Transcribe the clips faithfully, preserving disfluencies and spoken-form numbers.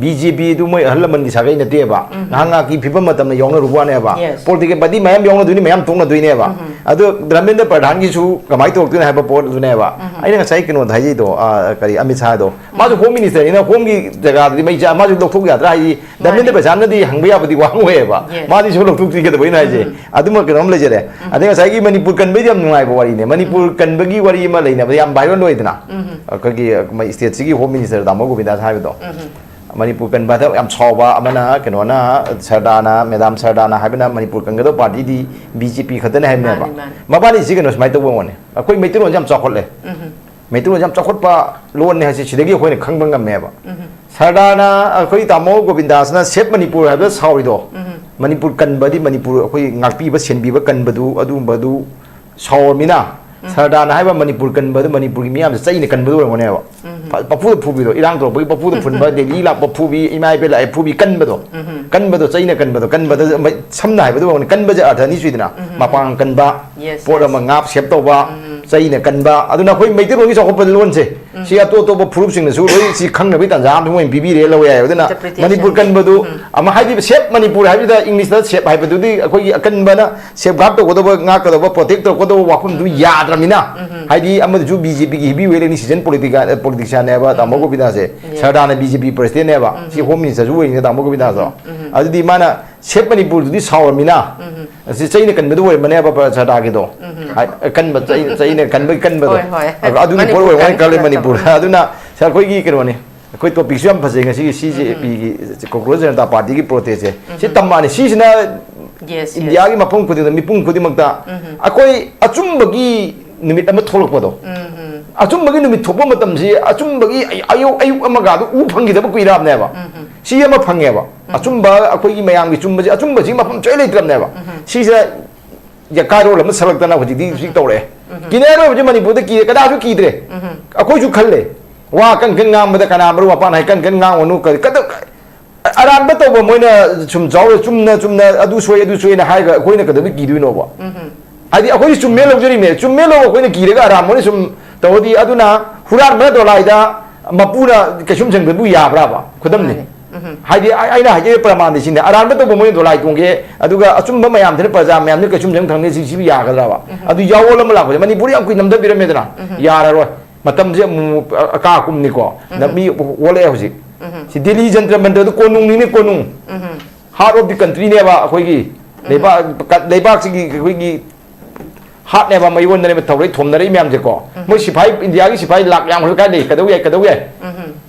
B J ꯄꯤꯗꯨ ꯃꯣꯏ ꯑꯍꯜ ꯂꯃꯟꯒꯤ ꯁꯥꯒꯩ ꯅꯠꯇꯦꯕ꯫ ꯎꯝ꯫ ꯉꯥꯏꯍꯥꯛ ꯉꯥꯏꯍꯥꯛꯀꯤ ꯐꯤꯕꯝ ꯃꯇꯝꯗ ꯌꯥꯎꯅꯔꯨꯕ ꯋꯥꯅꯦꯕ꯫ Yes. Political party ꯃꯌꯥꯝ ꯌꯥꯎꯅꯗꯣꯏꯅꯤ, ꯃꯌꯥꯝ ꯇꯣꯛꯅꯗꯣꯏꯅꯦꯕ꯫ ꯎꯝ꯫ ꯑꯗꯣ ꯙꯔꯃꯦꯟꯗ꯭ꯔ ꯄ꯭ꯔꯙꯥꯟꯒꯤꯁꯨ ꯀꯃꯥꯏꯅ ꯇꯧꯔꯛꯇꯣꯏꯅꯣ ꯍꯥꯏꯕ ꯄꯣꯠꯇꯨꯅꯦꯕ꯫ ꯎꯝ꯫ ꯑꯩꯅ ꯉꯁꯥꯏ ꯀꯩꯅꯣꯗ ꯍꯥꯏꯖꯩꯗꯣ, ꯑ, ꯀꯔꯤ, ꯑꯃꯤꯠ ꯁꯥꯍꯗꯣ꯫ ꯃꯥꯁꯨ ꯎꯝ꯫ Home Ministerꯅꯤꯅ homeꯒꯤ ꯖꯒꯥꯗꯗꯤ ꯃꯩ ꯆꯥ-, ꯃꯥꯁꯨ ꯂꯧꯊꯣꯛ ꯌꯥꯗ꯭ꯔꯥ? ꯍꯥꯏꯗꯤ ꯙꯔꯃꯦꯟꯗ꯭ꯔ ꯃꯥꯅꯤ꯫ ꯄ꯭ꯔꯙꯥꯟꯅꯗꯤ ꯍꯪꯕ ꯌꯥꯕꯗꯤ ꯋꯥ ꯑꯣꯏꯌꯦꯕ꯫ Yes. ꯃꯥꯗꯤ ꯁꯨꯝ ꯂꯧꯊꯣꯛꯇ꯭ꯔꯤ ꯀꯩꯗꯧꯕꯩꯅꯣ ꯍꯥꯏꯁꯦ꯫ ꯎꯝ꯫ ꯑꯗꯨꯃ ꯀꯩꯅꯣꯝ ꯂꯩꯖꯔꯦ꯫ ꯎꯝ꯫ ꯑꯗꯩ ꯉꯁꯥꯏꯒꯤ ꯃꯅꯤꯄꯨꯔ ꯀꯟꯕꯩꯗꯤ ꯌꯥꯝ ꯅꯨꯡꯉꯥꯏꯕ ꯋꯥꯔꯤꯅꯦ꯫ ꯃꯅꯤꯄꯨꯔ ꯎꯝ꯫ ꯀꯟꯕꯒꯤ ꯋꯥꯔꯤ ꯑꯃ ꯂꯩꯅꯕ ꯌꯥꯝ viral ꯑꯣꯏꯗꯅ꯫ ꯎꯝ꯫ ꯑꯩꯈꯣꯏꯒꯤ, ꯑ, stateꯁꯤꯒꯤ Home Minister ꯗꯥꯃꯣ ꯒꯣꯕꯤꯟꯗꯥꯁ ꯍꯥꯏꯕꯗꯣ꯫ ꯎꯝ꯫ ꯃꯅꯤꯄꯨꯔ ꯀꯟꯕꯗ ꯌꯥꯝ ꯁꯥꯎꯕ ꯑꯃꯅ ꯀꯩꯅꯣꯅ, ꯁꯔꯗꯥꯅ, ꯃꯦꯗꯥꯝ ꯁꯔꯗꯥꯅ ꯍꯥꯏꯕꯅ ꯃꯅꯤꯄꯨꯔ ꯀꯟꯒꯗꯕ partyꯗꯤ ꯕꯤ ꯖꯦ ꯄꯤ ꯈꯛꯇꯅꯦ ꯍꯥꯏꯕꯅꯦꯕ꯫ ꯃꯥꯅꯤ, ꯃꯥꯅꯤ꯫ ꯃꯕꯥꯅꯤꯁꯤ ꯀꯩꯅꯣ ꯁꯨꯃꯥꯏꯅ ꯇꯧꯕ ꯑꯣꯏꯔꯝꯒꯅꯤ꯫ ꯑꯩꯈꯣꯏ ꯃꯩꯇꯩꯂꯣꯟꯁꯦ ꯌꯥꯝ ꯆꯥꯎꯈꯠꯂꯦ꯫ ꯎꯝ꯫ ꯃꯩꯇꯩꯂꯣꯟꯁꯦ ꯌꯥꯝ ꯆꯥꯎꯈꯠꯄ ꯂꯣꯟꯅꯦ ꯍꯥꯏꯁꯦ ꯁꯤꯗꯒꯤ ꯑꯩꯈꯣꯏꯅ ꯈꯪꯕ ꯉꯝꯃꯦꯕ꯫ ꯎꯝ꯫ ꯁꯔꯗꯥꯅ, ꯑꯩꯈꯣꯏ ꯇꯥꯃꯣ ꯒꯣꯕꯤꯟꯗꯥꯁꯅ Save ꯃꯅꯤꯄꯨꯔ ꯍꯥꯏꯕꯗ ꯁꯥꯎꯔꯤꯗꯣ, ꯎꯝ꯫ ꯃꯅꯤꯄꯨꯔ ꯀꯟꯕꯗꯤ ꯃꯅꯤꯄꯨꯔ ꯑꯩꯈꯣꯏ ꯉꯥꯛꯄꯤꯕ, ꯁꯦꯟꯕꯤꯕ ꯀꯟꯕꯗꯨ, ꯑꯗꯨꯒꯨꯝꯕꯗꯨ ꯁꯥꯎꯔꯃꯤꯅ, ꯎꯝ꯫ ꯁꯔꯗꯥꯅ ꯍꯥꯏꯕ ꯃꯅꯤꯄꯨꯔ ꯀꯟꯕꯗꯨ ꯃꯅꯤꯄꯨꯔꯒꯤ ꯃꯤꯌꯥꯝꯁꯦ ꯆꯩꯅ ꯀꯟꯕꯗꯨ ꯑꯣꯏꯔꯝꯒꯅꯦꯕ꯫ ꯎꯝ꯫ ꯄ-, ꯄꯐꯨꯗ ꯐꯨꯕꯤꯗꯣ, ꯏꯔꯥꯡ ꯇꯧꯔꯛꯄꯒꯤ ꯄꯐꯨꯗ ꯐꯨꯟꯕ, ꯗꯦꯜꯂꯤ ꯂꯥꯛꯄ ꯐꯨꯕꯤ, ꯏꯃꯥ ꯏꯕꯦꯜ ꯂꯥꯛꯑꯦ ꯐꯨꯕꯤ, ꯀꯟꯕꯗꯣ꯫ ꯎꯝ꯫ ꯀꯟꯕꯗꯣ, ꯆꯩꯅ ꯀꯟꯕꯗꯣ, ꯀꯟꯕꯗ ꯃ-, ꯁꯝꯅ ꯍꯥꯏꯕꯗ ꯑꯣꯏꯔꯝꯒꯅꯤ, ꯀꯟꯕꯁꯦ ꯑꯔꯊ ꯑꯅꯤ ꯁꯨꯏꯗꯅ, ꯎꯝ꯫ ꯃꯄꯥꯡ ꯀꯟꯕ, Yes, ꯄꯣꯠ yes. ꯑꯃ ꯉꯥꯛ save ꯇꯧꯕ, ꯎꯝ꯫ ꯆꯩꯅ ꯀꯟꯕ, ꯑꯗꯨꯅ ꯑꯩꯈꯣꯏ ꯃꯩꯇꯩꯂꯣꯟꯒꯤ ꯆꯥꯎꯈꯠꯄ ꯂꯣꯟꯁꯦ, ꯎꯝ꯫ ꯁꯤ ꯑꯇꯣꯞ ꯑꯇꯣꯞꯄ ꯐꯨꯔꯨꯞꯁꯤꯡꯅꯁꯨ ꯂꯣꯏ ꯁꯤ ꯈꯪꯅꯕꯒꯤ ꯇꯥꯟꯖꯥ ꯑꯃ ꯃꯣꯏꯅ ꯄꯤꯕꯤꯔꯦ, ꯂꯧ ꯌꯥꯏ꯫ ꯑꯗꯨꯅ Interpretation. ꯃꯅꯤꯄꯨꯔ ꯀꯟꯕꯗꯨ ꯎꯝ꯫ ꯑꯃ ꯍꯥꯏꯗꯤ Save ꯃꯅꯤꯄꯨꯔ ꯍꯥꯏꯕꯁꯤꯗ ꯏꯪꯂꯤꯁꯇ save ꯍꯥꯏꯕꯗꯨꯗꯤ ꯑꯩꯈꯣꯏꯒꯤ ꯑꯀꯟꯕꯅ safeguard ꯇꯧꯒꯗꯧꯕ, ꯉꯥꯛꯀꯗꯧꯕ, protect ꯇꯧꯒꯗꯧꯕ ꯋꯥꯐꯝꯗꯨ ꯎꯝ꯫ ꯌꯥꯗ꯭ꯔꯃꯤꯅ, ꯎꯝ꯫ ꯍꯥꯏꯗꯤ ꯑꯃꯗꯨꯁꯨ ꯕꯤ ꯖꯦ ꯄꯤꯒꯤ heavy weight ꯅꯤ, seasoned politician, politician ꯅꯦꯕ ꯇꯥꯃꯣ ꯎꯝ꯫ ꯒꯣꯕꯤꯟꯗꯥꯁꯦ, Yes. ꯁꯔꯗꯥꯅ ꯕꯤ ꯖꯦ ꯄꯤ president ꯅꯦꯕ, ꯎꯝ꯫ ꯁꯤ Home Minister ꯁꯨ ꯑꯣꯏꯔꯤꯅꯦ ꯇꯥꯃꯣ ꯒꯣꯕꯤꯟꯗꯥꯁꯨ꯫ ꯎꯝ꯫ ꯑꯗꯨꯗꯤ ꯃꯥꯅ Save ꯃꯅꯤꯄꯨꯔꯗꯨꯗꯤ ꯁꯥꯎꯔꯃꯤꯅ, ꯎꯝ꯫ ꯑꯁꯤ ꯆꯩꯅ ꯀꯟꯕꯗꯨ ꯑꯣꯏꯔꯝꯃꯅꯦꯕ ꯄ-, ꯁꯔꯗꯥꯒꯤꯗꯣ꯫ ꯎꯝ꯫ ꯍꯥꯏ, ꯀꯟꯕ, ꯆꯩ-, ꯆꯩꯅ ꯀꯟꯕꯒꯤ ꯀꯟꯕꯗꯣ꯫ ꯍꯣꯏ, ꯍꯣꯏ꯫ ꯑꯗꯨ-, ꯑꯗꯨꯒꯤ ꯄꯣꯠ ꯃꯅꯤꯄꯨꯔ ꯑꯣꯏꯔꯝꯒꯅꯤ ꯀꯟꯕꯒꯤ ꯈꯜꯂꯦ ꯀꯟꯕꯗꯣ꯫ ꯃꯅꯤꯄꯨꯔ꯫ ꯑꯗꯨꯅ ꯁꯤ ꯑꯩꯈꯣꯏꯒꯤ ꯀꯩꯅꯣꯅꯤ, ꯑꯩꯈꯣꯏ topic ꯁꯨ ꯌꯥꯝ ꯐꯖꯩ ꯉꯁꯤꯒꯤ ꯁꯤ ꯖꯦ ꯄꯤꯒꯤ, ꯎꯝ꯫ Congress Janata Party ꯒꯤ protest ꯁꯦ꯫ ꯁꯤ ꯎꯝ꯫ ꯇꯝꯕꯅꯤ꯫ ꯁꯤꯁꯤꯅ Yes, yes. ꯏꯟꯗꯤꯌꯥꯒꯤ ꯃꯐꯝ ꯈꯨꯗꯤꯡꯗ, ꯃꯤꯄꯨꯝ ꯈꯨꯗꯤꯡꯃꯛꯇ ꯎꯝ꯫ ꯑꯩꯈꯣꯏ ꯑꯆꯨꯝꯕꯒꯤ ꯅꯨꯃꯤꯠ ꯑꯃ ꯊꯣꯛꯂꯛꯄꯗꯣ꯫ ꯎꯝ꯫ ꯑꯆꯨꯝꯕꯒꯤ ꯅꯨꯃꯤꯠ ꯊꯣꯛꯄ ꯃꯇꯝꯁꯤ, ꯑꯆꯨꯝꯕꯒꯤ ꯑꯌꯨꯛ, ꯑꯌꯨꯛ ꯑꯃꯒꯗꯣ ꯎ ꯐꯪꯈꯤꯗꯕ ꯀꯨꯏꯔꯛꯑꯕꯅꯦꯕ꯫ ꯎꯝ꯫ ꯁꯤ ꯑꯃ ꯐꯪꯉꯦꯕ꯫ ꯎꯝ꯫ ꯑꯆꯨꯝꯕ, ꯑꯩꯈꯣꯏꯒꯤ ꯃꯌꯥꯝꯒꯤ ꯆꯨꯝꯕꯁꯦ, ꯑꯆꯨꯝꯕꯁꯤ ꯃꯐꯝ ꯁꯨꯡꯂꯩ ꯂꯩꯇ꯭ꯔꯕꯅꯦꯕ꯫ ꯎꯝ꯫ ꯁꯤꯁꯤꯅ ꯌꯀꯥꯏꯔꯣꯜ ꯑꯃ ꯁꯛꯂꯛꯇꯅ ꯍꯧꯖꯤꯛꯇꯤ ꯍꯧꯖꯤꯛ ꯇꯧꯔꯛꯑꯦ꯫ ꯎꯝ꯫ ꯀꯤꯅꯔꯣꯏ ꯍꯧꯖꯤꯛ ꯃꯅꯤꯄꯨꯔꯗ ꯀꯤꯔꯦ, ꯀꯅꯥꯁꯨ ꯀꯤꯗ꯭ꯔꯦ꯫ ꯎꯝ꯫ ꯑꯩꯈꯣꯏꯁꯨ ꯈꯜꯂꯦ꯫ ꯋꯥ ꯀꯟ ꯀꯟ ꯉꯥꯡꯕꯗ ꯀꯅꯥ ꯃꯔꯨ ꯃꯄꯥꯟ ꯍꯥꯏ ꯀꯟ ꯀꯟ ꯉꯥꯡꯉꯨꯅꯨ, ꯀꯔꯤ, ꯀꯗ-, ꯑꯔꯥꯟꯕ ꯇꯧꯕ ꯃꯣꯏꯅ ꯁꯨꯝ ꯖꯥꯎꯔ ꯆꯨꯝꯅ ꯆꯨꯝꯅ ꯑꯗꯨ ꯁꯣꯏ ꯑꯗꯨ ꯁꯣꯏꯅ ꯍꯥꯏꯔꯒ ꯑꯩꯈꯣꯏꯅ ꯀꯩꯗꯧꯕꯩ ꯀꯤꯗꯣꯏꯅꯣꯕ? ꯎꯝ꯫ ꯍꯥꯏꯗꯤ ꯑꯩꯈꯣꯏꯗꯤ ꯆꯨꯝꯃꯦ ꯂꯧꯖꯔꯤꯅꯦ, ꯆꯨꯝꯃꯦ ꯂꯧ ꯑꯩꯈꯣꯏꯅ ꯀꯤꯔꯒ ꯑꯔꯥꯟꯕ ꯃꯣꯏꯅ ꯁꯨꯝ ꯇꯧꯔꯗꯤ, ꯑꯗꯨꯅ ꯍꯨꯔꯥꯟꯕꯅ ꯗꯣꯂꯥꯏꯗ ꯃꯄꯨꯅ ꯀꯩꯁꯨꯝꯁꯪꯗꯕꯨ ꯌꯥꯕ꯭ꯔꯥꯕ? ꯈꯨꯗꯝꯅꯤ꯫ ꯃꯥꯅꯤ꯫ ꯍꯥꯏꯗꯤ ꯑꯩ- ꯑꯩꯅ ꯍꯥꯏꯖꯔꯤꯕ ꯄ꯭ꯔꯃꯥꯟꯗꯤ ꯁꯤꯅꯦ, ꯑꯔꯥꯟꯕ ꯇꯧꯕ ꯃꯣꯏꯅ ꯗꯣꯂꯥꯏ ꯇꯣꯡꯒꯦ, ꯑꯗꯨꯒ ꯑꯆꯨꯝꯕ ꯃꯌꯥꯝꯁꯤꯅ ꯄ꯭ꯔꯖꯥ ꯃꯌꯥꯝꯁꯤꯅ ꯀꯩꯁꯨꯝꯁꯪ ꯊꯪꯅꯤ, ꯁꯤ ꯁꯤꯕꯨ ꯌꯥꯒꯗ꯭ꯔꯕ? ꯑꯗꯨ ꯌꯥꯑꯣꯜ ꯑꯃ ꯂꯥꯛꯄꯁꯦ ꯃꯅꯤꯄꯨꯔ ꯌꯥꯝ ꯀꯨꯏꯅ ꯅꯝꯊꯕꯤꯔꯝꯃꯦꯗꯅ꯫ ꯌꯥꯔꯔꯣꯏ꯫ ꯃꯇꯝꯁꯦ ꯑꯃꯨꯛ ꯑ- ꯑꯀꯥ ꯑꯀꯨꯝꯅꯤꯀꯣ꯫ ꯅ- ꯃꯤ ꯑꯣꯜꯂꯛꯑꯦ ꯍꯧꯖꯤꯛ꯫ ꯁꯤ ꯗꯤꯜꯂꯤ ꯖꯟꯇ꯭ꯔ ꯃꯟꯇ꯭ꯔꯗꯨ ꯀꯣꯅꯨꯡꯅꯤꯅꯦ, ꯀꯣꯅꯨꯡ꯫ Heart of the countryꯅꯦꯕ ꯑꯩꯈꯣꯏꯒꯤ꯫ ꯂꯩꯕꯥꯛ ꯂꯩꯕꯥꯛꯁꯤꯒꯤ ꯑꯩꯈꯣꯏꯒꯤ heartꯅꯦꯕ, ꯃꯌꯣꯟꯗꯅꯦꯕ ꯊꯧꯔꯛꯏ ꯊꯣꯝꯅꯔꯛꯏ ꯃꯌꯥꯝꯁꯦꯀꯣ꯫ ꯃꯣꯏ ꯁꯤꯐꯥꯏ, ꯏꯟꯗꯤꯌꯥꯒꯤ ꯁꯤꯐꯥꯏ ꯂꯥꯛ ꯌꯥꯝꯈ꯭ꯔ ꯀꯥꯏ ꯂꯩ? ꯀꯩꯗꯧ ꯌꯥꯏ? ꯀꯩꯗꯧ ꯌꯥꯏ?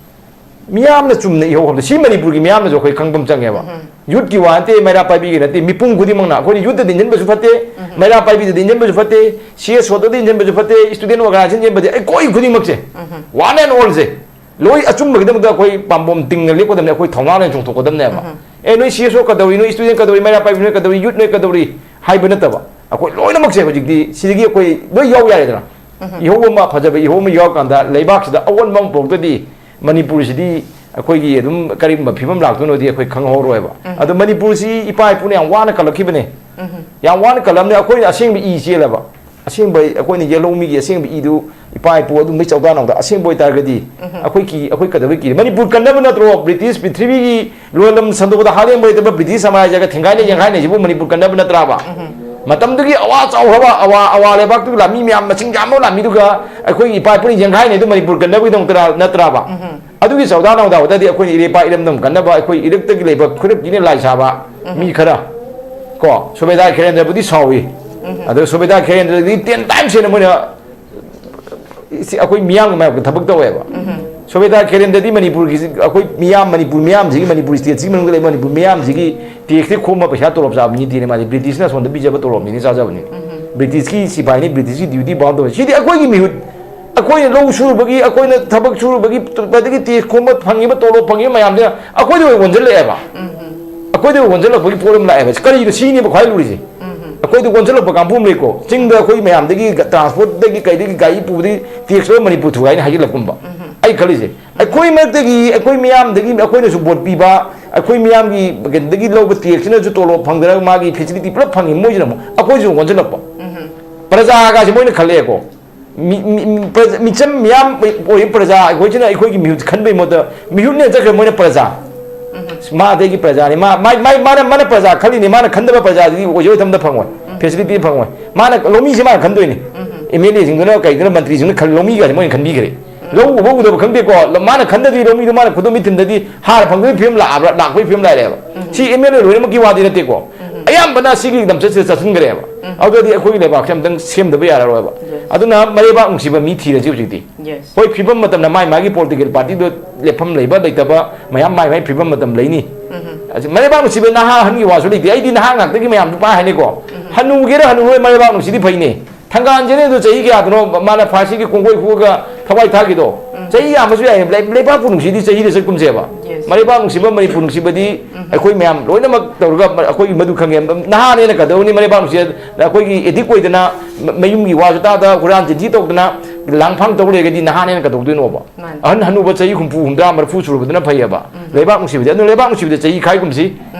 ꯃꯤꯌꯥꯝꯅ ꯆꯨꯝꯅ ꯏꯍꯧ ꯍꯧꯕꯗ, ꯁꯤ ꯃꯅꯤꯄꯨꯔꯒꯤ ꯃꯤꯌꯥꯝꯅꯁꯨ ꯑꯩꯈꯣꯏ ꯈꯪꯕ ꯑꯃ ꯆꯪꯉꯦꯕ꯫ Youthꯀꯤ ꯋꯥ ꯅꯠꯇꯦ, ꯃꯩꯔꯥ ꯄꯥꯏꯕꯤꯒꯤ ꯅꯠꯇꯦ, ꯃꯤꯄꯨꯝ ꯈꯨꯗꯤꯡꯃꯛꯅ꯫ ꯑꯩꯈꯣꯏꯅ youthꯇꯗꯤ ꯏꯟꯁꯤꯟꯕꯁꯨ ꯐꯠꯇꯦ, ꯃꯩꯔꯥ ꯄꯥꯏꯕꯤꯗꯗꯤ ꯏꯟꯁꯤꯟꯕꯁꯨ ꯐꯠꯇꯦ, CSOꯗꯗꯤ ꯏꯟꯁꯤꯟꯕꯁꯨ ꯐꯠꯇꯦ, student organization ꯏꯟꯁꯤꯟꯕꯗꯤ, ꯑꯩꯈꯣꯏ ꯈꯨꯗꯤꯡꯃꯛꯁꯦ, one and allꯁꯦ, ꯂꯣꯏ ꯑꯆꯨꯝꯕꯒꯤꯗꯃꯛꯇ ꯑꯩꯈꯣꯏ ꯄꯥꯝꯕꯣꯝ ꯇꯤꯡꯅ ꯂꯦꯞꯀꯗꯕꯅꯤ, ꯑꯩꯈꯣꯏ ꯊꯧꯅꯥ ꯂꯩꯅ ꯆꯣꯡꯊꯣꯛꯀꯗꯕꯅꯦꯕ꯫ ꯑꯦ, ꯅꯣꯏ CSO ꯀꯗꯧꯔꯤ, ꯅꯣꯏ student ꯀꯗꯧꯔꯤ, ꯃꯩꯔꯥ ꯄꯥꯏꯕꯤ ꯅꯣꯏ ꯀꯗꯧꯔꯤ, youth ꯅꯣꯏ ꯀꯗꯧꯔꯤ ꯍꯥꯏꯕ ꯅꯠꯇꯕ, ꯑꯩꯈꯣꯏ ꯂꯣꯏꯅꯃꯛꯁꯦ ꯍꯧꯖꯤꯛꯇꯤ ꯁꯤꯗꯒꯤ ꯑꯩꯈꯣꯏ ꯂꯣꯏ ꯌꯥꯎ ꯌꯥꯔꯦꯗꯅ꯫ ꯏꯍꯧ ꯑꯃ, ꯐꯖꯕ ꯏꯍꯧ ꯑꯃ ꯌꯥꯎꯔꯀꯥꯟꯗ ꯂꯩꯕꯥꯛꯁꯤꯗ ꯑꯑꯣꯟꯕ ꯑꯃ ꯄꯨꯔꯛꯇꯗꯤ ꯃꯅꯤꯄꯨꯔꯁꯤꯗꯤ ꯑꯩꯈꯣꯏꯒꯤ ꯑꯗꯨꯝ ꯀꯔꯤꯒꯨꯝꯕ ꯐꯤꯕꯝ ꯂꯥꯛꯇꯣꯏꯅꯣꯗꯤ ꯑꯩꯈꯣꯏ ꯈꯪꯍꯧꯔꯣꯏꯕ꯫ ꯑꯗꯣ ꯃꯅꯤꯄꯨꯔꯁꯤ ꯏꯄꯥ ꯏꯄꯨꯅ ꯌꯥꯝ ꯋꯥꯅ ꯀꯜꯂꯛꯈꯤꯕꯅꯦ꯫ ꯌꯥꯝ ꯋꯥꯅ ꯀꯜꯂꯝꯅꯦ꯫ ꯑꯩꯈꯣꯏꯅ ꯑꯁꯦꯡꯕ ꯏ ꯆꯦꯜꯂꯕ, ꯑꯁꯦꯡꯕ ꯑꯩꯈꯣꯏꯅ ꯌꯦꯜꯍꯧ ꯃꯤꯒꯤ ꯑꯁꯦꯡꯕ ꯏꯗꯨ ꯏꯄꯥ ꯏꯄꯨ ꯑꯗꯨꯝꯕꯩ ꯆꯧꯗꯥꯅꯧꯗ ꯑꯁꯦꯡꯕ ꯑꯣꯏꯇꯥꯔꯒꯗꯤ ꯑꯩꯈꯣꯏ ꯀꯤ ꯑꯩꯈꯣꯏ ꯀꯩꯗꯧꯕꯩ ꯀꯤꯔꯤ? ꯃꯅꯤꯄꯨꯔ ꯀꯟꯅꯕ ꯅꯠꯇ꯭ꯔꯣ ꯕ꯭ꯔꯤꯇꯤꯁ ꯄ꯭ꯔꯤꯊꯤꯕꯤꯒꯤ ꯂꯣꯏꯂꯝ ꯁꯟꯗꯣꯛꯄꯗ ꯍꯥꯂꯦꯡꯕ ꯂꯩꯇꯕ ꯕ꯭ꯔꯤꯇꯤꯁ ꯁꯥꯝꯔꯥꯖ꯭ꯌꯒ ꯊꯦꯡꯒꯥꯏꯅ ꯌꯦꯡꯈꯥꯏꯅꯩꯁꯤꯕꯨ ꯃꯅꯤꯄꯨꯔ ꯀꯟꯅꯕ ꯅꯠꯇ꯭ꯔꯥꯕ? ꯃꯇꯝꯗꯨꯒꯤ ꯑꯋꯥ ꯆꯥꯎꯈ꯭ꯔꯕ ꯑꯋꯥ ꯑꯋꯥ ꯂꯩꯕꯥꯛꯇꯨꯒꯤ ꯂꯥꯟꯃꯤ ꯃꯌꯥꯝ ꯃꯁꯤꯡ ꯌꯥꯝꯕ ꯂꯥꯟꯃꯤꯗꯨꯒ ꯑꯩꯈꯣꯏꯒꯤ ꯏꯄꯥ ꯏꯄꯨꯅ ꯌꯦꯡꯈꯥꯏꯅꯩꯗꯨ ꯃꯅꯤꯄꯨꯔ ꯀꯟꯅꯕꯒꯤꯗꯃꯛꯇ ꯅꯠꯇ꯭ꯔꯥꯕ? ꯑꯗꯨꯒꯤ ꯆꯧꯗꯥ ꯅꯧꯗꯥ ꯑꯣꯏꯇꯥꯔꯗꯤ ꯑꯩꯈꯣꯏꯅ ꯏꯔꯩꯄꯥꯛ ꯏꯔꯝꯗꯝ ꯀꯟꯅꯕ ꯑꯩꯈꯣꯏ ꯏꯔꯛꯇꯒꯤ ꯂꯩꯕ ꯈꯨꯔꯞꯀꯤꯅ ꯂꯥꯏ ꯁꯥꯕ ꯃꯤ ꯈꯔ ꯀꯣ ꯁꯨꯕꯦꯗꯥꯔ ꯈꯦꯔꯦꯟꯗ꯭ꯔꯕꯨꯗꯤ ꯁꯥꯎꯏ꯫ ꯑꯗꯣ ꯁꯨꯕꯦꯗꯥꯔ ꯈꯦꯔꯦꯟꯗ꯭ꯔꯗꯤ ten times ꯍꯦꯟꯅ ꯃꯣꯏꯅ ꯁꯤ ꯑꯩꯈꯣꯏ ꯃꯤꯌꯥꯝꯒꯤ ꯃꯥꯌꯣꯛꯇ ꯊꯕꯛ ꯇꯧꯋꯦꯕ꯫ ꯁꯨꯕꯦꯗꯥꯔ ꯈꯦꯔꯦꯟꯗ꯭ꯔꯗꯤ ꯃꯅꯤꯄꯨꯔꯒꯤ ꯑꯩꯈꯣꯏ ꯃꯤꯌꯥꯝ ꯃꯅꯤꯄꯨꯔ ꯃꯤꯌꯥꯝꯁꯤꯒꯤ ꯃꯅꯤꯄꯨꯔ stateꯁꯤꯒꯤ ꯃꯅꯨꯡꯗ ꯂꯩꯕ ꯃꯅꯤꯄꯨꯔ ꯃꯤꯌꯥꯝꯁꯤꯒꯤ taxꯇꯤ ꯈꯣꯝꯕ ꯄꯩꯁꯥ ꯇꯣꯂꯣꯞ ꯆꯥꯕ ꯃꯤ ꯅꯠꯇꯦꯅꯦ ꯃꯥꯗꯤ ꯕ꯭ꯔꯤꯇꯤꯁꯅ ꯑꯁꯣꯝꯗ ꯄꯤꯖꯕ ꯇꯣꯂꯣꯞꯅꯤꯅꯦ ꯆꯥꯖꯕꯅꯤ꯫ ꯕ꯭ꯔꯤꯇꯤꯁꯀꯤ ꯁꯤꯐꯥꯏꯅꯤ ꯕ꯭ꯔꯤꯇꯤꯁꯀꯤ duty bound ꯇꯧꯋꯦ ꯁꯤꯗꯤ ꯑꯩꯈꯣꯏꯒꯤ ꯃꯤꯍꯨꯠ ꯑꯩꯈꯣꯏꯅ ꯂꯧ ꯁꯨꯔꯨꯕꯒꯤ ꯑꯩꯈꯣꯏꯅ ꯊꯕꯛ ꯁꯨꯔꯨꯕꯒꯤ ꯑꯗꯒꯤ tax ꯈꯣꯝꯕ ꯐꯪꯉꯤꯕ ꯇꯣꯂꯣꯞ ꯐꯪꯉꯤꯕ ꯃꯌꯥꯝꯁꯤꯅ ꯑꯩꯈꯣꯏꯗ ꯑꯣꯏ ꯑꯣꯟꯁꯤꯜꯂꯛꯑꯦꯕ꯫ ꯑꯩꯈꯣꯏꯗ ꯑꯣꯟꯁꯤꯜꯂꯛꯄꯒꯤ ꯄꯣꯠ ꯑꯃ ꯂꯥꯛꯑꯦꯕ꯫ ꯀꯔꯤꯅꯣ ꯁꯤꯅꯦꯕ ꯈ꯭ꯋꯥꯏ ꯂꯨꯔꯤꯁꯦ꯫ ꯑꯩꯈꯣꯏꯗ ꯑꯣꯟꯁꯤꯜꯂꯛꯄ ꯀꯥꯡꯕꯨ ꯑꯃ ꯂꯩꯀꯣ꯫ ꯆꯤꯡꯗ ꯑꯩꯈꯣꯏ ꯃꯌꯥꯝꯗꯒꯤ ꯒ- transportꯇꯒꯤ ꯀꯩꯗꯒꯤ ꯒꯥꯔꯤ ꯄꯨꯕꯗꯒꯤ tax ꯂꯣꯏ ꯃꯅꯤꯄꯨꯔ ꯊꯨꯒꯥꯏꯅ ꯍꯥꯏꯖꯤꯜꯂꯛꯄꯨꯝꯕ꯫ ꯑꯩ ꯈꯜꯂꯤꯁꯦ ꯑꯩꯈꯣꯏ ꯃꯔꯛꯇꯒꯤ ꯑꯩꯈꯣꯏ ꯃꯤꯌꯥꯝꯗꯒꯤ ꯑꯩꯈꯣꯏꯅꯁꯨ ꯚꯣꯠ ꯄꯤꯕ ꯑꯩꯈꯣꯏ ꯃꯤꯌꯥꯝꯒꯤ ꯀꯩꯅꯣꯗꯒꯤ ꯂꯧꯕ taxꯁꯤꯅꯁꯨ ꯇꯣꯂꯣꯞ ꯐꯪꯗꯅ ꯃꯥꯒꯤ facility ꯄꯨꯂꯞ ꯐꯪꯉꯤ ꯃꯣꯏꯁꯤꯅ ꯑꯃꯨꯛ ꯑꯩꯈꯣꯏꯁꯨ ꯑꯣꯟꯁꯤꯜꯂꯛꯄ꯫ ꯄ꯭ꯔꯖꯥꯒꯁꯦ ꯃꯣꯏꯅ ꯈꯜꯂꯦꯀꯣ꯫ ꯃꯤ- ꯃꯤ- ꯃꯤ- ꯄ꯭ꯔꯖ- ꯃꯤꯆꯝ ꯃꯤꯌꯥꯝ ꯑꯣꯏ- ꯑꯣꯏꯔꯤꯕ ꯄ꯭ꯔꯖꯥ ꯑꯩꯈꯣꯏꯁꯤꯅ ꯑꯩꯈꯣꯏꯒꯤ ꯃꯤꯍꯨꯠ ꯈꯟꯕꯒꯤ ꯃꯍꯨꯠꯇ ꯃꯤꯍꯨꯠꯅ ꯆꯠꯈ꯭ꯔꯦ ꯃꯣꯏꯅ ꯄ꯭ꯔꯖꯥ꯫ ꯃꯥꯗꯒꯤ ꯄ꯭ꯔꯖꯥꯅꯤ, ꯃꯥ, ꯃꯥꯏ, ꯃꯥꯏ, ꯃꯥꯅ, ꯃꯥꯅ ꯄ꯭ꯔꯖꯥ ꯈꯜꯂꯤꯅꯤ, ꯃꯥꯅ ꯈꯟꯗꯕ ꯄ꯭ꯔꯖꯥꯗꯨꯗꯤ ꯑꯣꯏꯖ ꯑꯣꯏꯊꯝꯗ ꯐꯪꯉꯣꯏ, ꯐꯦꯁꯤꯂꯤꯇꯤ ꯐꯪꯉꯣꯏ꯫ ꯃꯥꯅ ꯂꯧꯃꯤꯁꯦ ꯃꯥꯅ ꯈꯟꯗꯣꯏꯅꯤ꯫ ꯑꯦꯝ ꯑꯦꯜ ꯑꯦꯁꯤꯡꯗꯨꯅ ꯀꯩꯗꯨꯅ ꯃꯟꯇ꯭ꯔꯤꯁꯤꯡꯅ ꯈꯜ-, ꯂꯧꯃꯤꯒꯁꯦ ꯃꯣꯏꯅ ꯈꯟꯕꯤꯈ꯭ꯔꯦ꯫ ꯂꯧ ꯎꯕ ꯎꯗꯕ ꯈꯪꯗꯦꯀꯣ, ꯃꯥꯅ ꯈꯟꯗꯗꯤ ꯂꯧꯃꯤꯗꯣ ꯃꯥꯅ ꯈꯨꯗꯣꯝ ꯃꯤꯊꯤꯟꯗꯗꯤ ꯍꯥꯔ ꯐꯪꯗꯕꯒꯤ ꯐꯤꯕꯝ ꯂꯥꯛꯑꯕ꯭ꯔꯥ, ꯂꯥꯛꯄꯒꯤ ꯐꯤꯕꯝ ꯂꯥꯛꯑꯦꯕ꯫ ꯁꯤ ꯑꯦꯝ ꯑꯦꯜ ꯑꯦ ꯂꯣꯏꯅꯃꯛꯀꯤ ꯋꯥꯗꯤ ꯅꯠꯇꯦꯀꯣ꯫ ꯑꯌꯥꯝꯕꯅ ꯁꯤꯒꯤ ꯂꯝꯆꯠꯁꯤꯗ ꯆꯠꯁꯤꯟꯈ꯭ꯔꯦꯕ꯫ ꯑꯗꯨꯗꯤ ꯑꯩꯈꯣꯏꯒꯤ ꯂꯩꯕꯥꯛꯁꯦ ꯑꯝꯇꯪ ꯁꯦꯝꯗꯕ ꯌꯥꯔꯔꯣꯏꯕ꯫ ꯑꯗꯨꯅ ꯃꯔꯩꯕꯥꯛ ꯅꯨꯡꯁꯤꯕ ꯃꯤ ꯊꯤꯔꯁꯤ ꯍꯧꯖꯤꯛꯇꯤ꯫ ꯍꯣꯏ, ꯐꯤꯕꯝ ꯃꯇꯝꯅ ꯃꯥꯏ ꯃꯥꯒꯤ ꯄꯣꯂꯤꯇꯤꯀꯦꯜ ꯄꯥꯔꯇꯤꯗꯣ ꯂꯦꯞꯐꯝ ꯂꯩꯕ ꯂꯩꯇꯕ ꯃꯌꯥꯝ ꯃꯥꯏ ꯃꯥꯏ ꯐꯤꯕꯝ ꯃꯇꯝ ꯂꯩꯅꯤ꯫ ꯑꯁꯤ ꯃꯔꯩꯕꯥꯛ ꯅꯨꯡꯁꯤꯕ ꯅꯍꯥ ꯑꯍꯟꯒꯤ ꯋꯥꯁꯨ ꯂꯩꯇꯦ꯫ ꯑꯩꯗꯤ ꯅꯍꯥ ꯉꯥꯛꯇꯒꯤ ꯃꯌꯥꯝꯗꯨ ꯄꯥꯏ ꯍꯥꯏꯅꯤꯀꯣ꯫ ꯍꯅꯨꯒꯦꯔꯥ ꯍꯅꯨꯔꯣꯏ ꯃꯔꯩꯕꯥꯛ ꯅꯨꯡꯁꯤꯗꯤ ꯐꯩꯅꯦ꯫ ꯊꯪꯒꯥꯟꯁꯤꯅ ꯑꯗꯨ ꯆꯍꯤ ꯀꯌꯥꯗꯅꯣ ꯃꯥꯅ ꯐꯥꯔꯁꯤꯒꯤ ꯀꯣꯡꯒꯣꯏ ꯈꯨꯑꯒ ꯊꯋꯥꯏ ꯊꯥꯈꯤꯗꯣ? ꯆꯍꯤ ꯌꯥꯝꯕꯁꯨ ꯌꯥꯏ꯫ ꯂꯩ-, ꯂꯩꯕꯥꯛꯄꯨ ꯅꯨꯡꯁꯤꯗꯤ ꯆꯍꯤꯗ ꯆꯠꯀꯨꯝꯁꯦꯕ꯫ ꯃꯔꯩꯕꯥꯛ ꯅꯨꯡꯁꯤꯕ, ꯃꯅꯤꯄꯨꯔ ꯅꯨꯡꯁꯤꯕꯗꯤ ꯑꯩꯈꯣꯏ ꯃꯌꯥꯝ ꯂꯣꯏꯅꯃꯛ ꯇꯧꯔꯒ ꯑꯩꯈꯣꯏꯒꯤ ꯃꯗꯨ ꯈꯪꯉꯦ꯫ ꯅꯍꯥꯅꯦꯅ ꯀꯩꯗꯧꯅꯤ? ꯃꯔꯩꯕꯥꯛ ꯅꯨꯡꯁꯤ ꯑꯩꯈꯣꯏꯒꯤ ꯑꯦꯗꯤꯛ ꯑꯣꯏꯗꯅ ꯃ-, ꯃꯌꯨꯝꯒꯤ ꯋꯥꯁꯨ ꯇꯥꯗ ꯍꯨꯔꯥꯟ ꯆꯤꯟꯊꯤ ꯇꯧꯗꯅ ꯂꯥꯡꯐꯥꯡ ꯇꯧ ꯂꯩꯔꯒꯗꯤ ꯅꯍꯥꯅꯦꯅ ꯀꯩꯗꯧꯗꯣꯏꯅꯣꯕ? ꯃꯥꯅꯤ꯫ ꯑꯍꯟ ꯍꯅꯨꯕ ꯆꯍꯤ ꯍꯨꯝꯐꯨ, ꯍꯨꯝꯗ꯭ꯔꯥ, ꯃꯔꯤꯐꯨ ꯁꯨꯔꯕꯗꯨꯅ ꯐꯩꯌꯦꯕ꯫ ꯂꯩꯕꯥꯛ ꯅꯨꯡꯁꯤꯕꯗꯤ꯫ ꯑꯗꯨꯅ ꯂꯩꯕꯥꯛ ꯅꯨꯡꯁꯤꯕꯗ ꯆꯍꯤ ꯈꯥꯏꯒꯨꯝꯁꯤ꯫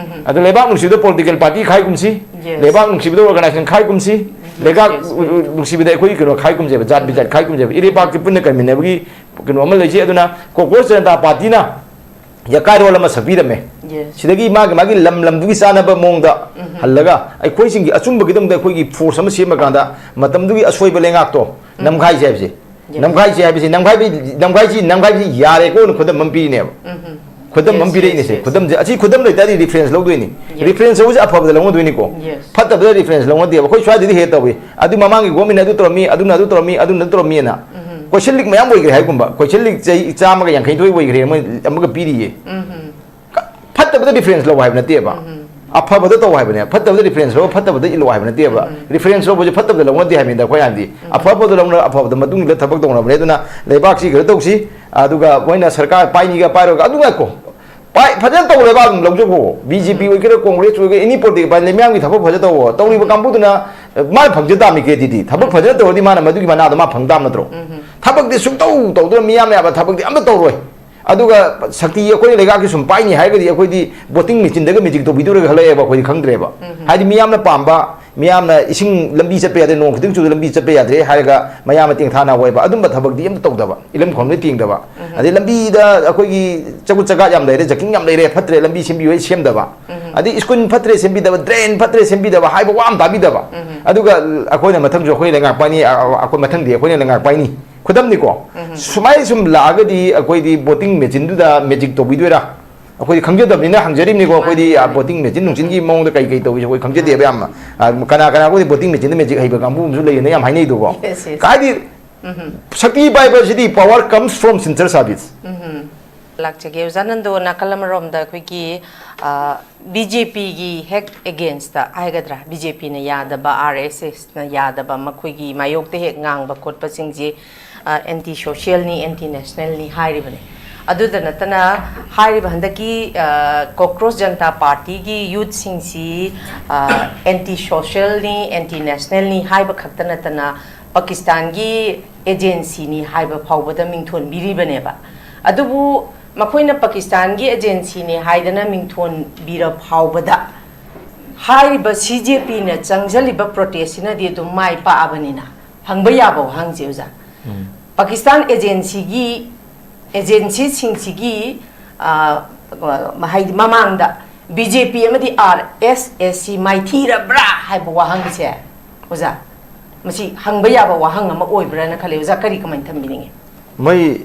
ꯑꯗꯨ ꯂꯩꯕꯥꯛ ꯅꯨꯡꯁꯤꯕꯗ ꯄꯣꯂꯤꯇꯤꯀꯦꯜ ꯄꯥꯔꯇꯤ ꯈꯥꯏꯒꯨꯝꯁꯤ꯫ ꯂꯩꯕꯥꯛ ꯅꯨꯡꯁꯤꯕꯗ ꯑꯣꯔꯒꯅꯥꯏꯖꯦꯁꯟ ꯈꯥꯏꯒꯨꯝꯁꯤ꯫ ꯂꯩꯕꯥꯛ ꯅꯨꯡꯁꯤꯕꯗ ꯑꯩꯈꯣꯏꯒꯤ ꯀꯩꯅꯣ ꯈꯥꯏꯒꯨꯝꯁꯦꯕ, ꯖꯥꯠ ꯕꯤꯖꯥꯠ ꯈꯥꯏꯒꯨꯝꯁꯦꯕ꯫ ꯏꯔꯩꯄꯥꯛꯁꯤ ꯄꯨꯟꯅ ꯀꯟꯃꯤꯟꯅꯕꯒꯤ ꯀꯩꯅꯣ ꯑꯃ ꯂꯩꯖꯩ꯫ ꯑꯗꯨꯅ ꯀꯣꯀ꯭ꯔꯣꯁ ꯖꯅꯇꯥ ꯄꯥꯔꯇꯤꯅ ꯌꯥꯀꯥꯏꯔꯣꯜ ꯑꯃ ꯁꯛꯄꯤꯔꯝꯃꯦ꯫ ꯁꯤꯗꯒꯤ ꯃꯥꯒꯤ, ꯃꯥꯒꯤ ꯂꯝ ꯂꯝꯗꯨꯒꯤ ꯆꯥꯟꯅꯕ ꯃꯑꯣꯡꯗ ꯍꯜꯂꯒ ꯑꯩꯈꯣꯏꯁꯤꯡꯒꯤ ꯑꯆꯨꯝꯕꯒꯤꯗꯃꯛꯇ ꯑꯩꯈꯣꯏꯒꯤ ꯐꯣꯔꯁ ꯑꯃ ꯁꯦꯝꯃꯀꯥꯟꯗ ꯃꯇꯝꯗꯨꯒꯤ ꯑꯁꯣꯏꯕ ꯂꯩꯉꯥꯛꯇꯣ ꯅꯝꯈꯥꯏꯁꯦ ꯍꯥꯏꯕꯁꯦ꯫ ꯅꯝꯈꯥꯏꯁꯦ ꯍꯥꯏꯕꯁꯤ, ꯅꯝꯈꯥꯏꯕꯤ-, ꯅꯝꯈꯥꯏꯁꯤ, ꯅꯝꯈꯥꯏꯕꯁꯤ ꯌꯥꯔꯦꯀꯣꯅ ꯈꯨꯗꯝ ꯑꯃ ꯄꯤꯔꯤꯅꯦꯕ꯫ ꯈꯨꯗꯝ ꯑꯃ ꯄꯤꯔꯛꯏꯅꯦꯁꯦ꯫ ꯈꯨꯗꯝꯁꯦ, ꯑꯁꯤ ꯈꯨꯗꯝ ꯂꯩꯇꯥꯔꯗꯤ ꯔꯤꯐꯔꯦꯟꯁ ꯂꯧꯗꯣꯏꯅꯤ꯫ ꯔꯤꯐꯔꯦꯟꯁ ꯂꯧꯕꯁꯦ ꯑꯐꯕꯗ ꯂꯧꯅꯗꯣꯏꯅꯤꯀꯣ꯫ ꯐꯠꯇꯕꯗ ꯔꯤꯐꯔꯦꯟꯁ ꯂꯧꯅꯗꯦꯕ꯫ ꯑꯩꯈꯣꯏ ꯁ꯭ꯋꯥꯏꯗꯗꯤ ꯍꯦꯛ ꯇꯧꯏ, ꯑꯗꯨ ꯃꯃꯥꯡꯒꯤ ꯒꯣꯔꯃꯦꯟꯅ ꯑꯗꯨ ꯇꯧꯔꯝꯃꯤ, ꯑꯗꯨꯅ ꯑꯗꯨ ꯇꯧꯔꯝꯃꯤ, ꯑꯗꯨꯅ ꯑꯗꯨ ꯇꯧꯔꯝꯃꯤꯅ꯫ ꯀꯣꯏꯁꯟ ꯂꯤꯛ ꯃꯌꯥꯝ ꯑꯣꯏꯈ꯭ꯔꯦ ꯍꯥꯏꯒꯨꯝꯕ꯫ ꯀꯣꯏꯁꯟ ꯂꯤꯛ ꯆꯍꯤ ꯆꯥꯝꯃꯒ ꯌꯥꯡꯈꯩꯅꯤꯊꯣꯏ ꯑꯣꯏꯈ꯭ꯔꯦ, ꯃꯣꯏ ꯑꯃꯒ ꯄꯤꯔꯤꯌꯦ꯫ ꯐꯠꯇꯕꯗ ꯔꯤꯐꯔꯦꯟꯁ ꯂꯧ ꯍꯥꯏꯕ ꯅꯠꯇꯦꯕ꯫ ꯑꯐꯕꯗ ꯇꯧ ꯍꯥꯏꯕꯅꯦ꯫ ꯐꯠꯇꯕꯗ ꯔꯤꯐꯔꯦꯟꯁ ꯂꯧ, ꯐꯠꯇꯕꯗ ꯏꯜꯂꯣ ꯍꯥꯏꯕ ꯅꯠꯇꯦꯕ꯫ ꯔꯤꯐꯔꯦꯟꯁ ꯂꯧꯕꯁꯦ ꯐꯠꯇꯕꯗ ꯂꯧꯅꯗꯦ ꯍꯥꯏꯕꯅꯤꯗ ꯑꯩꯈꯣꯏ ꯍꯥꯏꯕꯗꯤ꯫ ꯑꯐꯕꯗ ꯂꯧꯅ ꯑꯐꯕꯗ ꯃꯇꯨꯡ ꯏꯟꯅ ꯊꯕꯛ ꯇꯧꯅꯕꯅꯦ꯫ ꯑꯗꯨꯅ ꯂꯩꯕꯥꯛꯁꯤ ꯀꯩꯅꯣ ꯇꯧꯁꯤ, ꯑꯗꯨꯒ ꯃꯣꯏꯅ ꯁꯔꯀꯥꯔ ꯄꯥꯏꯅꯤꯒ ꯄꯥꯏꯔꯣꯏꯒ ꯑꯗꯨ ꯉꯥꯏꯈꯣ꯫ ꯄꯥꯏ-, ꯐꯖꯅ ꯇꯧ, ꯂꯩꯕꯥꯛ ꯑꯗꯨꯝ ꯂꯧꯖꯈꯣ꯫ ꯕꯤ ꯖꯦ ꯄꯤ ꯑꯣꯏꯒꯦꯔꯥ, ꯀꯣꯡꯒ꯭ꯔꯦꯁ ꯑꯣꯏꯒꯦꯔꯥ, ꯑꯦꯅꯤ ꯄꯣꯂꯤꯇꯤꯀꯦꯜ ꯄꯥꯔꯇꯤ, ꯂꯩꯃꯌꯥꯝꯒꯤ ꯊꯕꯛ ꯐꯖꯅ ꯇꯧꯋꯣ꯫ ꯇꯧꯔꯤꯕ ꯀꯥꯡꯕꯨꯗꯨꯅ, ꯑ, ꯃꯥꯅ ꯐꯪꯖ ꯇꯥꯕꯅꯤ ꯀ꯭ꯔꯦꯗꯤꯠꯇꯤ꯫ ꯊꯕꯛ ꯐꯖꯅ ꯇꯧꯔꯗꯤ ꯃꯥꯅ ꯃꯗꯨꯒꯤ ꯃꯅꯥꯗꯣ ꯃꯥ ꯐꯪ ꯇꯥꯕ ꯅꯠꯇ꯭ꯔꯣ? ꯊꯕꯛꯇꯤ ꯁꯨꯡꯇꯧ ꯇꯧꯗ꯭ꯔ, ꯃꯤꯌꯥꯝꯅ ꯌꯥꯕ ꯊꯕꯛꯇꯤ ꯑꯝꯇ ꯇꯧꯔꯣꯏ꯫ ꯑꯗꯨꯒ ꯁꯛꯇꯤ ꯑꯩꯈꯣꯏꯅ ꯂꯩꯉꯥꯛꯀꯤ ꯁꯨꯝ ꯄꯥꯏꯅꯤ ꯍꯥꯏꯔꯒꯗꯤ ꯑꯩꯈꯣꯏꯗꯤ ꯚꯣꯇꯤꯡ ꯃꯦꯆꯤꯟꯗꯒ ꯃꯦꯖꯤꯛ ꯇꯧꯕꯤꯗꯧꯔꯒ ꯈꯜꯂꯛꯑꯦꯕ꯫ ꯑꯩꯈꯣꯏꯗꯤ ꯈꯪꯗ꯭ꯔꯦꯕ꯫ ꯍꯥꯏꯗꯤ ꯃꯤꯌꯥꯝꯅ ꯄꯥꯝꯕ ꯃꯤꯌꯥꯝꯅ ꯏꯁꯤꯡ ꯂꯝꯕꯤ ꯆꯠꯄ ꯌꯥꯗ꯭ꯔꯦ, ꯅꯣꯡ ꯈꯤꯇꯪ ꯆꯨꯕꯗ ꯂꯝꯕꯤ ꯆꯠꯄ ꯌꯥꯗ꯭ꯔꯦ ꯍꯥꯏꯔꯒ ꯃꯌꯥꯝꯅ ꯇꯦꯡꯊꯥ ꯅꯥ ꯍꯣꯏꯕ, ꯑꯗꯨꯝꯕ ꯊꯕꯛꯇꯤ ꯑꯝꯇ ꯇꯧꯗꯕ, ꯏꯂꯝ ꯈꯣꯝꯗ ꯇꯦꯡꯗꯕ꯫ ꯑꯗꯩ ꯂꯝꯕꯤꯗ ꯑꯩꯈꯣꯏꯒꯤ ꯆꯀꯨꯠ ꯆꯀꯥꯠ ꯌꯥꯝ ꯂꯩꯔꯦ, ꯖꯀꯤꯡ ꯌꯥꯝ ꯂꯩꯔꯦ, ꯐꯠꯇ꯭ꯔꯦ, ꯂꯝꯕꯤ ꯁꯦꯝꯕꯤꯌꯨ ꯍꯥꯏ ꯁꯦꯝꯗꯕ꯫ ꯑꯗꯩ ꯁ꯭ꯀꯨꯜ ꯐꯠꯇ꯭ꯔꯦ ꯁꯦꯝꯕꯤꯗꯕ, ꯗ꯭ꯔꯦꯟ ꯐꯠꯇ꯭ꯔꯦ ꯁꯦꯝꯕꯤꯗꯕ, ꯍꯥꯏꯕ ꯋꯥ ꯑꯃ ꯇꯥꯕꯤꯗꯕ꯫ ꯑꯗꯨꯒ ꯑꯩꯈꯣꯏꯅ ꯃꯊꯪꯁꯨ ꯑꯩꯈꯣꯏꯅ ꯂꯩꯉꯥꯛ ꯄꯥꯏꯅꯤ, ꯑ, ꯑ, ꯑꯩꯈꯣꯏ ꯃꯊꯪꯗꯤ ꯑꯩꯈꯣꯏꯅ ꯂꯩꯉꯥꯛ ꯄꯥꯏꯅꯤ꯫ ꯈꯨꯗꯝꯅꯤꯀꯣ꯫ ꯁꯨꯃꯥꯏꯅ ꯁꯨꯝ ꯂꯥꯛꯑꯒꯗꯤ ꯑꯩꯈꯣꯏꯗꯤ ꯚꯣꯇꯤꯡ ꯃꯦꯆꯤꯟꯗꯨꯗ ꯃꯦꯖꯤꯛ ꯇꯧꯕꯤꯗꯣꯏꯔꯥ? ꯑꯩꯈꯣꯏꯗꯤ ꯈꯪꯖꯗꯕꯅꯤꯅ ꯍꯪꯖꯔꯤꯕꯅꯤꯀꯣ꯫ ꯑꯩꯈꯣꯏꯗꯤ, ꯃꯥꯅꯤ, ꯑ, ꯃꯥꯅꯤ꯫ ꯚꯣꯇꯤꯡ ꯃꯦꯆꯤꯟ ꯅꯨꯡꯆꯤꯟꯒꯤ ꯃꯑꯣꯡꯗ ꯀꯩ ꯀꯩ ꯇꯧꯏꯁꯦ ꯑꯩꯈꯣꯏ ꯈꯪꯖꯗꯦꯕ ꯌꯥꯝꯅ꯫ ꯑ, ꯀꯅꯥ ꯀꯅꯥ ꯑꯩꯈꯣꯏꯗꯤ ꯚꯣꯇꯤꯡ ꯃꯦꯆꯤꯟꯗ ꯃꯦꯖꯤꯛ ꯍꯩꯕ ꯀꯥꯡꯕꯨ ꯑꯃꯁꯨ ꯂꯩꯌꯦꯅ ꯌꯥꯝ ꯍꯥꯏꯅꯩꯗꯣꯀꯣ꯫ Yes, yes. ꯀꯥꯏꯗꯤ ꯎꯝ꯫ ꯁꯛꯇꯤ ꯄꯥꯏꯕꯁꯤꯗꯤ power comes from sincere service꯫ ꯎꯝ꯫ ꯂꯥꯛꯆꯒꯦ ꯑꯣꯖꯥ ꯅꯟꯗꯣ, ꯅꯥꯀꯜ ꯑꯃꯔꯣꯝꯗ ꯑꯩꯈꯣꯏꯒꯤ, ꯑ, ꯕꯤ ꯖꯦ ꯄꯤꯒꯤ ꯍꯦꯛ against ꯍꯥꯏꯒꯗ꯭ꯔꯥ, ꯕꯤ ꯖꯦ ꯄꯤꯅ ꯌꯥꯗꯕ, ꯑꯥꯔ ꯑꯦꯁ ꯑꯦꯁꯅ ꯌꯥꯗꯕ, ꯃꯈꯣꯏꯒꯤ ꯃꯥꯌꯣꯛꯇ ꯍꯦꯛ ꯉꯥꯡꯕ ꯈꯣꯠꯄꯁꯤꯡꯁꯦ, ꯑ, anti socialꯅꯤ, anti nationalꯅꯤ ꯍꯥꯏꯔꯤꯕꯅꯤ꯫ ꯑꯗꯨꯗ ꯅꯠꯇꯅ ꯍꯥꯏꯔꯤꯕ ꯍꯟꯗꯛꯀꯤ, ꯑ, ꯀꯣꯀ꯭ꯔꯣꯁ ꯖꯅꯇꯥ ꯄꯥꯔꯇꯤꯒꯤ ꯌꯨꯠꯁꯤꯡꯁꯤ, ꯑ, anti socialꯅꯤ, anti nationalꯅꯤ ꯍꯥꯏꯕ ꯈꯛꯇ ꯅꯠꯇꯅ ꯄꯥꯀꯤꯁꯇꯥꯟꯒꯤ ꯑꯦꯖꯦꯟꯁꯤꯅꯤ ꯍꯥꯏꯕ ꯐꯥꯎꯕꯗ ꯃꯤꯡꯊꯣꯟꯕꯤꯔꯤꯕꯅꯦꯕ꯫ ꯑꯗꯨꯕꯨ ꯃꯈꯣꯏꯅ ꯄꯥꯀꯤꯁꯇꯥꯟꯒꯤ ꯑꯦꯖꯦꯟꯁꯤꯅꯤ ꯍꯥꯏꯗꯅ ꯃꯤꯡꯊꯣꯟꯕꯤꯔ ꯐꯥꯎꯕꯗ ꯍꯥꯏꯔꯤꯕ ꯁꯤ ꯖꯦ ꯄꯤꯅ ꯆꯪꯁꯤꯜꯂꯤꯕ ꯄ꯭ꯔꯣꯇꯦꯁꯁꯤꯅꯗꯤ ꯑꯗꯨꯝ ꯃꯥꯏ ꯄꯥꯛꯑꯕꯅꯤꯅ ꯍꯪꯕ ꯌꯥꯕ ꯋꯥꯍꯪꯁꯦ ꯑꯣꯖꯥ꯫ ꯎꯝ꯫ ꯄꯥꯀꯤꯁꯇꯥꯟ ꯑꯦꯖꯦꯟꯁꯤꯒꯤ, ꯑꯦꯖꯦꯟꯁꯤꯁꯤꯡꯁꯤꯒꯤ, ꯑ, ꯍꯥꯏꯗꯤ ꯃꯃꯥꯡꯗ ꯕꯤ ꯖꯦ ꯄꯤ ꯑꯃꯗꯤ ꯑꯥꯔ ꯑꯦꯁ ꯑꯦꯁꯁꯤ ꯃꯥꯏꯊꯤꯔꯕ꯭ꯔꯥ ꯍꯥꯏꯕ ꯋꯥꯍꯪꯁꯦ ꯑꯣꯖꯥ, ꯃꯁꯤ ꯍꯪꯕ ꯌꯥꯕ ꯋꯥꯍꯪ ꯑꯃ ꯑꯣꯏꯕ꯭ꯔꯥꯅ ꯈꯜꯂꯤ꯫ ꯑꯣꯖꯥ, ꯀꯔꯤ ꯀꯃꯥꯏꯅ ꯊꯝꯕꯤꯅꯤꯡꯉꯤ? ꯃꯣꯏ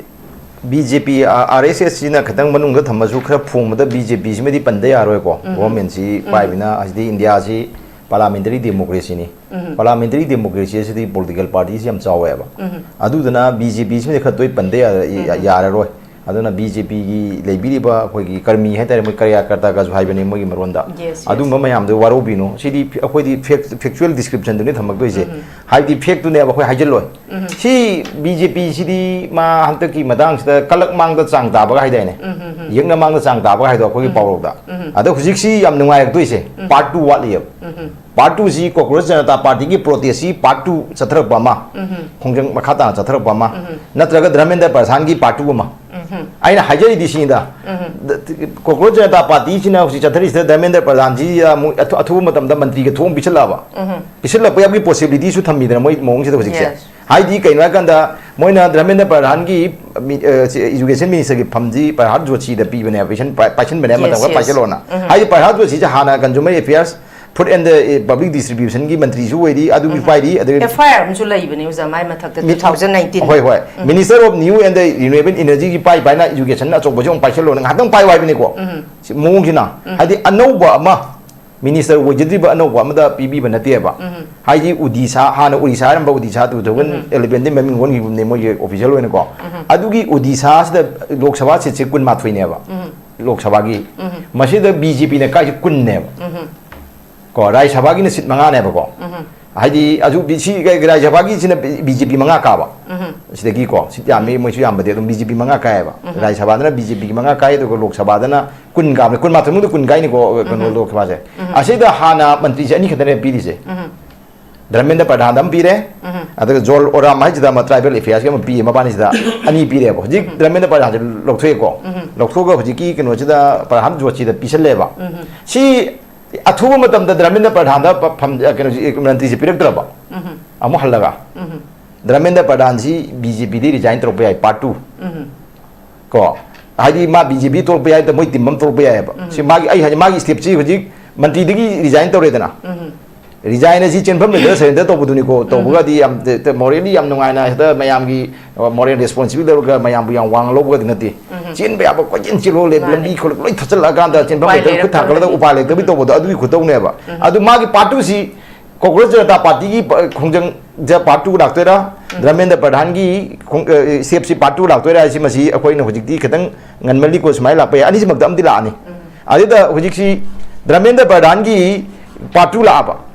ꯕꯤ ꯖꯦ ꯄꯤ, ꯑꯥꯔ ꯑꯦꯁ ꯑꯦꯁꯁꯤꯅ ꯈꯤꯇꯪ ꯃꯅꯨꯡꯗ ꯊꯝꯃꯁꯨ ꯈꯔ ꯐꯣꯡꯕꯗ ꯕꯤ ꯖꯦ ꯄꯤꯁꯤꯃꯗꯤ ꯄꯟꯗ ꯌꯥꯔꯣꯏꯀꯣ꯫ ꯎꯝ꯫ ꯒꯣꯚꯔꯟꯃꯦꯟꯁꯤ ꯎꯝ꯫ ꯄꯥꯏꯕꯅ, ꯍꯧꯖꯤꯛꯇꯤ ꯏꯟꯗꯤꯌꯥꯁꯤ ꯄꯥꯔꯂꯥꯃꯦꯟꯇꯔꯤ ꯗꯦꯃꯣꯀ꯭ꯔꯦꯁꯤꯅꯤ꯫ ꯎꯝ꯫ ꯄꯥꯔꯂꯥꯃꯦꯟꯇꯔꯤ ꯗꯦꯃꯣꯀ꯭ꯔꯦꯁꯤ ꯑꯁꯤꯗꯤ ꯄꯣꯂꯤꯇꯤꯀꯦꯜ ꯄꯥꯔꯇꯤꯁꯤ ꯌꯥꯝ ꯆꯥꯎꯋꯦꯕ꯫ ꯎꯝ꯫ ꯑꯗꯨꯗꯨꯅ ꯕꯤ ꯖꯦ ꯄꯤꯁꯤꯃꯗꯤ ꯈꯔ ꯇꯣꯏ ꯄꯟꯗ ꯌꯥ-, ꯌꯥ-, ꯎꯝ꯫ ꯌꯥꯔꯔꯣꯏ꯫ ꯑꯗꯨꯅ ꯕꯤ ꯖꯦ ꯄꯤꯒꯤ ꯂꯩꯕꯤꯔꯤꯕ ꯑꯩꯈꯣꯏꯒꯤ ꯀꯔꯃꯤ ꯍꯥꯏꯇꯥꯔꯦ, ꯃꯣꯏ ꯀꯔꯌꯥꯀꯔꯇꯥꯒꯁꯨ ꯍꯥꯏꯕꯅꯤ ꯃꯣꯏꯒꯤ ꯃꯔꯣꯟꯗ꯫ Yes, yes. ꯑꯗꯨꯝꯕ ꯃꯌꯥꯝꯗꯣ ꯋꯥꯔꯧꯕꯤꯅꯨ꯫ ꯁꯤꯗꯤ ꯐꯤ-, ꯑꯩꯈꯣꯏꯗꯤ ꯐꯦꯛ-, ꯐꯦꯛꯆꯨꯋꯦꯜ ꯗꯤꯁꯀ꯭ꯔꯤꯞꯁꯟꯗꯨꯅꯤ ꯊꯝꯃꯛꯇꯣꯏꯁꯦ꯫ ꯎꯝ꯫ ꯍꯥꯏꯕꯗꯤ ꯐꯦꯛꯇꯨꯅꯦꯕ ꯑꯩꯈꯣꯏ ꯍꯥꯏꯖꯤꯜꯂꯣꯏ꯫ ꯎꯝ꯫ ꯁꯤ ꯕꯤ ꯖꯦ ꯄꯤꯁꯤꯗꯤ ꯃꯥ ꯍꯟꯗꯛꯀꯤ ꯃꯇꯥꯡꯁꯤꯗ ꯀꯂꯛ ꯃꯥꯡꯗ ꯆꯥꯡ ꯇꯥꯕꯒ ꯍꯥꯏꯗꯥꯏꯅꯦ? ꯎꯝ, ꯎꯝ, ꯎꯝ꯫ ꯌꯦꯛꯅ ꯃꯥꯡꯗ ꯆꯥꯡ ꯇꯥꯕꯒ ꯍꯥꯏꯗꯣ ꯑꯩꯈꯣꯏꯒꯤ ꯎꯝ꯫ ꯄꯥꯎꯔꯧꯗ꯫ ꯎꯝ꯫ ꯑꯗꯣ ꯍꯧꯖꯤꯛꯁꯤ ꯌꯥꯝ ꯅꯨꯡꯉꯥꯏꯔꯛꯇꯣꯏꯁꯦ, ꯎꯝ꯫ Part two ꯋꯥꯠꯂꯤꯑꯕ꯫ ꯎꯝ꯫ Part twoꯁꯤ ꯀꯣꯀ꯭ꯔꯣꯁ ꯖꯅꯇꯥ ꯄꯥꯔꯇꯤꯒꯤ ꯄ꯭ꯔꯣꯇꯦꯁꯁꯤ part two ꯆꯠꯊꯔꯛꯄ ꯑꯃ, ꯎꯝ꯫ ꯈꯣꯡꯖꯪ ꯃꯈꯥ ꯇꯥꯅ ꯆꯠꯊꯔꯛꯄ ꯑꯃ, ꯎꯝ꯫ ꯅꯠꯇ꯭ꯔꯒ ꯙꯔꯃꯦꯟꯗ꯭ꯔ ꯄ꯭ꯔꯙꯥꯟꯒꯤ part two ꯑꯃ, ꯑꯩꯅ ꯍꯥꯏꯖꯔꯤꯗꯤ ꯁꯤꯅꯤꯗ, ꯀꯣꯀ꯭ꯔꯣꯆ ꯖꯅꯇꯥ ꯄꯥꯔꯇꯤꯁꯤꯅ ꯍꯧꯖꯤꯛ ꯆꯠꯊꯔꯤꯁꯤꯗ ꯙꯔꯃꯦꯟꯗ꯭ꯔ ꯄ꯭ꯔꯙꯥꯟꯁꯤ ꯑꯃꯨꯛ ꯑꯊꯨ-, ꯑꯊꯨꯕ ꯃꯇꯝꯗ ꯃꯟꯇ꯭ꯔꯤꯒ ꯊꯣꯛꯑ ꯄꯤꯁꯤꯜꯂꯛꯑꯕ, ꯄꯤꯁꯤꯜꯂꯛꯄ ꯌꯥꯕꯒꯤ ꯄꯣꯁꯤꯕꯤꯂꯤꯇꯤꯁꯨ ꯊꯝꯃꯤꯗꯅ ꯃꯣꯏ ꯃꯑꯣꯡꯁꯤꯗ ꯍꯧꯖꯤꯛꯁꯦ꯫ Yes. ꯍꯥꯏꯗꯤ ꯀꯩꯅꯣ ꯍꯥꯏꯀꯥꯟꯗ ꯃꯣꯏꯅ ꯙꯔꯃꯦꯟꯗ꯭ꯔ ꯄ꯭ꯔꯙꯥꯟꯒꯤ ꯃꯤ-, ꯑ, ꯁꯤ education minister ꯒꯤ ꯐꯝꯁꯤ ꯄ꯭ꯔꯍꯥꯠ ꯖꯣꯁꯤꯗ ꯄꯤꯕꯅꯦꯕ, ꯄꯤꯁꯟ-, ꯄꯥꯏ-, ꯄꯥꯏꯁꯟꯕꯅꯦꯕ, ꯃꯇꯝ Yes, ꯈꯔ yes. ꯄꯥꯏꯁꯜꯂꯣꯅ꯫ ꯍꯥꯏꯗꯤ ꯄ꯭ꯔꯍꯥꯠ ꯖꯣꯁꯤꯁꯦ ꯍꯥꯟꯅ consumer affairs, food and, ꯑ, public distribution ꯒꯤ ꯃꯟꯇ꯭ꯔꯤꯁꯨ ꯑꯣꯏꯔꯤ, ꯑꯗꯨꯒꯤ ꯄꯥꯏꯔꯤ, ꯑꯗꯨꯒꯤ ꯑꯦꯐ ꯑꯥꯏ ꯑꯥꯔ ꯑꯃꯁꯨ ꯂꯩꯕꯅꯦ ꯑꯣꯖꯥ, ꯃꯥꯏ ꯃꯊꯛꯇ, ꯃꯤ-, two thousand nineteen. ꯍꯣꯏ, ꯍꯣꯏ꯫ Minister of New and the Renewable Energy ꯒꯤ ꯄꯥꯏ ꯄꯥꯏꯅ education ꯑꯆꯧꯕꯁꯨ ꯑꯃꯨꯛ ꯄꯥꯏꯁꯜꯂꯣꯅ ꯉꯥꯏꯍꯥꯛꯇꯪ ꯄꯥꯏꯌꯨ ꯍꯥꯏꯕꯅꯤꯀꯣ꯫ ꯁꯤ ꯃꯑꯣꯡꯁꯤꯅ, ꯍꯥꯏꯗꯤ ꯑꯅꯧꯕ ꯑꯃ, minister ꯑꯣꯏꯖꯗ꯭ꯔꯤꯕ ꯑꯅꯧꯕ ꯑꯃꯗ ꯄꯤꯕꯤꯕ ꯅꯠꯇꯦꯕ꯫ ꯍꯥꯏꯗꯤ ꯎꯗꯤꯁꯥ, ꯍꯥꯟꯅ Orissa ꯍꯥꯏꯔꯝꯕ Odisha two thousand eleven ꯗꯤ ꯃꯃꯤꯡ ꯑꯣꯟꯈꯤꯕꯅꯦ ꯃꯣꯏꯒꯤ official ꯑꯣꯏꯅꯀꯣ꯫ ꯑꯗꯨꯒꯤ ꯎꯗꯤꯁꯥꯁꯤꯗ ꯂꯣꯛ ꯁꯚꯥ seat ꯁꯦ ꯀꯨꯟꯃꯥꯊꯣꯏꯅꯦꯕ꯫ ꯂꯣꯛ ꯁꯚꯥꯒꯤ꯫ ꯃꯁꯤꯗ ꯕꯤ ꯖꯦ ꯄꯤꯅ ꯀꯥꯏꯁꯦ ꯀꯨꯟꯅꯦꯕ꯫ ꯀꯣ, ꯔꯥꯖ꯭ꯌ ꯁꯚꯥꯒꯤꯅ seat ꯃꯉꯥꯅꯦꯕꯀꯣ꯫ ꯍꯥꯏꯗꯤ ꯑꯗꯨ ꯕꯤ-, ꯁꯤ ꯔꯥꯖ꯭ꯌ ꯁꯚꯥꯒꯤ ꯁꯤꯅ ꯕꯤ ꯖꯦ ꯄꯤ ꯃꯉꯥ ꯀꯥꯕ꯫ ꯁꯤꯗꯒꯤꯀꯣ, seat ꯌꯥꯝꯃꯤ, ꯃꯣꯏꯁꯨ ꯌꯥꯝꯕꯗꯤ ꯑꯗꯨꯝ ꯕꯤ ꯖꯦ ꯄꯤ ꯃꯉꯥ ꯀꯥꯏꯌꯦꯕ꯫ ꯔꯥꯖ꯭ꯌ ꯁꯚꯥꯗꯅ ꯕꯤ ꯖꯦ ꯄꯤꯒꯤ ꯃꯉꯥ ꯀꯥꯏ, ꯑꯗꯨꯒ ꯂꯣꯛ ꯁꯚꯥꯗꯅ ꯀꯨꯟ ꯀꯥꯕꯅꯦ, ꯀꯨꯟꯃꯥꯊꯣꯏ ꯃꯅꯨꯡꯗ ꯀꯨꯟ ꯀꯥꯏꯅꯤꯀꯣ, ꯀꯩꯅꯣ, ꯂꯣꯛ ꯁꯚꯥꯁꯦ꯫ ꯑꯁꯤꯗ ꯍꯥꯟꯅ ꯃꯟꯇ꯭ꯔꯤꯁꯦ ꯑꯅꯤ ꯈꯛꯇꯅꯦ ꯄꯤꯔꯤꯁꯦ꯫ ꯙꯔꯃꯦꯟꯗ꯭ꯔ ꯄ꯭ꯔꯙꯥꯟꯗ ꯑꯃ ꯄꯤꯔꯦ, ꯑꯗꯨꯒ ꯖꯣꯜ ꯑꯣꯔꯥꯝ ꯍꯥꯏꯁꯤꯗ ꯑꯃ tribal affairs ꯀꯤ ꯑꯃ ꯄꯤꯌꯦ, ꯃꯕꯥꯅꯤꯁꯤꯗ ꯑꯅꯤ ꯄꯤꯔꯦꯕ꯫ ꯍꯧꯖꯤꯛ ꯙꯔꯃꯦꯟꯗ꯭ꯔ ꯄ꯭ꯔꯙꯥꯟꯁꯦ ꯂꯧꯊꯣꯛꯑꯦꯀꯣ, ꯂꯧꯊꯣꯛꯑꯒ ꯍꯧꯖꯤꯛꯀꯤ ꯀꯩꯅꯣꯁꯤꯗ ꯄ꯭ꯔꯍꯥꯠ ꯖꯣꯁꯤꯗ ꯄꯤꯁꯜꯂꯦꯕ꯫ ꯁꯤ ꯑꯊꯨꯕ ꯃꯇꯝꯗ ꯙꯔꯃꯦꯟꯗ꯭ꯔ ꯄ꯭ꯔꯙꯥꯟꯗ ꯄ-, ꯐꯝ-, ꯑ, ꯀꯩꯅꯣꯁꯤ, ꯃꯟꯇ꯭ꯔꯤꯁꯤ ꯄꯤꯔꯛꯇ꯭ꯔꯕ? ꯑꯃꯨꯛ ꯍꯜꯂꯒ꯫ ꯙꯔꯃꯦꯟꯗ꯭ꯔ ꯄ꯭ꯔꯙꯥꯟꯁꯤ ꯕꯤ ꯖꯦ ꯄꯤꯗꯒꯤ resign ꯇꯧꯔꯛꯄ ꯌꯥꯏ, part two꯫ ꯀꯣ? ꯍꯥꯏꯗꯤ ꯃꯥ ꯕꯤ ꯖꯦ ꯄꯤ ꯊꯣꯛꯂꯛꯄ ꯌꯥꯏ, ꯃꯣꯏ team ꯑꯃ ꯊꯣꯛꯂꯛꯄ ꯌꯥꯏꯑꯕ꯫ ꯁꯤ ꯃꯥꯒꯤ, ꯑꯩ ꯍꯥꯏꯁꯦ, ꯃꯥꯒꯤ step ꯁꯤ ꯍꯧꯖꯤꯛ ꯃꯟꯇ꯭ꯔꯤꯗꯒꯤ resign ꯇꯧꯔꯦꯗꯅ꯫ Resign ꯑꯁꯤ ꯆꯦꯟꯐꯝ ꯂꯩꯇ꯭ꯔꯒ surrender ꯇꯧꯕꯗꯨꯅꯤꯀꯣ꯫ ꯇꯧꯕꯒꯗꯤ ꯌꯥꯝ ꯇ-, ꯇ-, morally ꯌꯥꯝ ꯅꯨꯡꯉꯥꯏꯅ ꯍꯦꯛꯇ ꯃꯌꯥꯝꯒꯤ, ꯑ, moral responsibility ꯂꯧꯔꯒ ꯃꯌꯥꯝꯕꯨ ꯌꯥꯝ ꯋꯥꯡꯅ ꯂꯧꯕꯒꯗꯤ ꯅꯠꯇꯦ꯫ ꯆꯦꯟꯕ ꯌꯥꯕ ꯀꯣꯏꯆꯦꯟ ꯆꯦꯜꯂꯣ, ꯂꯦ-, ꯃꯥꯅꯦ꯫ ꯂꯝꯕꯤ ꯈꯣꯠꯂ ꯂꯣꯏ ꯊꯠꯆꯜꯂꯛꯑꯀꯥꯟꯗ ꯆꯦꯟꯐꯝ ꯎꯄꯥꯏ ꯂꯩꯇ꯭ꯔꯒ ꯈꯨꯠ ꯊꯥꯡꯒꯠꯂꯒ ꯂꯩꯔꯛꯇꯕꯗꯒꯤ꯫ ꯎꯄꯥꯏ ꯂꯩꯇꯕꯒꯤ ꯇꯧꯕꯗꯣ ꯑꯗꯨꯒꯤ ꯈꯨꯇꯧꯅꯦꯕ꯫ ꯑꯗꯨ ꯃꯥꯒꯤ part two ꯁꯤ ꯀꯣꯀ꯭ꯔꯣꯆ ꯖꯅꯇꯥ ꯄꯥꯔꯇꯤꯒꯤ ꯄ-, ꯈꯣꯡꯖꯪꯗ part two ꯂꯥꯛꯇꯣꯏꯔꯥ? ꯙꯔꯃꯦꯟꯗ꯭ꯔ ꯄ꯭ꯔꯙꯥꯟꯒꯤ ꯈꯣꯡ-, ꯑ, step ꯁꯤ part two ꯂꯥꯛꯇꯣꯏꯔꯥ ꯍꯥꯏꯁꯤ ꯃꯁꯤ ꯑꯩꯈꯣꯏꯅ ꯍꯧꯖꯤꯛꯇꯤ ꯈꯤꯇꯪ ꯉꯟꯃꯜꯂꯤꯀꯣ, ꯁꯨꯃꯥꯏꯅ ꯂꯥꯛꯄ ꯌꯥꯏ꯫ ꯑꯅꯤꯁꯤꯃꯛꯇ ꯑꯃꯗꯤ ꯂꯥꯛꯑꯅꯤ꯫ ꯑꯗꯨꯗ ꯍꯧꯖꯤꯛꯁꯤ ꯙꯔꯃꯦꯟꯗ꯭ꯔ ꯄ꯭ꯔꯙꯥꯟꯒꯤ part two ꯂꯥꯛꯑꯕ꯫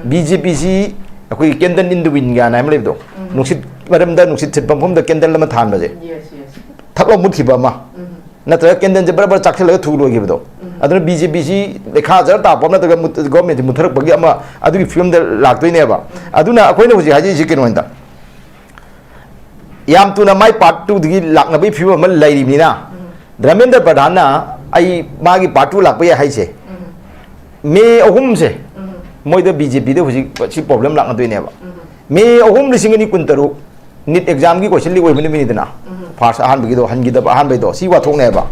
ꯕꯤ ꯖꯦ ꯄꯤ ꯁꯤ ꯑꯩꯈꯣꯏꯒꯤ candle in the wind ꯀꯥꯏꯅ ꯑꯃ ꯂꯩꯕꯗꯣ꯫ ꯅꯨꯡꯁꯤꯠ ꯃꯔꯝꯗ ꯅꯨꯡꯁꯤꯠ ꯁꯤꯠꯄ ꯃꯐꯝꯗ candle ꯑꯃ ꯊꯥꯟꯕꯁꯦ꯫ Yes, yes. ꯊꯛ ꯂꯥꯎ ꯃꯨꯠꯈꯤꯕ ꯑꯃ꯫ ꯅꯠꯇ꯭ꯔꯒ candle ꯁꯦ ꯕꯔ ꯕꯔ ꯆꯥꯛꯁꯤꯜꯂꯒ ꯊꯨ ꯂꯣꯏꯈꯤꯕꯗꯣ꯫ ꯑꯗꯨꯅ ꯕꯤ ꯖꯦ ꯄꯤ ꯁꯤ ꯂꯩꯈꯥ ꯖꯔ ꯇꯥꯕ ꯑꯃ ꯅꯠꯇ꯭ꯔꯒ ꯃꯨꯠ-, government ꯁꯤ ꯃꯨꯠꯊꯔꯛꯄꯒꯤ ꯑꯃ ꯑꯗꯨꯒꯤ ꯐꯤꯕꯝꯗ ꯂꯥꯛꯇꯣꯏꯅꯦꯕ꯫ ꯑꯗꯨꯅ ꯑꯩꯈꯣꯏꯅ ꯍꯧꯖꯤꯛ ꯍꯥꯏꯖꯔꯤꯁꯤ ꯀꯩꯅꯣꯅꯤꯗ꯫ ꯌꯥꯝ ꯊꯨꯅ ꯃꯥꯏ ꯄꯥꯔꯠ ꯇꯨꯗꯒꯤ ꯂꯥꯛꯅꯕꯒꯤ ꯐꯤꯕꯝ ꯑꯃ ꯂꯩꯔꯤꯕꯅꯤꯅ, ꯙꯔꯃꯦꯟꯗ꯭ꯔ ꯄ꯭ꯔꯙꯥꯟꯅ ꯑꯩ ꯃꯥꯒꯤ ꯄꯥꯔꯠ ꯇꯨ ꯂꯥꯛꯄ ꯌꯥꯏ ꯍꯥꯏꯁꯦ, ꯃꯦ ꯑꯍꯨꯝꯁꯦ ꯃꯣꯏꯗ ꯕꯤ ꯖꯦ ꯄꯤꯗ ꯍꯧꯖꯤꯛ ꯁꯤ ꯄ꯭ꯔꯣꯕ꯭ꯂꯦꯝ ꯂꯥꯛꯅꯗꯣꯏꯅꯦꯕ꯫ ꯃꯦ ꯑꯍꯨꯝ ꯂꯤꯁꯤꯡ ꯑꯅꯤ ꯀꯨꯟ ꯇꯔꯨꯛ ꯅꯤꯠ ꯑꯦꯛꯖꯥꯝꯒꯤ ꯀꯣꯏꯁꯟ ꯂꯤꯛ ꯑꯣꯏꯕ ꯅꯨꯃꯤꯠꯅꯤꯗꯅ, ꯐꯥꯔꯁ ꯑꯍꯥꯟꯕꯒꯤꯗꯣ, ꯍꯟꯈꯤꯗꯕ ꯑꯍꯥꯟꯕꯩꯗꯣ, ꯁꯤ ꯋꯥꯊꯣꯛꯅꯦꯕ꯫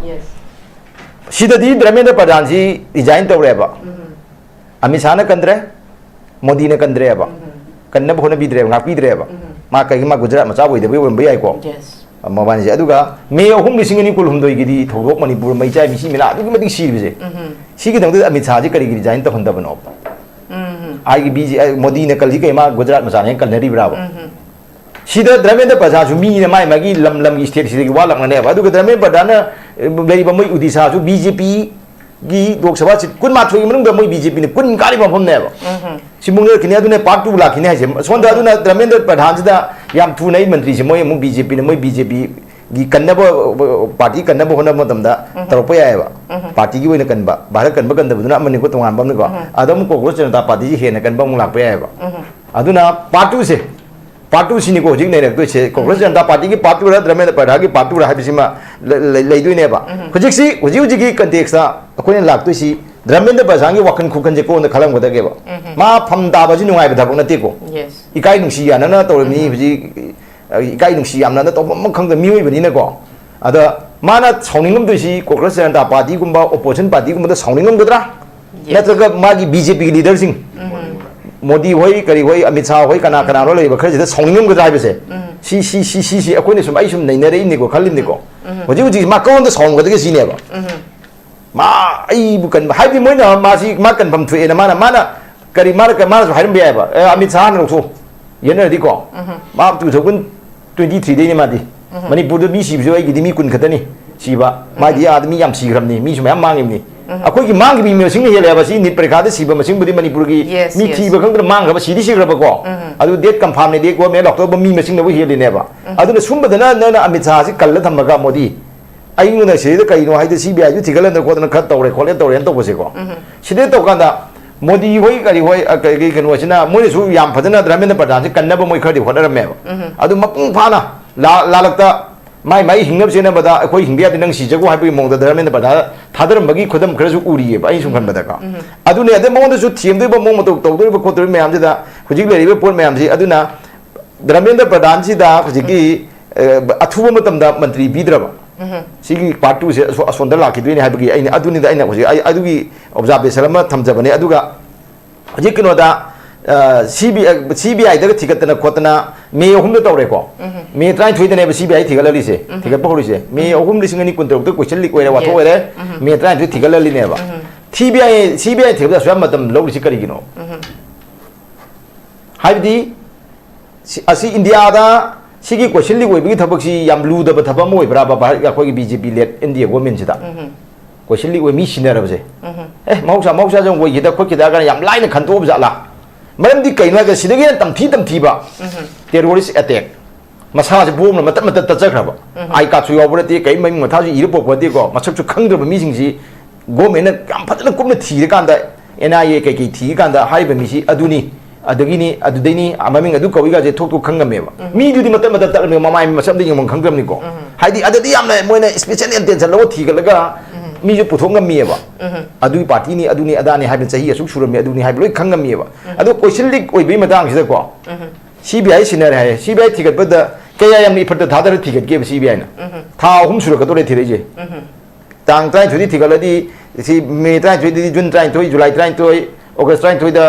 ꯁꯤꯗꯗꯤ ꯙꯔꯃꯦꯟꯗ꯭ꯔ ꯄ꯭ꯔꯙꯥꯟꯁꯤ ꯔꯤꯖꯥꯏꯟ ꯇꯧꯔꯦꯕ꯫ ꯑꯃꯤꯠ ꯁꯥꯍꯅ ꯀꯟꯗ꯭ꯔꯦ, ꯃꯣꯗꯤꯅ ꯀꯟꯗ꯭ꯔꯦꯕ꯫ ꯀꯟꯅꯕ ꯍꯣꯠꯅꯕꯤꯗ꯭ꯔꯦꯕ, ꯉꯥꯛꯄꯤꯗ꯭ꯔꯦꯕ꯫ ꯃꯥ ꯀꯩꯒꯤ, ꯃꯥ ꯒꯨꯖꯔꯥꯠ ꯃꯆꯥ ꯑꯣꯏꯗꯕꯩ ꯑꯣꯏꯔꯝꯕ ꯌꯥꯏꯀꯣ꯫ ꯃꯕꯥꯅꯤꯁꯦ꯫ ꯑꯗꯨꯒ ꯃꯦ ꯑꯍꯨꯝ ꯂꯤꯁꯤꯡ ꯑꯅꯤ ꯀꯨꯟꯍꯨꯝꯗꯣꯏꯒꯤꯗꯤ ꯊꯧꯗꯣꯛ ꯃꯅꯤꯄꯨꯔ ꯃꯩ ꯆꯥꯏ, ꯃꯤꯁꯤ ꯃꯤꯅꯥ ꯑꯗꯨꯛꯀꯤ ꯃꯇꯤꯛ ꯁꯤꯔꯤꯕꯁꯦ꯫ ꯁꯤꯒꯤꯗꯃꯛꯇ ꯑꯃꯤꯠ ꯁꯥꯍꯁꯤ ꯀꯔꯤꯒꯤ ꯔꯤꯖꯥꯏꯟ ꯇꯧꯍꯟꯗꯕꯅꯣ? ꯑꯩꯒꯤ ꯕꯤ ꯖꯦ, ꯃꯣꯗꯤꯅ ꯀꯜꯂꯤ ꯀꯩ, ꯃꯥ ꯒꯨꯖꯔꯥꯠ ꯃꯆꯥꯅ ꯍꯦꯟꯅ ꯀꯜꯅꯔꯤꯕ꯭ꯔꯥꯕ? ꯁꯤꯗ ꯙꯔꯃꯦꯟꯗ꯭ꯔ ꯄ꯭ꯔꯙꯥꯟꯁꯨ ꯃꯤꯅ ꯃꯥꯏ ꯃꯥꯒꯤ ꯂꯝ ꯂꯝꯒꯤ ꯁ꯭ꯇꯦꯠ ꯁꯤꯗꯒꯤ ꯋꯥ ꯂꯥꯛꯅꯅꯦꯕ꯫ ꯑꯗꯨꯒ ꯙꯔꯃꯦꯟꯗ꯭ꯔ ꯄ꯭ꯔꯙꯥꯟꯅ, ꯑ, ꯂꯩꯔꯤꯕ ꯃꯣꯏ ꯎꯗꯤꯁꯥꯁꯨ ꯕꯤ ꯖꯦ ꯄꯤꯒꯤ ꯂꯣꯛ ꯁꯚꯥ ꯁꯤꯠ ꯀꯨꯟꯃꯥꯊꯣꯏꯒꯤ ꯃꯅꯨꯡꯗ ꯃꯣꯏ ꯕꯤ ꯖꯦ ꯄꯤꯅ ꯀꯨꯟ ꯀꯥꯔꯤꯕ ꯃꯐꯝꯅꯦꯕ꯫ ꯁꯤ ꯃꯨꯛꯅꯔꯛꯈꯤꯅꯤ꯫ ꯑꯗꯨꯅ ꯄꯥꯔꯠ ꯇꯨ ꯂꯥꯛꯈꯤꯅꯤ ꯍꯥꯏꯁꯦ꯫ ꯁꯣꯝꯗ ꯑꯗꯨꯅ ꯙꯔꯃꯦꯟꯗ꯭ꯔ ꯄ꯭ꯔꯙꯥꯟꯁꯤꯗ ꯌꯥꯝ ꯊꯨꯅ ꯑꯩ ꯃꯟꯇ꯭ꯔꯤꯁꯦ ꯃꯣꯏ ꯑꯃꯨꯛ ꯕꯤ ꯖꯦ ꯄꯤꯅ, ꯃꯣꯏ ꯕꯤ ꯖꯦ ꯄꯤꯒꯤ ꯀꯟꯅꯕ, ꯄꯥꯔꯇꯤ ꯀꯟꯅꯕ ꯍꯣꯠꯅꯕ ꯃꯇꯝꯗ ꯇꯧꯔꯛꯄ ꯌꯥꯏꯑꯕ꯫ ꯄꯥꯔꯇꯤꯒꯤ ꯑꯣꯏꯅ ꯀꯟꯕ, ꯚꯥꯔꯠ ꯀꯟꯕ ꯀꯟꯗꯕꯗꯨꯅ ꯑꯃꯅꯤꯀꯣ, ꯇꯣꯉꯥꯟꯕ ꯑꯃꯅꯤꯀꯣ꯫ ꯑꯗ ꯑꯃꯨꯛ ꯀꯣꯀ꯭ꯔꯣꯁ ꯖꯅꯇꯥ ꯄꯥꯔꯇꯤꯁꯤ ꯍꯦꯟꯅ ꯀꯟꯕ ꯑꯃꯨꯛ ꯂꯥꯛꯄ ꯌꯥꯏꯑꯕ꯫ ꯑꯗꯨꯅ ꯄꯥꯔꯠ ꯇꯨꯁꯦ, ꯄꯥꯔꯠ ꯇꯨꯁꯤꯅꯤꯀꯣ ꯍꯧꯖꯤꯛ ꯅꯩꯔꯛꯇꯣꯏꯁꯦ꯫ ꯀꯣꯀ꯭ꯔꯣꯁ ꯖꯅꯇꯥ ꯄꯥꯔꯇꯤꯒꯤ part tour, Dharmendra ꯄ꯭ꯔꯙꯥꯟꯒꯤ part tour ꯍꯥꯏꯕꯁꯤꯃ ꯂ-, ꯂ-, ꯂꯩꯗꯣꯏꯅꯦꯕ꯫ ꯍꯧꯖꯤꯛꯁꯤ, ꯍꯧꯖꯤꯛ ꯍꯧꯖꯤꯛꯀꯤ ꯀꯟꯇꯦꯛꯁꯇ ꯑꯩꯈꯣꯏꯅ ꯂꯥꯛꯇꯣꯏꯁꯤ ꯙꯔꯃꯦꯟꯗ꯭ꯔ ꯄ꯭ꯔꯙꯥꯟꯒꯤ ꯋꯥꯈꯜ ꯈꯨꯈꯟꯁꯦ ꯀꯣꯟꯅ ꯈꯜꯂꯝꯒꯗꯒꯦꯕ꯫ ꯃꯥ ꯐꯝ ꯇꯥꯕꯁꯤ ꯅꯨꯡꯉꯥꯏꯕ ꯊꯕꯛ ꯅꯠꯇꯦꯀꯣ꯫ ꯏꯀꯥꯏ ꯅꯨꯡꯁꯤ ꯌꯥꯅꯅ ꯇꯧꯔꯤꯕꯅꯤ ꯍꯧꯖꯤꯛ꯫ ꯏꯀꯥꯏ ꯅꯨꯡꯁꯤ ꯌꯥꯝꯅꯅ ꯇꯧꯐꯝ ꯑꯃ ꯈꯪꯗꯕ ꯃꯤꯑꯣꯏꯕꯅꯤꯅꯀꯣ꯫ ꯑꯗ ꯃꯥꯅ ꯁꯥꯎꯅꯤꯡꯉꯝꯗꯣꯏꯁꯤ ꯀꯣꯀ꯭ꯔꯣꯁ ꯖꯅꯇꯥ ꯄꯥꯔꯇꯤꯒꯨꯝꯕ ꯑꯣꯄꯣꯖꯤꯁꯟ ꯄꯥꯔꯇꯤꯒꯨꯝꯕꯗ ꯁꯥꯎꯅꯤꯡꯉꯝꯒꯗ꯭ꯔꯥ? ꯅꯠꯇ꯭ꯔꯒ ꯃꯥꯒꯤ ꯕꯤ ꯖꯦ ꯄꯤꯒꯤ ꯂꯤꯗꯔꯁꯤꯡ, ꯃꯣꯗꯤ ꯍꯣꯏ, ꯀꯔꯤ ꯍꯣꯏ, ꯑꯃꯤꯠ ꯁꯥꯍ ꯍꯣꯏ, ꯀꯅꯥ ꯀꯅꯥꯅꯣ ꯂꯩꯔꯤꯕ ꯈꯔꯁꯤꯗ ꯁꯥꯎꯅꯤꯡꯉꯝꯒꯗ꯭ꯔꯥ ꯍꯥꯏꯕꯁꯦ, ꯁꯤ, ꯁꯤ, ꯁꯤ, ꯁꯤꯁꯤ ꯑꯩꯈꯣꯏꯅ ꯁꯨꯝ, ꯑꯩ ꯁꯨꯝ ꯅꯩꯅꯔꯛꯏꯅꯤꯀꯣ, ꯈꯜꯂꯤꯕꯅꯤꯀꯣ꯫ ꯍꯧꯖꯤꯛ ꯍꯧꯖꯤꯛ ꯃꯥ ꯀꯔꯣꯝꯗ ꯁꯥꯎꯔꯝꯒꯗꯒꯦ ꯁꯤꯅꯦꯕ꯫ ꯃꯥ ꯑꯩꯕꯨ ꯀꯟꯕ ꯍꯥꯏꯕꯗꯤ ꯃꯣꯏꯅ ꯃꯥꯁꯤ, ꯃꯥ ꯀꯟꯐꯝ ꯊꯣꯛꯑꯦꯅ ꯃꯥꯅ, ꯃꯥꯅ ꯀꯔꯤ, ꯃꯥꯅ, ꯃꯥꯅꯁꯨ ꯍꯥꯏꯔꯝꯕ ꯌꯥꯏꯕ, "ꯑꯦ, ꯑꯃꯤꯠ ꯁꯥꯍꯅ ꯂꯧꯊꯣꯛ", ꯌꯦꯠꯅꯔꯗꯤꯀꯣ꯫ ꯃꯥ two thousand twenty three ꯗꯩꯅꯦ ꯃꯥꯗꯤ꯫ ꯃꯅꯤꯄꯨꯔꯗ ꯃꯤ ꯁꯤꯕꯁꯨ ꯑꯩꯒꯤꯗꯤ ꯃꯤ ꯀꯨꯟ ꯈꯛꯇꯅꯤ ꯁꯤꯕ꯫ ꯃꯥꯗꯤ ꯑꯥꯗ ꯃꯤ ꯌꯥꯝ ꯁꯤꯈ꯭ꯔꯕꯅꯤ, ꯃꯤꯁꯨ ꯃꯌꯥꯝ ꯃꯥꯡꯉꯤꯕꯅꯤ꯫ ꯑꯩꯈꯣꯏꯒꯤ ꯃꯥꯡꯈꯤꯕ ꯃꯤ ꯃꯁꯤꯡꯅ ꯍꯦꯜꯂꯦ ꯍꯥꯏꯕ꯫ ꯁꯤ ꯅꯤꯠ ꯄꯔꯤꯈꯥꯗ ꯁꯤꯕ ꯃꯁꯤꯡꯕꯨꯗꯤ ꯃꯅꯤꯄꯨꯔꯒꯤ ꯃꯤ ꯊꯤꯕ ꯈꯪꯗꯅ ꯃꯥꯡꯈ꯭ꯔꯕ, ꯁꯤꯗꯤ ꯁꯤꯈ꯭ꯔꯕꯀꯣ꯫ ꯑꯗꯨ ꯗꯦꯠ ꯀꯟꯐꯥꯝꯅꯦ, ꯗꯦꯠ ꯒꯣꯔꯃꯦꯟ ꯂꯥꯎꯊꯣꯛꯄ ꯃꯤ ꯃꯁꯤꯡꯅꯕꯨ ꯍꯦꯜꯂꯤꯅꯦꯕ꯫ ꯑꯗꯨꯅ ꯁꯨꯝꯕꯗꯅ ꯅꯪꯅ ꯑꯃꯤꯠ ꯁꯥꯍꯁꯤ ꯀꯜꯂ ꯊꯝꯃꯒ ꯃꯣꯗꯤ ꯑꯩꯉꯣꯟꯗ ꯁꯤꯗꯩꯗ ꯀꯩꯅꯣ ꯍꯥꯏꯗꯤ ꯁꯤ ꯕꯤ ꯑꯥꯏꯁꯨ ꯊꯤꯒꯠꯂꯗꯅ ꯈꯣꯠꯇꯅ ꯈꯔ ꯇꯧꯔꯦ ꯈꯣꯠꯂꯦ ꯇꯧꯔꯦꯅ ꯇꯧꯕꯁꯦꯀꯣ꯫ ꯁꯤꯗꯩ ꯇꯧꯀꯥꯟꯗ ꯃꯣꯗꯤ ꯍꯣꯏ ꯀꯔꯤ ꯍꯣꯏ, ꯑ, ꯀꯩ, ꯀꯩ ꯀꯩꯅꯣꯁꯤꯅ ꯃꯣꯏꯅꯁꯨ ꯌꯥꯝ ꯐꯖꯅ ꯙꯔꯃꯦꯟꯗ꯭ꯔ ꯄ꯭ꯔꯙꯥꯟꯁꯦ ꯀꯟꯅꯕ ꯃꯣꯏ ꯈꯔꯗꯤ ꯍꯣꯠꯅꯔꯝꯃꯦꯕ꯫ ꯑꯗꯨ ꯃꯄꯨꯡ ꯐꯥꯅ ꯂꯥ- ꯂꯥꯜꯂꯛꯇ ꯃꯥꯏ ꯃꯥꯏ ꯍꯤꯡꯅꯕ ꯆꯦꯟꯅꯕꯗ ꯑꯩꯈꯣꯏ ꯍꯤꯡꯕ ꯌꯥꯗꯦ, ꯅꯪ ꯁꯤꯖꯒꯣ ꯍꯥꯏꯕꯒꯤ ꯃꯑꯣꯡꯗ ꯙꯔꯃꯦꯟꯗ꯭ꯔ ꯄ꯭ꯔꯙꯥꯟ ꯊꯥꯗꯔꯝꯕꯒꯤ ꯈꯨꯗꯝ ꯈꯔꯁꯨ ꯎꯔꯤꯑꯕ, ꯑꯩꯅ ꯁꯨꯝ ꯈꯟꯕꯗꯀꯣ꯫ ꯑꯗꯨꯅꯦ, ꯑꯗꯩ ꯃꯉꯣꯟꯗꯁꯨ ꯊꯦꯝꯗꯣꯏꯕ ꯃꯑꯣꯡ ꯃꯇꯧ ꯇꯧꯗꯣꯔꯤꯕ ꯈꯣꯠꯇꯣꯔꯤꯕ ꯃꯌꯥꯝꯁꯤꯗ ꯍꯧꯖꯤꯛ ꯂꯩꯔꯤꯕ ꯄꯣꯠ ꯃꯌꯥꯝꯁꯤ꯫ ꯑꯗꯨꯅ ꯙꯔꯃꯦꯟꯗ꯭ꯔ ꯄ꯭ꯔꯙꯥꯟꯁꯤꯗ ꯍꯧꯖꯤꯛꯀꯤ, ꯑ, ꯑꯊꯨꯕ ꯃꯇꯝꯗ ꯃꯟꯇ꯭ꯔꯤ ꯄꯤꯗ꯭ꯔꯕ, ꯁꯤꯒꯤ ꯄꯥꯔꯠ ꯇꯨꯁꯦ ꯑꯁꯣ- ꯑꯁꯣꯝꯗ ꯂꯥꯛꯈꯤꯗꯣꯏꯅꯦ ꯍꯥꯏꯕꯒꯤ ꯑꯩꯅ, ꯑꯗꯨꯅꯤꯗ ꯑꯩꯅ ꯍꯧꯖꯤꯛ ꯑꯩ ꯑꯗꯨꯒꯤ ꯑꯣꯕꯖꯥꯔꯕꯦꯁꯟ ꯑꯃ ꯊꯝꯖꯕꯅꯦ꯫ ꯑꯗꯨꯒ ꯍꯧꯖꯤꯛ ꯀꯩꯅꯣꯗ, ꯑ, ꯁꯤ ꯕꯤ ꯑꯥꯏ, ꯁꯤ ꯕꯤ ꯑꯥꯏꯗꯒ ꯊꯤꯒꯠꯇꯅ ꯈꯣꯠꯇꯅ ꯃꯦ ꯑꯍꯨꯝꯗ ꯇꯧꯔꯦꯀꯣ꯫ ꯃꯦ ꯇꯔꯥꯅꯤꯊꯣꯏꯗꯅꯦꯕ ꯁꯤ ꯕꯤ ꯑꯥꯏ ꯊꯤꯒꯠꯍꯜꯂꯤꯁꯦ, ꯊꯤꯒꯠꯄ ꯍꯧꯔꯤꯁꯦ꯫ ꯃꯦ ꯑꯍꯨꯝ ꯂꯤꯁꯤꯡ ꯑꯅꯤ ꯀꯨꯟꯇꯔꯨꯛꯇ ꯀꯣꯏꯁꯟ ꯂꯤꯛ ꯑꯣꯏꯔꯦ, ꯋꯥꯊꯣꯛ ꯑꯣꯏꯔꯦ꯫ ꯃꯦ ꯇꯔꯥꯅꯤꯊꯣꯏ ꯊꯤꯒꯠꯍꯜꯂꯤꯅꯦꯕ꯫ ꯁꯤ ꯕꯤ ꯑꯥꯏ, ꯁꯤ ꯕꯤ ꯑꯥꯏ ꯊꯤꯒꯠꯄꯗ ꯑꯁꯨꯛ ꯌꯥꯝ ꯃꯇꯝ ꯂꯧꯔꯤꯁꯤ ꯀꯔꯤꯒꯤꯅꯣ? ꯍꯥꯏꯕꯗꯤ ꯁꯤ- ꯑꯁꯤ ꯏꯟꯗꯤꯌꯥꯗ ꯁꯤꯒꯤ ꯀꯣꯏꯁꯟ ꯂꯤꯛ ꯑꯣꯏꯕꯒꯤ ꯊꯕꯛꯁꯤ ꯌꯥꯝ ꯂꯨꯗꯕ ꯊꯕꯛ ꯑꯃ ꯑꯣꯏꯕ꯭ꯔꯥꯕ? ꯚꯥꯔꯠ, ꯑꯩꯈꯣꯏꯒꯤ ꯕꯤ ꯖꯦ ꯄꯤ ꯂꯦꯗ ꯑꯦꯟ ꯗꯤ ꯑꯦ ꯒꯣꯔꯃꯦꯟꯁꯤꯗ ꯀꯣꯏꯁꯟ ꯂꯤꯛ ꯑꯣꯏ ꯃꯤ ꯁꯤꯟꯅꯔꯕꯁꯦ? ꯑꯦ, ꯃꯍꯧꯁꯥ ꯃꯍꯧꯁꯥꯁꯨ ꯑꯣꯏꯈꯤꯗ ꯈꯣꯠꯈꯤꯗ ꯀꯥꯏꯅ ꯌꯥꯝ ꯂꯥꯏꯅ ꯈꯟꯗꯣꯛꯑꯕ ꯖꯥꯠꯂꯥ? ꯃꯔꯝꯗꯤ ꯀꯩꯅꯣ ꯍꯥꯏꯔꯒ ꯁꯤꯗꯒꯤ ꯍꯦꯟꯅ ꯇꯝꯊꯤ ꯇꯝꯊꯤꯕ ꯇꯦꯔꯣꯔꯤꯁ ꯑꯦꯇꯦꯛ, ꯃꯁꯥꯁꯦ ꯕꯣꯝꯅ ꯃꯇꯠ ꯃꯇꯠ ꯇꯠꯆꯈ꯭ꯔꯕ, ꯑꯥꯏ ꯀꯥꯔꯗꯁꯨ ꯌꯥꯎꯕ ꯅꯠꯇꯦ, ꯀꯔꯤ ꯃꯃꯤꯡ ꯃꯊꯥꯁꯨ ꯏꯔ ꯄꯣꯛꯄ ꯅꯠꯇꯦꯀꯣ, ꯃꯁꯛꯁꯨ ꯈꯪꯗ꯭ꯔꯕ ꯃꯤꯁꯤꯡꯁꯤ ꯒꯣꯔꯃꯦꯟꯅ ꯌꯥꯝ ꯐꯖꯅ ꯀꯨꯞꯅ ꯊꯤꯔꯀꯥꯟꯗ, ꯑꯦꯟ ꯑꯥꯏ ꯑꯦ ꯀꯩꯀꯩ ꯊꯤꯔꯀꯥꯟꯗ ꯍꯥꯏꯔꯤꯕ ꯃꯤꯁꯤ ꯑꯗꯨꯅꯤ, ꯑꯗꯒꯤꯅꯤ, ꯑꯗꯨꯗꯩꯅꯤ, ꯃꯃꯤꯡ ꯑꯗꯨ ꯀꯧꯏꯒꯁꯦ ꯊꯣꯛ ꯊꯣꯛ ꯈꯪꯉꯝꯃꯦꯕ꯫ ꯃꯤꯗꯨꯗꯤ ꯃꯇꯠ ꯃꯇꯠ ꯇꯠꯂꯝꯃꯦ, ꯃꯃꯥꯏ ꯃꯁꯛ ꯑꯝꯇ ꯌꯦꯡꯐꯝ ꯈꯪꯗ꯭ꯔꯕꯅꯤꯀꯣ꯫ ꯍꯥꯏꯗꯤ ꯑꯗꯨꯗꯤ ꯌꯥꯝꯅ ꯃꯣꯏꯅ ꯏꯁꯄꯤꯁꯦꯜ ꯑꯦꯇꯦꯟꯁꯟ ꯂꯧꯔ ꯊꯤꯒꯠꯂꯒ ꯃꯤꯁꯨ ꯄꯨꯊꯣꯛ ꯉꯝꯃꯤꯑꯕ꯫ ꯑꯗꯨꯒꯤ ꯄꯥꯔꯇꯤꯅꯤ, ꯑꯗꯨꯅꯤ, ꯑꯗꯥꯅꯤ ꯍꯥꯏꯕ, ꯆꯍꯤ ꯑꯁꯨꯛ ꯁꯨꯔꯝꯃꯤ, ꯑꯗꯨꯅꯤ ꯍꯥꯏꯕ ꯂꯣꯏ ꯈꯪꯉꯝꯃꯤꯑꯕ꯫ ꯑꯗꯣ ꯀꯣꯏꯁꯟ ꯂꯤꯛ ꯑꯣꯏꯕꯒꯤ ꯃꯇꯥꯡꯁꯤꯗꯀꯣ, ꯁꯤ ꯕꯤ ꯑꯥꯏ ꯁꯤꯟꯅꯔꯦ ꯍꯥꯏꯌꯦ꯫ ꯁꯤ ꯕꯤ ꯑꯥꯏ ꯊꯤꯒꯠꯄꯗ ꯀꯌꯥ ꯌꯥꯝꯅ ꯏꯐꯔꯠꯇ ꯊꯥꯗꯔ ꯊꯤꯒꯠꯀꯦꯕ ꯁꯤ ꯕꯤ ꯑꯥꯏꯅ? ꯊꯥ ꯑꯍꯨꯝ ꯁꯨꯔꯛꯀꯗꯧꯔꯦ ꯊꯤꯔꯛꯏꯁꯦ꯫ ꯇꯥꯡ ꯇꯔꯥꯅꯤꯊꯣꯏꯗꯤ ꯊꯤꯒꯠꯂꯗꯤ, ꯁꯤ ꯃꯦ ꯇꯔꯥꯅꯤꯊꯣꯏꯗꯤ, ꯖꯨꯟ ꯇꯔꯥꯅꯤꯊꯣꯏ, ꯖꯨꯂꯥꯏ ꯇꯔꯥꯅꯤꯊꯣꯏ, ꯑꯣꯒꯁ ꯇꯔꯥꯅꯤꯊꯣꯏꯗ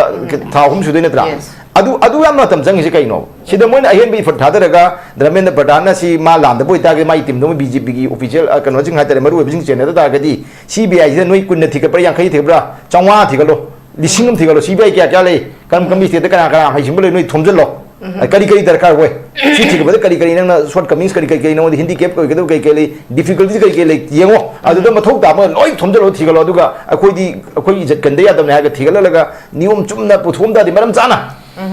ꯊꯥ ꯑꯍꯨꯝ ꯁꯨꯗꯣꯏ ꯅꯠꯇ꯭ꯔꯥ? Yes. ꯑꯗꯨ, ꯑꯗꯨ ꯌꯥꯝ ꯃꯇꯝ ꯆꯪꯉꯤꯁꯦ ꯀꯩꯅꯣ? ꯁꯤꯗ ꯃꯣꯏꯅ ꯑꯍꯦꯟꯕ ꯏꯐꯔꯠ ꯊꯥꯗꯔꯒ ꯙꯔꯃꯦꯟꯗ꯭ꯔ ꯄ꯭ꯔꯙꯥꯟꯅ ꯁꯤ ꯃꯥ ꯂꯥꯟꯗꯕ ꯑꯣꯏꯇꯥꯔꯒꯗꯤ ꯃꯥꯒꯤ ꯇꯤꯝꯗꯨꯃ ꯕꯤ ꯖꯦ ꯄꯤꯒꯤ ꯑꯣꯐꯤꯁꯤꯌꯦꯜ, ꯑ, ꯀꯩꯅꯣꯁꯤꯡ ꯍꯥꯏꯇꯥꯔꯦ, ꯃꯔꯨ ꯑꯣꯏꯕꯁꯤꯡ ꯆꯦꯟꯅꯗ ꯇꯥꯔꯒꯗꯤ ꯁꯤ ꯕꯤ ꯑꯥꯏꯁꯤꯗ ꯅꯣꯏ ꯀꯨꯟꯅ ꯊꯤꯒꯠꯄ꯭ꯔꯥ, ꯌꯥꯡꯈꯩ ꯊꯤꯒꯠꯄ꯭ꯔꯥ, ꯆꯥꯝꯃꯉꯥ ꯊꯤꯒꯠꯂꯣ, ꯂꯤꯁꯤꯡ ꯑꯃ ꯊꯤꯒꯠꯂꯣ, ꯁꯤ ꯕꯤ ꯑꯥꯏ ꯀꯌꯥ ꯀꯌꯥ ꯂꯩ, ꯀꯔꯝ ꯀꯔꯝꯕ ꯁ꯭ꯇꯦꯠꯇ ꯀꯅꯥ ꯀꯅꯥ ꯍꯩꯁꯤꯡꯕ ꯂꯩ, ꯅꯣꯏ ꯊꯣꯝꯖꯤꯜꯂꯣ꯫ ꯑ, ꯀꯔꯤ ꯀꯔꯤ ꯗꯔꯀꯥꯔ ꯑꯣꯏ? ꯁꯤ ꯊꯤꯒꯠꯄꯗ ꯀꯔꯤ ꯀꯔꯤ ꯅꯪꯅ ꯁꯣꯔꯠ ꯀꯃꯤꯡꯁ ꯀꯔꯤ ꯀꯔꯤ ꯀꯔꯤ ꯅꯉꯣꯟꯗ ꯍꯦꯟꯗꯤꯀꯦꯞ ꯑꯣꯏꯒꯗꯕ ꯀꯔꯤ ꯀꯔꯤ ꯂꯩ, ꯗꯤꯐꯤꯀꯜꯇꯤꯁ ꯀꯔꯤ ꯀꯔꯤ ꯂꯩ ꯌꯦꯡꯉꯣ꯫ ꯑꯗꯨꯗ ꯃꯊꯧ ꯇꯥꯕ ꯂꯣꯏ ꯊꯣꯝꯖꯤꯜꯂꯣ, ꯊꯤꯒꯠꯂꯣ꯫ ꯑꯗꯨꯒ ꯑꯩꯈꯣꯏꯗꯤ, ꯑꯩꯈꯣꯏ ꯏꯖꯠ ꯀꯟꯗ ꯌꯥꯗꯕꯅꯦ ꯍꯥꯏꯔꯒ ꯊꯤꯒꯠꯍꯜꯂꯒ ꯅꯤꯌꯣꯝ ꯆꯨꯝꯅ ꯄꯨꯊꯣꯛꯑꯝ ꯇꯥꯔꯗꯤ ꯃꯔꯝ ꯆꯥꯅ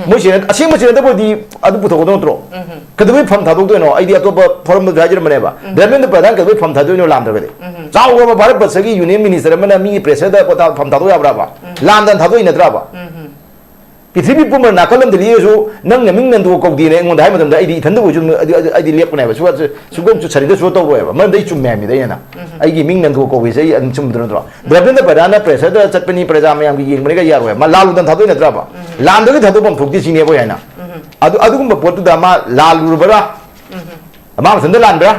ꯃꯣꯏ ꯁꯦꯟꯅ-, ꯑꯁꯦꯡꯕ ꯁꯦꯟꯅꯗꯕ ꯑꯣꯏꯗꯤ ꯑꯗꯨ ꯄꯨꯊꯣꯛꯀꯗꯧ ꯅꯠꯇ꯭ꯔꯣ? ꯀꯩꯗꯧꯕꯩ ꯐꯝ ꯊꯥꯗꯣꯛꯇꯣꯏꯅꯣ? ꯑꯩꯗꯤ ꯑꯇꯣꯞꯄ ꯐꯣꯔꯝꯗꯁꯨ ꯍꯥꯏꯖꯔꯝꯕꯅꯦꯕ, ꯙꯔꯃꯦꯟꯗ꯭ꯔ ꯄ꯭ꯔꯙꯥꯟ ꯀꯩꯗꯧꯕꯩ ꯐꯝ ꯊꯥꯗꯣꯏꯅꯣ ꯂꯥꯟꯗ꯭ꯔꯒꯗꯤ? ꯆꯥꯎꯈ꯭ꯔꯕ ꯚꯥꯔꯠ ꯕꯔꯁꯒꯤ ꯌꯨꯅꯤꯌꯟ ꯃꯤꯅꯤꯁꯇꯔ ꯑꯃꯅ ꯃꯤꯒꯤ ꯄ꯭ꯔꯦꯁꯔꯗ ꯄꯣꯊꯥ-, ꯐꯝ ꯊꯥꯗꯣꯛ ꯌꯥꯕ꯭ꯔꯕ? ꯂꯥꯟꯗꯅ ꯊꯥꯗꯣꯛꯏ ꯅꯠꯇ꯭ꯔꯕ? ꯄ꯭ꯔꯤꯊꯤꯕꯤ ꯄꯨꯝꯕ ꯅꯥꯀꯜ ꯑꯃꯗ ꯂꯦꯛꯑꯁꯨ, "ꯅꯪꯅ ꯃꯤꯡ ꯅꯟꯗꯨ ꯀꯧꯗꯦꯅ" ꯑꯩꯉꯣꯟꯗ ꯍꯥꯏ ꯃꯇꯝꯗ, ꯑꯩꯗꯤ ꯏꯊꯟꯗꯕꯨ ꯑꯣꯏꯁꯨ ꯑꯗꯨꯝ, ꯑꯩꯗꯤ, ꯑꯩꯗꯤ, ꯑꯩꯗꯤ ꯂꯦꯞꯀꯅꯦꯕ꯫ ꯁꯨ-, ꯁꯨꯒꯝ ꯆꯨꯠ ꯁꯔꯤꯗ ꯁꯨ ꯇꯧꯔꯣꯏꯕ꯫ ꯃꯔꯝꯗꯤ ꯑꯩ ꯆꯨꯝꯃꯦ ꯍꯥꯏꯕꯅꯤꯗ ꯑꯩꯅ꯫ ꯎꯝ꯫ ꯑꯩꯒꯤ ꯃꯤꯡ ꯅꯟꯗꯨ ꯀꯧꯕꯁꯦ ꯑꯩ ꯑꯗꯨꯝ ꯆꯨꯝꯗ꯭ꯔꯣ ꯅꯠꯇ꯭ꯔꯣ? ꯎꯝ꯫ ꯙꯔꯃꯦꯟꯗ꯭ꯔ ꯄ꯭ꯔꯙꯥꯟꯅ ꯄ꯭ꯔꯦꯁꯔꯗ ꯆꯠꯄꯅꯤ, ꯄ꯭ꯔꯖꯥ ꯃꯌꯥꯝꯒꯤ ꯌꯦꯡꯕꯅꯤꯒ ꯌꯥꯔꯣꯏ꯫ ꯃꯥ ꯂꯥꯜꯂꯨꯗꯅ ꯊꯥꯗꯣꯛꯏ ꯅꯠꯇ꯭ꯔꯕ? ꯎꯝ꯫ ꯂꯥꯟꯗꯒꯤ ꯊꯥꯗꯣꯛꯐꯝ ꯊꯣꯛꯇꯦ ꯁꯤꯅꯦꯕ ꯑꯩ ꯍꯥꯏꯅ꯫ ꯎꯝ꯫ ꯑꯗꯨ, ꯑꯗꯨꯒꯨꯝꯕ ꯄꯣꯠꯇꯨꯗ ꯃꯥ ꯂꯥꯜꯂꯨꯔꯕ꯭ꯔꯥ? ꯎꯝ꯫ ꯃꯥ ꯃꯊꯟꯇ ꯂꯥꯟꯕ꯭ꯔꯥ?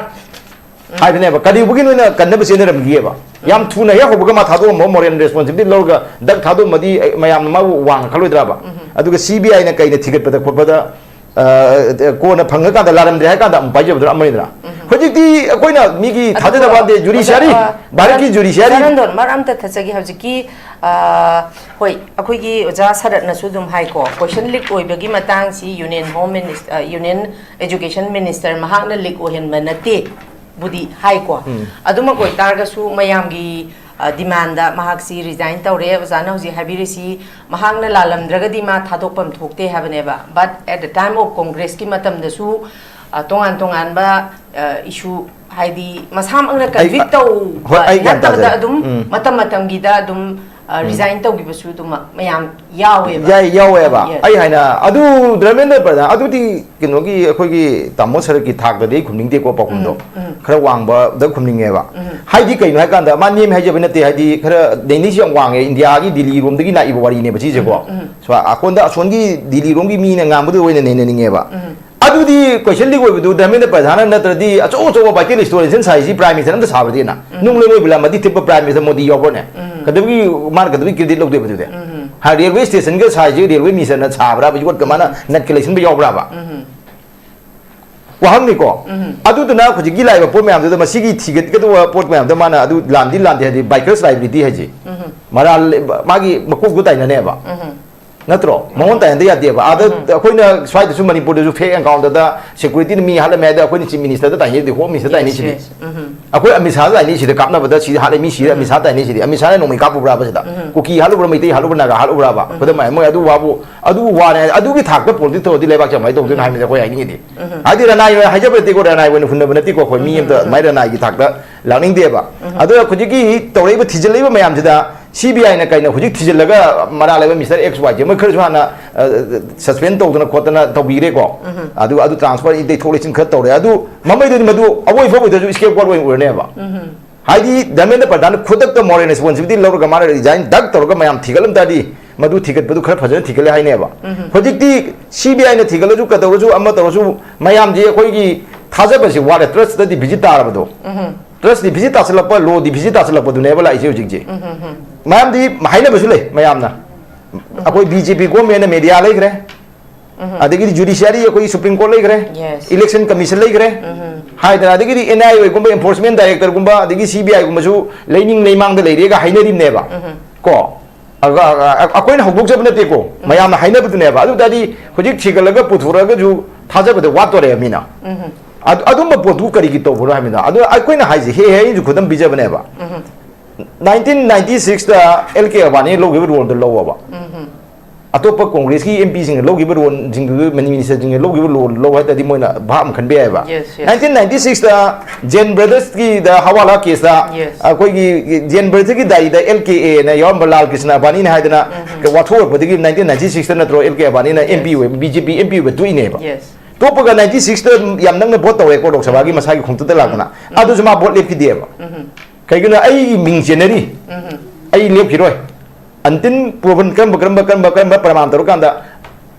ꯎꯝ꯫ ꯍꯥꯏꯕꯅꯦꯕ꯫ ꯀꯔꯤꯒꯨꯝꯕꯒꯤ ꯅꯣꯏꯅ ꯀꯟꯅꯕ ꯆꯦꯟꯅꯔꯝꯈꯤꯑꯕ? ꯌꯥꯝ ꯎꯝ꯫ ꯊꯨꯅ ꯍꯦꯛ ꯍꯧꯕꯒ ꯃꯥ ꯊꯥꯗꯣꯛꯑꯝꯃꯣ, ꯃꯣꯔꯦꯜ ꯔꯦꯁꯄꯣꯟꯁꯤꯕꯤꯂꯤꯇꯤ ꯂꯧꯔꯒ ꯗꯛ ꯊꯥꯗꯣꯛꯑꯝꯃꯗꯤ ꯑꯩ, ꯃꯌꯥꯝꯅ ꯃꯥꯕꯨ ꯋꯥꯡꯅ ꯈꯜꯂꯣꯏꯗ꯭ꯔꯕ? ꯎꯝ꯫ ꯑꯗꯨꯒ ꯁꯤ ꯕꯤ ꯑꯥꯏꯅ ꯀꯩꯅ ꯊꯤꯒꯠꯄꯗ ꯈꯣꯠꯄꯗ, ꯑ, ꯀꯣꯟꯅ ꯐꯪꯉꯀꯥꯟꯗ ꯂꯥꯜꯂꯝꯗ꯭ꯔꯦ ꯍꯥꯏ ꯀꯥꯟꯗ ꯑꯃꯨꯛ ꯄꯥꯏꯖꯕꯗꯨꯅ ꯑꯃꯅꯤꯗꯅ꯫ ꯎꯝ꯫ ꯍꯧꯖꯤꯛꯇꯤ ꯑꯩꯈꯣꯏꯅ ꯃꯤꯒꯤ ꯑꯗꯨꯒ ꯊꯥꯖꯗꯕ ꯍꯥꯏꯗꯤ, ꯑꯣꯖꯥ, ꯖꯨꯗꯤꯁꯤꯌꯥꯔꯤ, ꯑ, ꯚꯥꯔꯠꯀꯤ ꯁꯔꯟ-, ꯖꯨꯗꯤꯁꯤꯌꯥꯔꯤ ꯁꯔꯟꯗꯣꯟ, ꯃꯔꯛ ꯑꯝꯇ ꯊꯠꯆꯒꯦ꯫ ꯍꯧꯖꯤꯛꯀꯤ, ꯑ, ꯍꯣꯏ, ꯑꯩꯈꯣꯏꯒꯤ ꯑꯣꯖꯥ ꯁꯔꯠꯅꯁꯨ ꯑꯗꯨꯝ ꯍꯥꯏꯀꯣ, ꯀꯣꯏꯁꯟ ꯂꯤꯛ ꯑꯣꯏꯕꯒꯤ ꯃꯇꯥꯡꯁꯤ ꯌꯨꯅꯤꯌꯟ ꯍꯣꯝ ꯃꯤꯅꯤꯁ-, ꯑ, ꯌꯨꯅꯤꯌꯟ ꯑꯦꯖꯨꯀꯦꯁꯟ ꯃꯤꯅꯤꯁꯇꯔ ꯃꯍꯥꯛꯅ ꯂꯤꯛ ꯑꯣꯏꯍꯟꯕ ꯅꯠꯇꯦ꯫ ꯕꯨꯗꯤ ꯍꯥꯏꯀꯣ꯫ ꯎꯝ꯫ ꯑꯗꯨꯃꯛ ꯑꯣꯏꯇꯥꯔꯒꯁꯨ ꯃꯌꯥꯝꯒꯤ, ꯑ, ꯗꯤꯃꯥꯟꯗ ꯃꯍꯥꯛꯁꯤ ꯔꯤꯖꯥꯏꯟ ꯇꯧꯔꯦ꯫ ꯑꯣꯖꯥꯅ ꯍꯧꯖꯤꯛ ꯍꯥꯏꯕꯤꯔꯤꯁꯤ ꯃꯍꯥꯛꯅ ꯂꯥꯜꯂꯝꯗ꯭ꯔꯒꯗꯤ ꯃꯥ ꯊꯥꯗꯣꯛꯐꯝ ꯊꯣꯛꯇꯦ ꯍꯥꯏꯕꯅꯦꯕ꯫ But at the time of Congressꯀꯤ ꯃꯇꯝꯗꯁꯨ, ꯑ, ꯇꯣꯉꯥꯟ ꯇꯣꯉꯥꯟꯕ, ꯑ, issue ꯍꯥꯏꯗꯤ ꯃꯁꯥꯃꯛꯅ ꯑꯩ, convict ꯇꯧꯕ ꯍꯣꯏ, ꯑꯩ ꯒ꯭ꯌꯥꯟ ꯅꯠꯇꯕꯗ ꯇꯥꯖꯔꯦ꯫ ꯑꯗꯨꯝ ꯎꯝ꯫ ꯃꯇꯝ ꯃꯇꯝꯒꯤꯗ ꯑꯗꯨꯝ, ꯑ, ꯎꯝ꯫ ꯔꯤꯖꯥꯏꯟ ꯇꯧꯈꯤꯕꯁꯨ ꯑꯗꯨꯃꯛ ꯃꯌꯥꯝ ꯌꯥꯎꯋꯦꯕ꯫ ꯌꯥꯏ, ꯌꯥꯎꯋꯦꯕ꯫ Yes꯫ ꯑꯩ ꯍꯥꯏꯅ ꯑꯗꯨ ꯙꯔꯃꯦꯟꯗ꯭ꯔ ꯄ꯭ꯔꯙꯥꯟ ꯑꯗꯨꯗꯤ ꯀꯩꯅꯣꯒꯤ ꯑꯩꯈꯣꯏꯒꯤ ꯇꯥꯃꯣ ꯁꯔꯛꯀꯤ ꯊꯥꯛꯇꯗꯤ ꯑꯩ ꯈꯨꯝꯅꯤꯡꯗꯦꯀꯣ ꯄꯥꯎꯈꯨꯝꯗꯣ꯫ ꯎꯝ, ꯎꯝ꯫ ꯈꯔ ꯋꯥꯡꯕꯗ ꯈꯨꯝꯅꯤꯡꯉꯦꯕ꯫ ꯎꯝ꯫ ꯍꯥꯏꯗꯤ ꯀꯩꯅꯣ ꯍꯥꯏꯀꯥꯟꯗ ꯃꯥ ꯅꯦꯝꯃꯤ ꯍꯥꯏꯖꯕ ꯅꯠꯇꯦ, ꯍꯥꯏꯗꯤ ꯈꯔ ꯗꯦꯅꯤꯁ ꯌꯥꯝ ꯋꯥꯡꯉꯦ, ꯏꯟꯗꯤꯌꯥꯒꯤ ꯗꯤꯜꯂꯤꯔꯣꯝꯗꯒꯤ ꯂꯥꯛꯏꯕ ꯋꯥꯔꯤꯅꯦꯕ ꯁꯤꯁꯦꯀꯣ꯫ ꯎꯝ, ꯎꯝ꯫ ꯁꯣ-, ꯑꯀꯣꯟꯗ ꯑꯁꯣꯟꯒꯤ ꯗꯤꯜꯂꯤꯔꯣꯝꯒꯤ ꯃꯤꯅ ꯉꯥꯡꯕꯗꯨ ꯑꯣꯏꯅ ꯅꯩꯅꯅꯤꯡꯉꯦꯕ꯫ ꯎꯝ꯫ ꯑꯗꯨꯗꯤ ꯀꯣꯏꯁꯟ ꯂꯤꯛ ꯑꯣꯏꯕꯗꯨ ꯙꯔꯃꯦꯟꯗ꯭ꯔ ꯄ꯭ꯔꯙꯥꯟꯅ ꯅꯠꯇ꯭ꯔꯗꯤ ꯑꯆꯧ ꯑꯆꯧꯕ ꯚꯥꯏꯇꯦꯜ ꯏꯁꯇꯣꯔꯤꯁꯤꯅ ꯁꯥꯏꯁꯤ ꯄ꯭ꯔꯥꯏꯝ ꯃꯤꯅꯤꯁꯇꯔ ꯑꯝꯇ ꯁꯥꯕꯗꯤꯅ꯫ ꯎꯝ꯫ ꯅꯨꯡ ꯂꯩꯉꯣꯏ ꯕꯤꯂꯥꯃꯗꯤ ꯊꯤꯠꯄ ꯄ꯭ꯔꯥꯏꯝ ꯃꯤꯅꯤꯁꯇꯔ ꯃꯣꯗꯤ ꯌꯥꯎꯕ꯭ꯔꯅꯦ? ꯎꯝ꯫ ꯀꯩꯗꯧꯕꯒꯤ, ꯃꯥꯅ ꯀꯩꯗꯧꯕꯒꯤ ꯀ꯭ꯔꯦꯗꯤꯠ ꯂꯧꯗꯣꯏꯕ ꯑꯗꯨꯗꯤ? ꯎꯝ꯫ ꯍꯥ, ꯔꯦꯜꯋꯦ ꯁ꯭ꯇꯦꯁꯟꯒ ꯁꯥꯏꯁꯤ ꯔꯦꯜꯋꯦ ꯃꯤꯅꯤꯁꯇꯔꯅ ꯁꯥꯕ꯭ꯔꯥꯕ? ꯌꯣꯠꯀ ꯃꯥꯅ ꯅꯠꯀ ꯂꯩꯁꯤꯟꯕ ꯌꯥꯎꯕ꯭ꯔꯥꯕ? ꯎꯝ꯫ ꯋꯥꯍꯪꯅꯤꯀꯣ꯫ ꯎꯝ꯫ ꯑꯗꯨꯗꯨꯅ ꯍꯧꯖꯤꯛꯀꯤ ꯂꯥꯛꯏꯕ ꯄꯣꯠ ꯃꯌꯥꯝꯗꯨꯗ, ꯃꯁꯤꯒꯤ ꯊꯤꯒꯠꯀꯗꯧꯕ ꯄꯣꯠ ꯃꯌꯥꯝꯗꯣ ꯃꯥꯅ ꯑꯗꯨ ꯂꯥꯟꯗꯤ ꯂꯥꯟꯗꯦ, ꯍꯥꯏꯗꯤ ꯕꯥꯏꯀꯔꯁ ꯂꯥꯏꯕꯤꯂꯤꯇꯤ ꯍꯥꯏꯁꯦ꯫ ꯎꯝ꯫ ꯃꯔꯥꯜ, ꯃꯥꯒꯤ ꯃꯀꯣꯛꯇꯣ ꯇꯥꯏꯅꯅꯦꯕ꯫ ꯎꯝ꯫ ꯅꯠꯇ꯭ꯔꯣ? ꯃꯉꯣꯟ ꯇꯥꯏꯅꯗ ꯌꯥꯗꯦꯕ꯫ ꯑꯥꯗ ꯎꯝ꯫ ꯑꯩꯈꯣꯏꯅ ꯁ꯭ꯋꯥꯏꯗꯁꯨ ꯃꯅꯤꯄꯨꯔꯗꯁꯨ ꯐꯦꯛ ꯑꯦꯀꯥꯎꯟꯗꯗ ꯁꯦꯀ꯭ꯌꯨꯔꯤꯇꯤꯅ ꯃꯤ ꯍꯥꯠꯂꯝꯃꯦ ꯍꯥꯏꯗ ꯑꯩꯈꯣꯏꯅ ꯆꯤꯐ ꯃꯤꯅꯤꯁꯇꯔꯗ ꯇꯥꯏꯅꯩꯗꯤ, ꯍꯣꯝ ꯃꯤꯅꯤꯁꯇꯔꯗ ꯇꯥꯏꯅꯩꯁꯤꯗꯤ꯫ Yes, yes. ꯎꯝ꯫ ꯑꯩꯈꯣꯏ ꯑꯃꯤꯠ ꯁꯥꯍꯗ ꯇꯥꯏꯅꯩꯁꯤꯗ, ꯀꯥꯞꯅꯕꯗ ꯁꯤꯗ ꯍꯥꯠꯂꯦ, ꯃꯤ ꯁꯤꯔꯦ, ꯎꯝ꯫ ꯑꯃꯤꯠ ꯁꯥꯍ ꯇꯥꯏꯅꯩꯁꯤꯗꯤ꯫ ꯑꯃꯤꯠ ꯁꯥꯍꯅ ꯅꯣꯡꯃꯩ ꯀꯥꯞꯄꯨꯕ꯭ꯔꯥꯕ ꯁꯤꯗ? ꯎꯝ꯫ ꯀꯨꯀꯤ ꯍꯥꯠꯂꯨꯕ꯭ꯔꯥ, ꯃꯩꯇꯩ ꯍꯥꯠꯂꯨꯕ꯭ꯔꯥ, ꯅꯥꯒꯥ ꯍꯥꯠꯂꯨꯕ꯭ꯔꯥꯕ? ꯎꯝ꯫ ꯈꯨꯗꯝ ꯑꯣꯏꯅ ꯃꯣꯏ ꯑꯗꯨ ꯋꯥꯕꯨ, ꯑꯗꯨ ꯋꯥꯅꯦ, ꯑꯗꯨꯒꯤ ꯊꯥꯛꯇ ꯄꯣꯂꯤꯇꯤꯛꯁ ꯇꯧꯔꯗꯤ ꯂꯩꯕꯥꯛꯁꯦ ꯀꯃꯥꯏꯅ ꯇꯧꯗꯣꯏꯅꯣ ꯍꯥꯏꯕꯅꯤꯗ ꯑꯩꯈꯣꯏ ꯍꯥꯏꯅꯤꯡꯉꯤꯗꯤ꯫ ꯎꯝ꯫ ꯍꯥꯏꯗꯤ ꯔꯅꯥꯏ ꯍꯥꯏꯖꯕ ꯅꯠꯇꯦꯀꯣ, ꯔꯅꯥꯏ ꯑꯣꯏꯅ ꯍꯨꯟꯅꯕ ꯅꯠꯇꯦꯀꯣ ꯑꯩꯈꯣꯏ, ꯃꯤ ꯎꯝ, ꯑꯝꯇ ꯎꯝ, ꯎꯝ꯫ ꯑꯗꯨꯃꯥꯏꯅ ꯔꯅꯥꯏꯒꯤ ꯊꯥꯛꯇ ꯂꯥꯛꯅꯤꯡꯗꯦꯕ꯫ ꯎꯝ꯫ ꯑꯗꯣ ꯍꯧꯖꯤꯛꯀꯤ ꯇꯧꯔꯛꯏꯕ, ꯊꯤꯖꯤꯜꯂꯛꯏꯕ ꯃꯌꯥꯝꯁꯤꯗ ꯁꯤ ꯕꯤ ꯑꯥꯏꯅ ꯀꯩꯅꯣ ꯍꯧꯖꯤꯛ ꯊꯤꯖꯤꯜꯂꯒ ꯃꯔꯥ ꯂꯩꯕ ꯃꯤꯁꯇꯔ ꯑꯦꯛꯁ ꯋꯥꯏ ꯖꯦ ꯃꯣꯏ ꯈꯔꯁꯨ ꯍꯥꯟꯅ ꯁꯁꯄꯦꯟ ꯇꯧꯗꯅ ꯈꯣꯠꯇꯅ ꯇꯧꯕꯤꯈ꯭ꯔꯦꯀꯣ꯫ ꯑꯗꯨ ꯑꯗꯨ ꯇ꯭ꯔꯥꯟꯁꯐꯔ ꯏꯇꯩ ꯊꯣꯛ ꯂꯩꯁꯤꯟ ꯈꯔ ꯇꯧꯔꯦ꯫ ꯑꯗꯨ ꯃꯃꯩꯗꯨꯗꯤ ꯃꯗꯨ ꯑꯋꯣꯏꯐꯕꯗꯁꯨ ꯏꯁꯀꯦꯞ ꯒꯣꯠ ꯑꯣꯏꯅ ꯑꯣꯏꯔꯅꯦꯕ꯫ ꯍꯥꯏꯗꯤ ꯙꯔꯃꯦꯟꯗ꯭ꯔ ꯄ꯭ꯔꯙꯥꯟ ꯈꯨꯗꯛꯇ ꯃꯣꯔꯦꯜ ꯔꯦꯁꯄꯣꯟꯁꯤꯕꯤꯂꯤꯇꯤ ꯂꯧꯔꯒ ꯃꯥꯅ ꯔꯤꯖꯥꯏꯟ ꯗꯛ ꯇꯧꯔꯒ ꯃꯌꯥꯝ ꯊꯤꯒꯠꯂꯝ ꯇꯥꯔꯗꯤ ꯃꯗꯨ ꯊꯤꯒꯠꯄꯗꯨ ꯈꯔ ꯐꯖꯅ ꯊꯤꯒꯠꯂꯦ ꯍꯥꯏꯅꯦꯕ꯫ ꯍꯧꯖꯤꯛꯇꯤ ꯁꯤ ꯕꯤ ꯑꯥꯏꯅ ꯊꯤꯒꯠꯂꯁꯨ ꯀꯩꯗꯧꯔꯁꯨ ꯑꯃ ꯇꯧꯔꯁꯨ ꯃꯌꯥꯝꯁꯦ ꯑꯩꯈꯣꯏꯒꯤ ꯊꯥꯖꯕꯁꯤ ꯋꯥꯠꯂꯦ, ꯇ꯭ꯔꯁꯇ ꯗꯤꯐꯤꯁꯤꯠ ꯇꯥꯔꯕꯗꯣ꯫ ꯇ꯭ꯔꯁ ꯗꯤꯐꯤꯁꯤꯠ ꯇꯥꯁꯤꯜꯂꯛꯄ, ꯂꯣ ꯗꯤꯐꯤꯁꯤꯠ ꯇꯥꯁꯤꯜꯂꯛꯄꯗꯨꯅꯦꯕ ꯂꯥꯛꯏꯁꯦ ꯍꯧꯖꯤꯛꯁꯦ꯫ ꯃꯌꯥꯝꯗꯤ ꯍꯥꯏꯅꯕꯁꯨ ꯂꯩ ꯃꯌꯥꯝꯅ꯫ ꯑꯩꯈꯣꯏ ꯕꯤ ꯖꯦ ꯄꯤ ꯒꯣꯔꯃꯦꯟꯅ ꯃꯦꯗꯤꯌꯥ ꯂꯩꯈ꯭ꯔꯦ, ꯑꯗꯒꯤꯗꯤ ꯖꯨꯗꯤꯁꯤꯌꯥꯔꯤ ꯑꯩꯈꯣꯏꯒꯤ ꯁꯨꯄ꯭ꯔꯤꯝ ꯀꯣꯔꯠ ꯂꯩꯈ꯭ꯔꯦ, ꯏꯂꯦꯛꯁꯟ ꯀꯃꯤꯁꯟ ꯂꯩꯈ꯭ꯔꯦ ꯍꯥꯏꯗꯅ, ꯑꯗꯒꯤꯗꯤ ꯑꯦꯟ ꯑꯥꯏ ꯑꯦꯒꯨꯝꯕ, ꯑꯦꯟꯐꯣꯔꯁꯃꯦꯟ ꯗꯥꯏꯔꯦꯛꯇꯔꯒꯨꯝꯕ, ꯑꯗꯒꯤ ꯁꯤ ꯕꯤ ꯑꯥꯏꯒꯨꯝꯕꯁꯨ ꯂꯩꯅꯤꯡ ꯂꯩꯃꯥꯡꯗ ꯂꯩꯔꯦꯒ ꯍꯥꯏꯅꯔꯤꯕꯅꯦꯕ꯫ ꯀꯣ ꯑꯩꯈꯣꯏꯅ ꯍꯧꯗꯣꯛꯆꯕ ꯅꯠꯇꯦꯀꯣ, ꯃꯌꯥꯝꯅ ꯍꯥꯏꯅꯕꯗꯨꯅꯦꯕ꯫ ꯑꯗꯨ ꯇꯥꯔꯗꯤ ꯍꯧꯖꯤꯛ ꯊꯤꯒꯠꯂꯒ ꯄꯨꯊꯣꯔꯛꯑꯒꯁꯨ ꯊꯥꯖꯕꯗ ꯋꯥꯠꯇꯣꯔꯦꯕ ꯃꯤꯅ꯫ ꯑꯗꯨ ꯑꯗꯨꯝꯕ ꯄꯣꯠꯇꯨ ꯀꯔꯤꯒꯤ ꯇꯧꯕꯅꯣ ꯍꯥꯏꯕꯅꯤꯗ꯫ ꯑꯗꯨ ꯑꯩꯈꯣꯏꯅ ꯍꯥꯏꯁꯦ ꯍꯦ ꯍꯦ ꯑꯩꯁꯨ ꯈꯨꯗꯝ ꯄꯤꯖꯕꯅꯦꯕ꯫ ꯅꯥꯏꯟꯇꯤꯟ ꯅꯥꯏꯟꯇꯤ ꯁꯤꯛꯁꯇ ꯑꯦꯜ ꯀꯦ ꯑꯕꯥꯅꯤ ꯂꯧꯈꯤꯕ ꯔꯣꯜꯗꯣ ꯂꯧꯑꯕ꯫ ꯑꯇꯣꯞꯄ ꯀꯣꯡꯒ꯭ꯔꯦꯁꯀꯤ ꯑꯦꯝ ꯄꯤꯁꯤꯡꯅ ꯂꯧꯈꯤꯕ ꯔꯣꯜꯁꯤꯡꯗꯨ, ꯃꯤꯅꯤꯁꯇꯔꯁꯤꯡꯅ ꯂꯧꯈꯤꯕ ꯔꯣꯜ ꯂꯧ ꯍꯥꯏ ꯇꯥꯔꯗꯤ ꯃꯣꯏꯅ ꯚꯥꯞ ꯑꯃ ꯈꯟꯕ ꯌꯥꯏꯑꯕ꯫ Yes, yes. ꯅꯥꯏꯟꯇꯤꯟ ꯅꯥꯏꯟꯇꯤ ꯁꯤꯛꯁꯇ ꯖꯦꯟ ꯕ꯭ꯔꯗꯔꯁꯀꯤꯗ ꯍꯋꯥꯂꯥ ꯀꯦꯁꯇ Yes. ꯑꯩꯈꯣꯏꯒꯤ ꯖꯦꯟ ꯕ꯭ꯔꯗꯔꯒꯤ ꯗꯥꯏꯔꯤꯗ ꯑꯦꯜ ꯀꯦ ꯑꯦꯅ ꯌꯥꯎꯔꯝꯕ ꯂꯥꯜ ꯀ꯭ꯔꯤꯁꯅ ꯑꯕꯥꯅꯤꯅ ꯍꯥꯏꯗꯅ ꯋꯥꯊꯣꯛꯂꯛꯄꯗꯒꯤ ꯅꯥꯏꯟꯇꯤꯟ ꯅꯥꯏꯟꯇꯤ ꯁꯤꯛꯁꯇ ꯅꯠꯇ꯭ꯔꯣ ꯑꯦꯜ ꯀꯦ ꯑꯕꯥꯅꯤꯅ ꯑꯦꯝ ꯄꯤ ꯑꯣꯏꯕ, B J P M P ꯑꯣꯏꯕ ꯇꯣꯛꯏꯅꯦꯕ꯫ Yes. ꯇꯣꯛꯄꯒ ꯅꯥꯏꯟꯇꯤ ꯁꯤꯛꯁꯇ ꯌꯥꯝ ꯅꯛꯅ ꯚꯣꯠ ꯇꯧꯔꯦꯀꯣ ꯂꯣꯛ ꯁꯚꯥꯒꯤ ꯃꯁꯥꯒꯤ ꯈꯣꯡꯆꯠꯇ ꯂꯥꯛꯇꯅ꯫ ꯑꯗꯨꯁꯨ ꯃꯥ ꯚꯣꯠ ꯂꯦꯞꯈꯤꯗꯦꯕ꯫ ꯀꯩꯒꯤꯅꯣ? ꯑꯩꯒꯤ ꯃꯤꯡ ꯆꯦꯟꯅꯔꯤ, ꯑꯩ ꯂꯦꯞꯈꯤꯔꯣꯏ꯫ ꯑꯟꯇꯤꯜ ꯄ꯭ꯔꯨꯚꯟ, ꯀꯔꯝꯕ ꯀꯔꯝꯕ ꯀꯔꯝꯕ ꯀꯔꯝꯕ ꯄ꯭ꯔꯃꯥꯟ ꯇꯧꯔꯀꯥꯟꯗ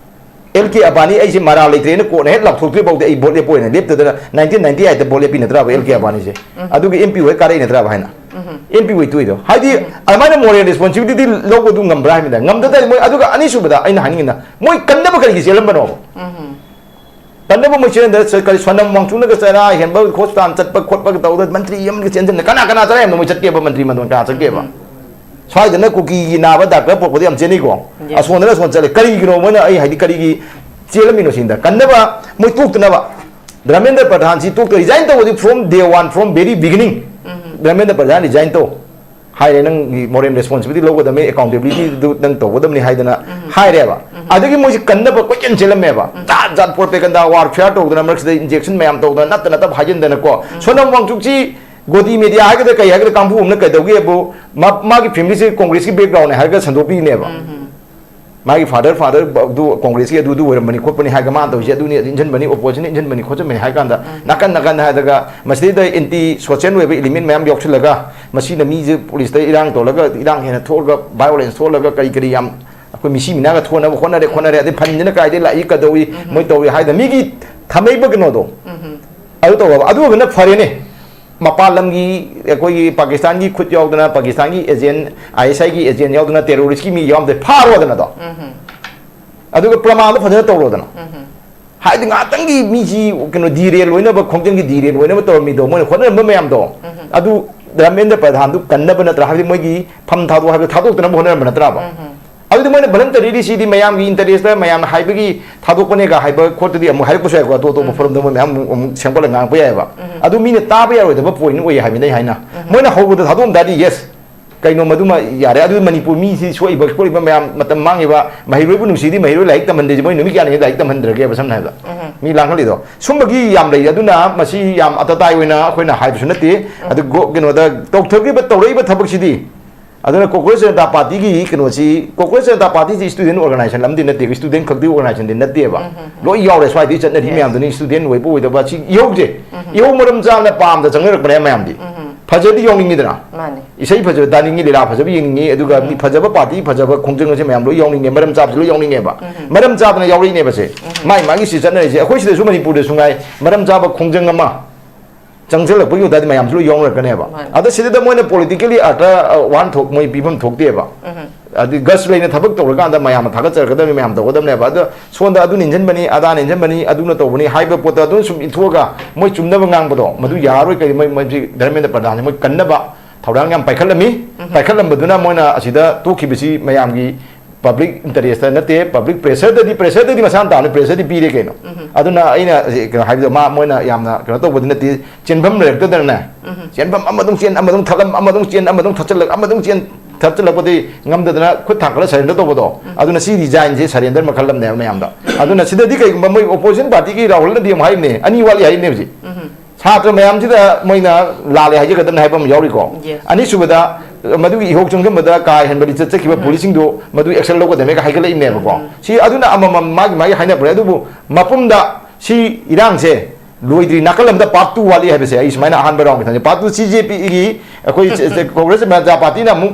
ꯑꯦꯜ ꯀꯦ ꯑꯕꯥꯅꯤ ꯑꯩꯁꯦ ꯃꯔꯥ ꯂꯩꯇ꯭ꯔꯦꯅ ꯀꯣꯟꯅ ꯍꯦꯛ ꯂꯥꯎꯊꯣꯛꯇ꯭ꯔꯤ ꯐꯥꯎꯗꯤ ꯑꯩ ꯚꯣꯠ ꯂꯦꯞꯄ ꯑꯣꯏꯅ ꯂꯦꯞꯇꯗꯅ ꯅꯥꯏꯟꯇꯤꯟ ꯅꯥꯏꯟꯇꯤ ꯑꯩꯠꯇ ꯚꯣꯠ ꯂꯦꯞꯄꯤ ꯅꯠꯇ꯭ꯔꯕ ꯑꯦꯜ ꯀꯦ ꯑꯕꯥꯅꯤꯁꯦ? ꯑꯗꯨꯒ ꯑꯦꯝ ꯄꯤ ꯍꯣꯏ ꯀꯥꯔꯛꯏ ꯅꯠꯇ꯭ꯔꯕ ꯍꯥꯏꯅ? ꯑꯦꯝ ꯄꯤ ꯍꯣꯏ ꯇꯣꯛꯏꯗꯣ ꯍꯥꯏꯗꯤ ꯑꯗꯨꯃꯥꯏꯅ ꯃꯣꯔꯦꯜ ꯔꯦꯁꯄꯣꯟꯁꯤꯕꯤꯂꯤꯇꯤ ꯂꯧꯕꯗꯨ ꯉꯝꯕ꯭ꯔꯥ ꯍꯥꯏꯕꯅꯤꯗ꯫ ꯉꯝꯗ ꯇꯥꯔꯗꯤ ꯃꯣꯏ, ꯑꯗꯨꯒ ꯑꯅꯤꯁꯨꯕꯗ ꯑꯩꯅ ꯍꯥꯏꯅꯤꯡꯉꯤꯅ ꯃꯣꯏ ꯀꯟꯅꯕ ꯀꯔꯤꯒꯤ ꯆꯦꯜꯂꯝꯕꯅꯣꯕ? ꯇꯟꯅꯕ ꯃꯣꯏ ꯆꯦꯟꯗ ꯀꯔꯤ ꯁꯣꯅꯝ ꯋꯥꯡꯆꯨꯛꯅꯒ ꯆꯔꯥ ꯍꯦꯟꯕ ꯍꯣꯁꯄꯤꯇꯥꯜ ꯆꯠꯄ ꯈꯣꯠꯄꯒ ꯇꯧꯗꯅ ꯃꯟꯇ꯭ꯔꯤ ꯑꯃꯒ ꯆꯦꯟꯁꯤꯟꯗ ꯀꯅꯥ ꯀꯅꯥ ꯆꯔꯥ ꯍꯦꯟꯕ ꯃꯣꯏ ꯆꯠꯀꯦꯕ? ꯃꯟꯇ꯭ꯔꯤ ꯃꯟꯗꯣꯟ ꯀꯅꯥ ꯆꯠꯀꯦꯕ? ꯁ꯭ꯋꯥꯏꯗꯅ ꯀꯨꯀꯤꯒꯤ ꯅꯥꯕ ꯗꯥꯛꯇꯔ ꯄꯣꯛꯄꯗ ꯌꯥꯝ ꯆꯦꯟꯅꯩꯀꯣ꯫ Yes. ꯑꯁꯣꯝꯗꯅ ꯑꯁꯣꯝ ꯆꯠꯂꯦ꯫ ꯀꯔꯤꯒꯤꯅꯣ ꯃꯣꯏꯅ ꯑꯩ ꯍꯥꯏꯗꯤ ꯀꯔꯤꯒꯤ ꯆꯦꯜꯂꯝꯃꯤꯅꯣ ꯁꯤꯗ? ꯀꯟꯅꯕ ꯃꯣꯏ ꯇꯣꯛꯇꯅꯕ꯫ ꯙꯔꯃꯦꯟꯗ꯭ꯔ ꯄ꯭ꯔꯙꯥꯟꯁꯤ ꯇꯣꯛꯇ resign ꯇꯧꯕꯗꯤ from day one, from very beginning. Dharmendra Pradhan resign ꯇꯧ꯫ ꯍꯥꯏꯔꯦ, "ꯅꯪꯒꯤ ꯃꯣꯔꯦꯜ ꯔꯦꯁꯄꯣꯟꯁꯤꯕꯤꯂꯤꯇꯤ ꯂꯧꯒꯗꯕꯅꯤ, ꯑꯦꯀꯥꯎꯟꯇꯦꯕꯤꯂꯤꯇꯤꯗꯨ ꯅꯪ ꯇꯧꯒꯗꯕꯅꯤ" ꯍꯥꯏꯗꯅ ꯍꯥꯏꯔꯦꯕ꯫ ꯑꯗꯒꯤ ꯃꯣꯏꯁꯤ ꯀꯟꯅꯕ ꯀꯣꯏꯆꯦꯟ ꯆꯦꯜꯂꯝꯃꯦꯕ꯫ ꯖꯥꯠ ꯖꯥꯠ ꯄ꯭ꯔꯣꯄꯦꯒꯟꯗꯥ ꯋꯥꯔꯐꯤꯌꯥꯔ ꯇꯧꯗꯅ, ꯃꯔꯛꯁꯤꯗ ꯏꯟꯖꯦꯛꯁꯟ ꯃꯌꯥꯝ ꯇꯧꯗꯅ, ꯅꯠꯇ ꯅꯠꯇꯕ ꯍꯥꯏꯖꯤꯟꯗꯅꯀꯣ꯫ ꯁꯣꯅꯝ ꯋꯥꯡꯆꯨꯛꯁꯤ ꯒꯣꯗꯤ ꯃꯦꯗꯤꯌꯥ ꯍꯥꯏꯒꯗ꯭ꯔꯥ ꯀꯩ ꯍꯥꯏꯒꯗ꯭ꯔꯥ ꯀꯥꯡꯕꯨ ꯑꯃꯅ ꯀꯩꯗꯧꯒꯦꯕꯨ, ꯃꯥ-, ꯃꯥꯒꯤ ꯐꯦꯃꯤꯂꯤꯁꯦ ꯀꯣꯡꯒ꯭ꯔꯦꯁꯀꯤ ꯕꯦꯛꯒ꯭ꯔꯥꯎꯟꯅꯦ ꯍꯥꯏꯔꯒ ꯁꯟꯗꯣꯛꯄꯤꯅꯦꯕ꯫ ꯃꯥꯒꯤ ꯐꯥꯗꯔ, ꯐꯥꯗꯔ ꯑꯗꯨ ꯀꯣꯡꯒ꯭ꯔꯦꯁꯀꯤ ꯑꯗꯨ, ꯑꯗꯨ ꯑꯣꯏꯔꯝꯕꯅꯤ ꯈꯣꯠꯄꯅꯤ ꯍꯥꯏꯔꯒ ꯃꯥꯅ ꯇꯧꯔꯤꯁꯦ ꯑꯗꯨꯅꯤ, ꯑꯗꯨ ꯏꯟꯁꯤꯟꯕꯅꯤ, ꯑꯣꯄꯣꯖꯤꯁꯟ ꯏꯟꯁꯤꯟꯕꯅꯤ ꯈꯣꯠꯆꯟꯕꯅꯤ ꯍꯥꯏ ꯀꯥꯟꯗ, ꯅꯥꯀꯟ ꯅꯥꯀꯟ ꯍꯥꯏꯔꯒ ꯃꯁꯤꯗꯩꯗ ꯑꯦꯟꯇꯤ ꯁꯣꯁꯤꯌꯦꯜ ꯑꯣꯏꯕ ꯏꯂꯤꯃꯦꯟ ꯃꯌꯥꯝ ꯌꯥꯎꯁꯤꯜꯂꯒ, ꯃꯁꯤꯅ ꯃꯤꯁꯦ ꯄꯨꯂꯤꯁꯇ ꯏꯔꯥꯡ ꯇꯧꯔꯒ, ꯏꯔꯥꯡ ꯍꯦꯟꯅ ꯊꯣꯛꯑꯒ, ꯚꯥꯏꯑꯣꯂꯦꯟꯁ ꯊꯣꯛꯍꯜꯂꯒ, ꯀꯔꯤ ꯀꯔꯤ ꯌꯥꯝ ꯑꯩꯈꯣꯏ ꯃꯤꯁꯤ ꯃꯤꯅꯥꯒ ꯊꯣꯛꯅꯕ ꯍꯣꯠꯅꯔꯦ, ꯈꯣꯠꯅꯔꯦ, ꯑꯗꯩ ꯐꯟꯁꯤꯅ ꯀꯥꯏꯗꯩ ꯂꯥꯛꯏ, ꯀꯩꯗꯧꯏ, ꯃꯣꯏ ꯇꯧꯏ ꯍꯥꯏꯗꯅ ꯃꯤꯒꯤ ꯊꯝꯃꯛꯏꯕ ꯀꯩꯅꯣꯗꯣ, ꯑꯗꯨ ꯇꯧꯔꯕ꯫ ꯑꯗꯨ ꯑꯣꯏꯔꯒꯅ ꯐꯔꯦꯅꯦ꯫ ꯃꯄꯥꯟ ꯂꯝꯒꯤ, ꯑꯩꯈꯣꯏꯒꯤ ꯄꯥꯀꯤꯁꯇꯥꯟꯒꯤ ꯈꯨꯠ ꯌꯥꯎꯗꯅ, ꯄꯥꯀꯤꯁꯇꯥꯟꯒꯤ ꯑꯦꯖꯦꯟ, ꯑꯥꯏ ꯑꯦꯁ ꯑꯥꯏꯒꯤ ꯑꯦꯖꯦꯟ ꯌꯥꯎꯗꯅ, ꯇꯦꯔꯣꯔꯤꯁꯀꯤ ꯃꯤ ꯌꯥꯎꯔꯝꯗꯦ, ꯐꯥꯔꯣꯗꯅ ꯑꯗꯣ꯫ ꯑꯗꯨꯒ ꯄ꯭ꯔꯃꯥꯟꯗꯣ ꯐꯖꯅ ꯇꯧꯔꯣꯗꯅ꯫ ꯍꯥꯏꯗꯤ ꯉꯥꯏꯍꯥꯛꯇꯪꯒꯤ ꯃꯤꯁꯤ ꯀꯩꯅꯣ ꯗꯤꯔꯦꯜ ꯑꯣꯏꯅꯕ, ꯈꯣꯡꯖꯪꯒꯤ ꯗꯤꯔꯦꯜ ꯑꯣꯏꯅꯕ ꯇꯧꯔꯝꯃꯤꯗꯣ, ꯃꯣꯏꯅ ꯍꯣꯠꯅꯔꯝꯕ ꯃꯌꯥꯝꯗꯣ, ꯑꯗꯨ ꯙꯔꯃꯦꯟꯗ꯭ꯔ ꯄ꯭ꯔꯙꯥꯟꯗꯨ ꯀꯟꯅꯕ ꯅꯠꯇ꯭ꯔꯥ? ꯍꯥꯏꯕꯗꯤ ꯃꯣꯏꯒꯤ ꯐꯝ ꯊꯥꯗꯣꯛ ꯍꯥꯏꯕꯗꯣ ꯊꯥꯗꯣꯛꯇꯅꯕ ꯍꯣꯠꯅꯔꯝꯕ ꯅꯠꯇ꯭ꯔꯥꯕ? ꯑꯗꯨꯗꯤ ꯃꯣꯏꯅ ꯚꯣꯂꯟꯇꯔꯤꯂꯤ ꯁꯤꯗꯤ ꯃꯌꯥꯝꯒꯤ ꯏꯟꯇꯔꯦꯁꯇ ꯃꯌꯥꯝꯅ ꯍꯥꯏꯕꯒꯤ ꯊꯥꯗꯣꯛꯄꯅꯦꯒ ꯍꯥꯏꯕ ꯈꯣꯠꯇꯗꯤ ꯑꯃꯨꯛ ꯍꯥꯏꯔꯛꯄꯁꯨ ꯌꯥꯏꯀꯣ, ꯑꯇꯣꯞ ꯑꯇꯣꯞꯄ ꯐꯣꯔꯝꯗ ꯃꯣꯏ ꯃꯌꯥꯝ ꯑꯃꯨꯛ, ꯑꯃꯨꯛ ꯁꯦꯝꯒꯠꯂꯒ ꯉꯥꯡꯉꯛꯄ ꯌꯥꯏꯑꯕ꯫ ꯑꯗꯨ ꯃꯤꯅ ꯇꯥꯕ ꯌꯥꯔꯣꯏꯗꯕ ꯄꯣꯏꯟ ꯑꯣꯏ ꯍꯥꯏꯕꯅꯤ ꯑꯩ ꯍꯥꯏꯅ꯫ ꯃꯣꯏꯅ ꯍꯧꯕꯗ ꯊꯥꯗꯣꯛꯑꯝ ꯇꯥꯔꯗꯤ ꯌꯦꯁ, ꯀꯩꯅꯣ ꯃꯗꯨꯃ ꯌꯥꯔꯦ꯫ ꯑꯗꯨ ꯃꯅꯤꯄꯨꯔ ꯃꯤꯁꯤ ꯁꯣꯛꯏꯕ ꯈꯣꯠꯂꯤꯕ ꯃꯌꯥꯝ, ꯃꯇꯝ ꯃꯥꯡꯉꯤꯕ, ꯃꯍꯩꯔꯣꯏꯕꯨ ꯅꯨꯡꯁꯤꯗꯤ ꯃꯍꯩꯔꯣꯏ ꯂꯥꯏꯔꯤꯛ ꯇꯝꯍꯟꯗꯦꯁꯦ, ꯃꯣꯏ ꯅꯨꯃꯤꯠ ꯀꯌꯥꯅꯤ ꯂꯥꯏꯔꯤꯛ ꯇꯝꯍꯟꯗ꯭ꯔꯒꯦꯕ ꯁꯝꯅ ꯍꯥꯏꯕꯗ꯫ ꯃꯤ ꯂꯥꯡꯍꯜꯂꯤꯗꯣ ꯁꯨꯝꯕꯒꯤ ꯌꯥꯝ ꯂꯩ꯫ ꯑꯗꯨꯅ ꯃꯁꯤ ꯌꯥꯝ ꯑꯇꯇꯥꯏ ꯑꯣꯏꯅ ꯑꯩꯈꯣꯏꯅ ꯍꯥꯏꯕꯁꯨ ꯅꯠꯇꯦ꯫ ꯑꯗꯨ ꯒꯣ-, ꯀꯩꯅꯣꯗ ꯇꯧꯊꯈ꯭ꯔꯤꯕ, ꯇꯧꯔꯛꯏꯕ ꯊꯕꯛꯁꯤꯗꯤ, ꯑꯗꯨꯅ ꯀꯣꯀ꯭ꯔꯣꯁ ꯖꯅꯇꯥ ꯄꯥꯔꯇꯤꯒꯤ ꯀꯩꯅꯣꯁꯤ, ꯀꯣꯀ꯭ꯔꯣꯁ ꯖꯅꯇꯥ ꯄꯥꯔꯇꯤꯁꯤ ꯁ꯭ꯇꯨꯗꯦꯟ ꯑꯣꯔꯒꯅꯥꯏꯖꯦꯁꯟ ꯑꯃꯗꯤ ꯅꯠꯇꯦ, ꯁ꯭ꯇꯨꯗꯦꯟ ꯈꯛꯇꯤ ꯑꯣꯔꯒꯅꯥꯏꯖꯦꯁꯟꯗꯤ ꯅꯠꯇꯦꯕ꯫ ꯂꯣꯏ ꯌꯥꯎꯔꯦ ꯁ꯭ꯋꯥꯏꯗꯒꯤ ꯆꯠꯅꯔꯤ ꯃꯌꯥꯝꯗꯨꯅꯤ, ꯁ꯭ꯇꯨꯗꯦꯟ ꯑꯣꯏꯕ ꯑꯣꯏꯗꯕ ꯁꯤ ꯏꯍꯧꯁꯦ, ꯏꯍꯧ ꯃꯔꯝ ꯆꯥꯅ ꯄꯥꯝꯗ ꯆꯪꯅꯔꯛꯄꯅꯦ ꯃꯌꯥꯝꯗꯤ꯫ ꯐꯖꯗꯤ ꯌꯥꯎꯅꯤꯡꯉꯤꯗꯅ꯫ ꯃꯥꯅꯤ꯫ ꯏꯁꯩ ꯐꯖꯕ ꯇꯥꯅꯤꯡꯉꯤ, ꯂꯤꯂꯥ ꯐꯖꯕ ꯌꯦꯡꯅꯤꯡꯉꯤ, ꯑꯗꯨꯒ ꯃꯤ ꯐꯖꯕ ꯄꯥꯔꯇꯤ, ꯐꯖꯕ ꯈꯣꯡꯖꯪ ꯑꯁꯦ ꯃꯌꯥꯝ ꯂꯣꯏ ꯌꯥꯎꯅꯤꯡꯉꯦ, ꯃꯔꯝ ꯆꯥꯕꯁꯨ ꯂꯣꯏ ꯌꯥꯎꯅꯤꯡꯉꯦꯕ꯫ ꯃꯔꯝ ꯆꯥꯗꯅ ꯌꯥꯎꯔꯛꯏꯅꯦꯕ ꯁꯦ꯫ ꯃꯥꯏ ꯃꯥꯒꯤ ꯁꯤ ꯆꯠꯅꯔꯤꯁꯦ꯫ ꯑꯩꯈꯣꯏ ꯁꯤꯗꯁꯨ ꯃꯅꯤꯄꯨꯔꯗꯁꯨ ꯉꯥꯏ, ꯃꯔꯝ ꯆꯥꯕ ꯈꯣꯡꯖꯪ ꯑꯃ ꯆꯪꯁꯤꯜꯂꯛꯄꯒꯤ ꯑꯣꯏ ꯇꯥꯔꯗꯤ ꯃꯌꯥꯝꯁꯨ ꯂꯣꯏ ꯌꯥꯎꯅꯔꯛꯀꯅꯦꯕ꯫ ꯃꯥꯅꯤ꯫ ꯑꯗ ꯁꯤꯗ ꯃꯣꯏꯅ ꯄꯣꯂꯤꯇꯤꯀꯦꯂꯤ ꯑꯥꯔꯊ, ꯑ, ꯋꯥꯍꯟꯊꯣꯛ ꯃꯣꯏ ꯄꯤꯐꯝ ꯊꯣꯛꯇꯦꯕ꯫ ꯑꯗꯨꯗꯤ ꯒꯁ ꯂꯩꯅ ꯊꯕꯛ ꯇꯧꯔꯀꯥꯟꯗ ꯃꯌꯥꯝꯅ ꯊꯥꯒꯠꯆꯔꯛꯀꯗꯕꯅꯤ, ꯃꯌꯥꯝ ꯇꯧꯒꯗꯕꯅꯦꯕ꯫ ꯑꯗꯣ ꯁꯣꯝꯗ ꯑꯗꯨ ꯅꯤꯡꯁꯤꯟꯕꯅꯤ, ꯑꯗꯥ ꯅꯤꯡꯁꯤꯟꯕꯅꯤ, ꯑꯗꯨꯅ ꯇꯧꯕꯅꯤ ꯍꯥꯏꯕ ꯄꯣꯠꯇꯣ ꯑꯗꯨꯝ ꯁꯨꯝ ꯏꯟꯊꯣꯛꯑꯒ ꯃꯣꯏ ꯆꯨꯝꯅꯕ ꯉꯥꯡꯕꯗꯣ ꯃꯗꯨ ꯌꯥꯔꯔꯣꯏ꯫ ꯀꯔꯤ ꯃꯣꯏ, ꯃꯣꯏꯁꯤ ꯙꯔꯃꯦꯟꯗ꯭ꯔ ꯄ꯭ꯔꯙꯥꯟꯁꯤ ꯃꯣꯏ ꯀꯟꯅꯕ ꯊꯧꯔꯥꯡ ꯌꯥꯝ ꯄꯥꯏꯈꯠꯂꯝꯃꯤ꯫ ꯄꯥꯏꯈꯠꯂꯝꯕꯗꯨꯅ ꯃꯣꯏꯅ ꯑꯁꯤꯗ ꯇꯣꯛꯈꯤꯕꯁꯤ ꯃꯌꯥꯝꯒꯤ ꯄꯕ꯭ꯂꯤꯛ ꯏꯟꯇꯔꯦꯁꯇ ꯅꯠꯇꯦ, ꯄꯕ꯭ꯂꯤꯛ ꯄ꯭ꯔꯦꯁꯔꯗꯗꯤ, ꯄ꯭ꯔꯦꯁꯔꯗꯗꯤ ꯃꯁꯥꯅ ꯇꯥꯕꯅꯤ, ꯄ꯭ꯔꯦꯁꯔꯗꯤ ꯄꯤꯔꯦ ꯀꯩꯅꯣ꯫ ꯑꯗꯨꯅ ꯑꯩꯅ ꯍꯧꯖꯤꯛ ꯀꯩꯅꯣ ꯍꯥꯏꯕꯗꯣ, ꯃꯥ, ꯃꯣꯏꯅ ꯌꯥꯝꯅ ꯀꯩꯅꯣ ꯇꯧꯕꯗꯤ ꯅꯠꯇꯦ, ꯆꯦꯟꯐꯝ ꯂꯩꯔꯛꯇꯗꯅꯅꯦ, ꯆꯦꯟꯐꯝ ꯑꯃꯗꯨꯝ ꯆꯦꯟ, ꯑꯃꯗꯨꯝ ꯊꯠꯂꯝ, ꯑꯃꯗꯨꯝ ꯆꯦꯟ, ꯑꯃꯗꯨꯝ ꯊꯠꯆꯜꯂꯛ, ꯑꯃꯗꯨꯝ ꯆꯦꯟ, ꯊꯠꯆꯜꯂꯛꯄꯗꯤ ꯉꯝꯗꯗꯅ ꯈꯨꯠ ꯊꯥꯡꯒꯠꯂ ꯁꯔꯦꯟꯗꯔ ꯇꯧꯕꯗꯣ꯫ ꯑꯗꯨꯅ ꯁꯤ ꯔꯤꯖꯥꯏꯟꯁꯦ ꯁꯔꯦꯟꯗꯔ ꯃꯈꯜ ꯑꯃꯅꯦꯕ ꯃꯌꯥꯝꯗ꯫ ꯑꯗꯨꯅ ꯁꯤꯗꯗꯤ ꯀꯩꯒꯨꯝꯕ ꯃꯣꯏ ꯑꯣꯄꯣꯖꯤꯁꯟ ꯄꯥꯔꯇꯤꯒꯤ ꯔꯥꯍꯨꯜꯅꯗꯤ ꯑꯃꯨꯛ ꯍꯥꯏꯔꯤꯅꯦ, ꯑꯅꯤ ꯋꯥꯠꯂꯤ ꯍꯥꯏꯔꯤꯅꯦ ꯍꯧꯖꯤꯛ꯫ ꯁꯥꯇ꯭ꯔ ꯃꯌꯥꯝꯁꯤꯗ ꯃꯣꯏꯅ ꯂꯥꯜꯂꯦ ꯍꯥꯏꯖꯒꯗꯕꯅꯤ ꯍꯥꯏꯕ ꯑꯃ ꯌꯥꯎꯔꯤꯀꯣ꯫ Yes. ꯑꯅꯤꯁꯨꯕꯗ, ꯃꯗꯨꯒꯤ ꯏꯍꯧ ꯆꯪꯁꯤꯟꯕꯗ ꯀꯥ ꯍꯦꯟꯕ ꯂꯤꯆꯠ ꯆꯠꯈꯤꯕ ꯎꯝ꯫ ꯄꯨꯂꯤꯁꯁꯤꯡꯗꯨ ꯃꯗꯨ action ꯂꯧꯒꯗꯕꯅꯦꯒ ꯍꯥꯏꯒꯠꯂꯛꯏꯕꯅꯦꯕꯀꯣ꯫ ꯎꯝ꯫ ꯁꯤ ꯑꯗꯨꯅ ꯑꯃꯃꯝ ꯃꯥꯒꯤ ꯃꯥꯒꯤ ꯍꯥꯏꯅꯕꯅꯦ꯫ ꯑꯗꯨꯕꯨ ꯃꯄꯨꯝꯗ ꯁꯤ ꯏꯔꯥꯡꯁꯦ ꯂꯣꯏꯗ꯭ꯔꯤ, ꯅꯥꯀꯜ ꯑꯃꯗ part two ꯋꯥꯠꯂꯤ ꯍꯥꯏꯕꯁꯦ ꯑꯩ ꯁꯨꯃꯥꯏꯅ ꯑꯍꯥꯟꯕ round ꯒꯤ ꯊꯝꯖꯩ꯫ Part two CJP ꯒꯤ ꯑꯩꯈꯣꯏ ꯀꯣꯡꯒ꯭ꯔꯦꯁ ꯖꯅꯇꯥ ꯄꯥꯔꯇꯤꯅ ꯑꯃꯨꯛ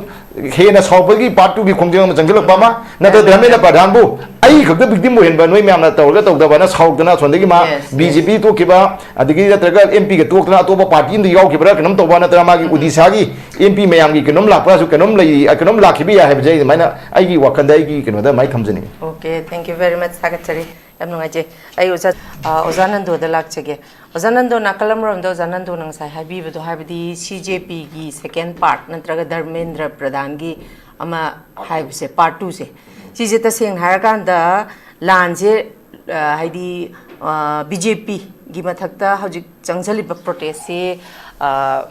ꯍꯦꯟꯅ ꯁꯥꯎꯕꯒꯤ part two ꯒꯤ ꯈꯣꯡꯖꯦꯜ ꯑꯃ ꯆꯪꯁꯤꯜꯂꯛꯄ ꯑꯃ, ꯅꯠꯇ꯭ꯔꯒ ꯙꯔꯃꯦꯟꯗ꯭ꯔ ꯄ꯭ꯔꯙꯥꯟꯕꯨ ꯑꯩ ꯈꯛꯇ victim ꯑꯣꯏꯍꯟꯕ, ꯅꯣꯏ ꯃꯌꯥꯝꯅ ꯇꯧꯔꯒ ꯇꯧꯗꯕꯅ ꯁꯥꯎꯗꯅ ꯑꯁꯣꯝꯗꯒꯤ ꯃꯥ Yes, yes. BJP ꯇꯣꯛꯈꯤꯕ, ꯑꯗꯒꯤ ꯅꯠꯇ꯭ꯔꯒ MP ꯒ ꯇꯣꯛꯇꯅ ꯑꯇꯣꯞꯄ party ꯑꯃꯗ ꯌꯥꯎꯈꯤꯕ꯭ꯔꯥ ꯀꯩꯅꯣꯝ ꯇꯧꯕ, ꯅꯠꯇ꯭ꯔꯒ ꯃꯥꯒꯤ ꯎꯝ꯫ ꯑꯣꯗꯤꯁꯥꯒꯤ MP ꯃꯌꯥꯝꯒꯤ ꯀꯩꯅꯣꯝ ꯂꯥꯛꯄ꯭ꯔꯥꯁꯨ ꯀꯩꯅꯣꯝ ꯂꯩ, ꯀꯩꯅꯣꯝ ꯂꯥꯛꯈꯤꯕ ꯌꯥꯏ ꯍꯥꯏꯕꯁꯦ ꯑꯩ ꯑꯗꯨꯃꯥꯏꯅ ꯑꯩꯒꯤ ꯋꯥꯈꯜꯗ ꯑꯩꯒꯤ ꯀꯩꯅꯣꯗ ꯑꯗꯨꯃꯥꯏꯅ ꯊꯝꯖꯅꯤꯡꯉꯤ꯫ Okay, thank you very much. ꯊꯥꯒꯠꯆꯔꯤ꯫ ꯌꯥꯝ ꯅꯨꯡꯉꯥꯏꯖꯩ꯫ ꯑꯩ ꯑꯣꯖꯥ, ꯑ, ꯑꯣꯖꯥ ꯅꯟꯗꯣꯗ ꯂꯥꯛꯆꯒꯦ꯫ ꯑꯣꯖꯥ ꯅꯟꯗꯣ, ꯅꯥꯀꯜ ꯑꯃꯔꯣꯝꯗ ꯑꯣꯖꯥ ꯅꯟꯗꯣꯅ ꯉꯁꯥꯏ ꯍꯥꯏꯕꯤꯕꯗꯣ, ꯍꯥꯏꯕꯗꯤ CJP ꯒꯤ second part ꯅꯠꯇ꯭ꯔꯒ ꯙꯔꯃꯦꯟꯗ꯭ꯔ ꯄ꯭ꯔꯙꯥꯟꯒꯤ ꯑꯃ ꯍꯥꯏꯕꯁꯦ, part two ꯁꯦ, ꯁꯤꯁꯦ ꯇꯁꯦꯡꯅ ꯍꯥꯏꯔꯀꯥꯟꯗ ꯂꯥꯟꯁꯦ, ꯑ, ꯍꯥꯏꯗꯤ, ꯑ, BJP ꯒꯤ ꯃꯊꯛꯇ ꯍꯧꯖꯤꯛ ꯆꯪꯁꯤꯜꯂꯤꯕ protest ꯁꯦ, ꯑ,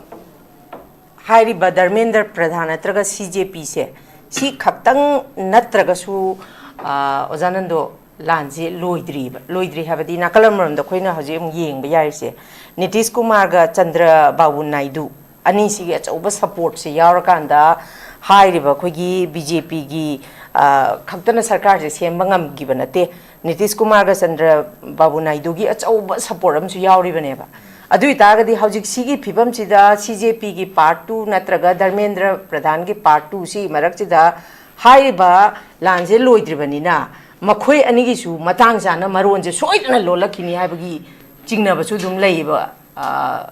ꯍꯥꯏꯔꯤꯕ ꯙꯔꯃꯦꯟꯗ꯭ꯔ ꯄ꯭ꯔꯙꯥꯟ ꯅꯠꯇ꯭ꯔꯒ CJP ꯁꯦ, ꯁꯤ ꯈꯛꯇꯪ ꯅꯠꯇ꯭ꯔꯒꯁꯨ, ꯑ, ꯑꯣꯖꯥ ꯅꯟꯗꯣ, ꯂꯥꯟꯁꯦ ꯂꯣꯏꯗ꯭ꯔꯤꯕ꯫ ꯂꯣꯏꯗ꯭ꯔꯤ ꯍꯥꯏꯕꯗꯤ ꯅꯥꯀꯜ ꯑꯃꯔꯣꯝꯗ ꯑꯩꯈꯣꯏꯅ ꯍꯧꯖꯤꯛ ꯑꯃꯨꯛ ꯌꯦꯡꯕ ꯌꯥꯔꯤꯁꯦ, ꯅꯤꯇꯤꯁ ꯀꯨꯃꯥꯔꯒ ꯆꯟꯗ꯭ꯔ ꯕꯥꯕꯨ ꯅꯥꯏꯗꯨ ꯑꯅꯤꯁꯤꯒꯤ ꯑꯆꯧꯕ support ꯁꯦ ꯌꯥꯎꯔꯀꯥꯟꯗ ꯍꯥꯏꯔꯤꯕ ꯑꯩꯈꯣꯏꯒꯤ BJP ꯒꯤ, ꯑ, ꯈꯛꯇꯅ ꯁꯔꯀꯥꯔꯁꯦ ꯁꯦꯝꯕ ꯉꯝꯈꯤꯕ ꯅꯠꯇꯦ꯫ ꯅꯤꯇꯤꯁ ꯀꯨꯃꯥꯔꯒ ꯆꯟꯗ꯭ꯔ ꯕꯥꯕꯨ ꯅꯥꯏꯗꯨꯒꯤ ꯑꯆꯧꯕ support ꯑꯃꯁꯨ ꯌꯥꯎꯔꯤꯕꯅꯦꯕ꯫ ꯑꯗꯨ ꯑꯣꯏꯇꯥꯔꯒꯗꯤ ꯍꯧꯖꯤꯛ ꯁꯤꯒꯤ ꯐꯤꯕꯝꯁꯤꯗ CJP ꯒꯤ part two ꯅꯠꯇ꯭ꯔꯒ ꯙꯔꯃꯦꯟꯗ꯭ꯔ ꯄ꯭ꯔꯙꯥꯟꯒꯤ part two ꯁꯤ ꯃꯔꯛꯁꯤꯗ ꯍꯥꯏꯔꯤꯕ ꯂꯥꯟꯁꯦ ꯂꯣꯏꯗ꯭ꯔꯤꯕꯅꯤꯅ ꯃꯈꯣꯏ ꯑꯅꯤꯒꯤꯁꯨ ꯃꯇꯥꯡ ꯆꯥꯅ ꯃꯔꯣꯟꯁꯦ ꯁꯣꯏꯗꯅ ꯂꯣꯜꯂꯛꯈꯤꯅꯤ ꯍꯥꯏꯕꯒꯤ ꯆꯤꯡꯅꯕꯁꯨ ꯑꯗꯨꯝ ꯂꯩꯌꯦꯕ, ꯑ,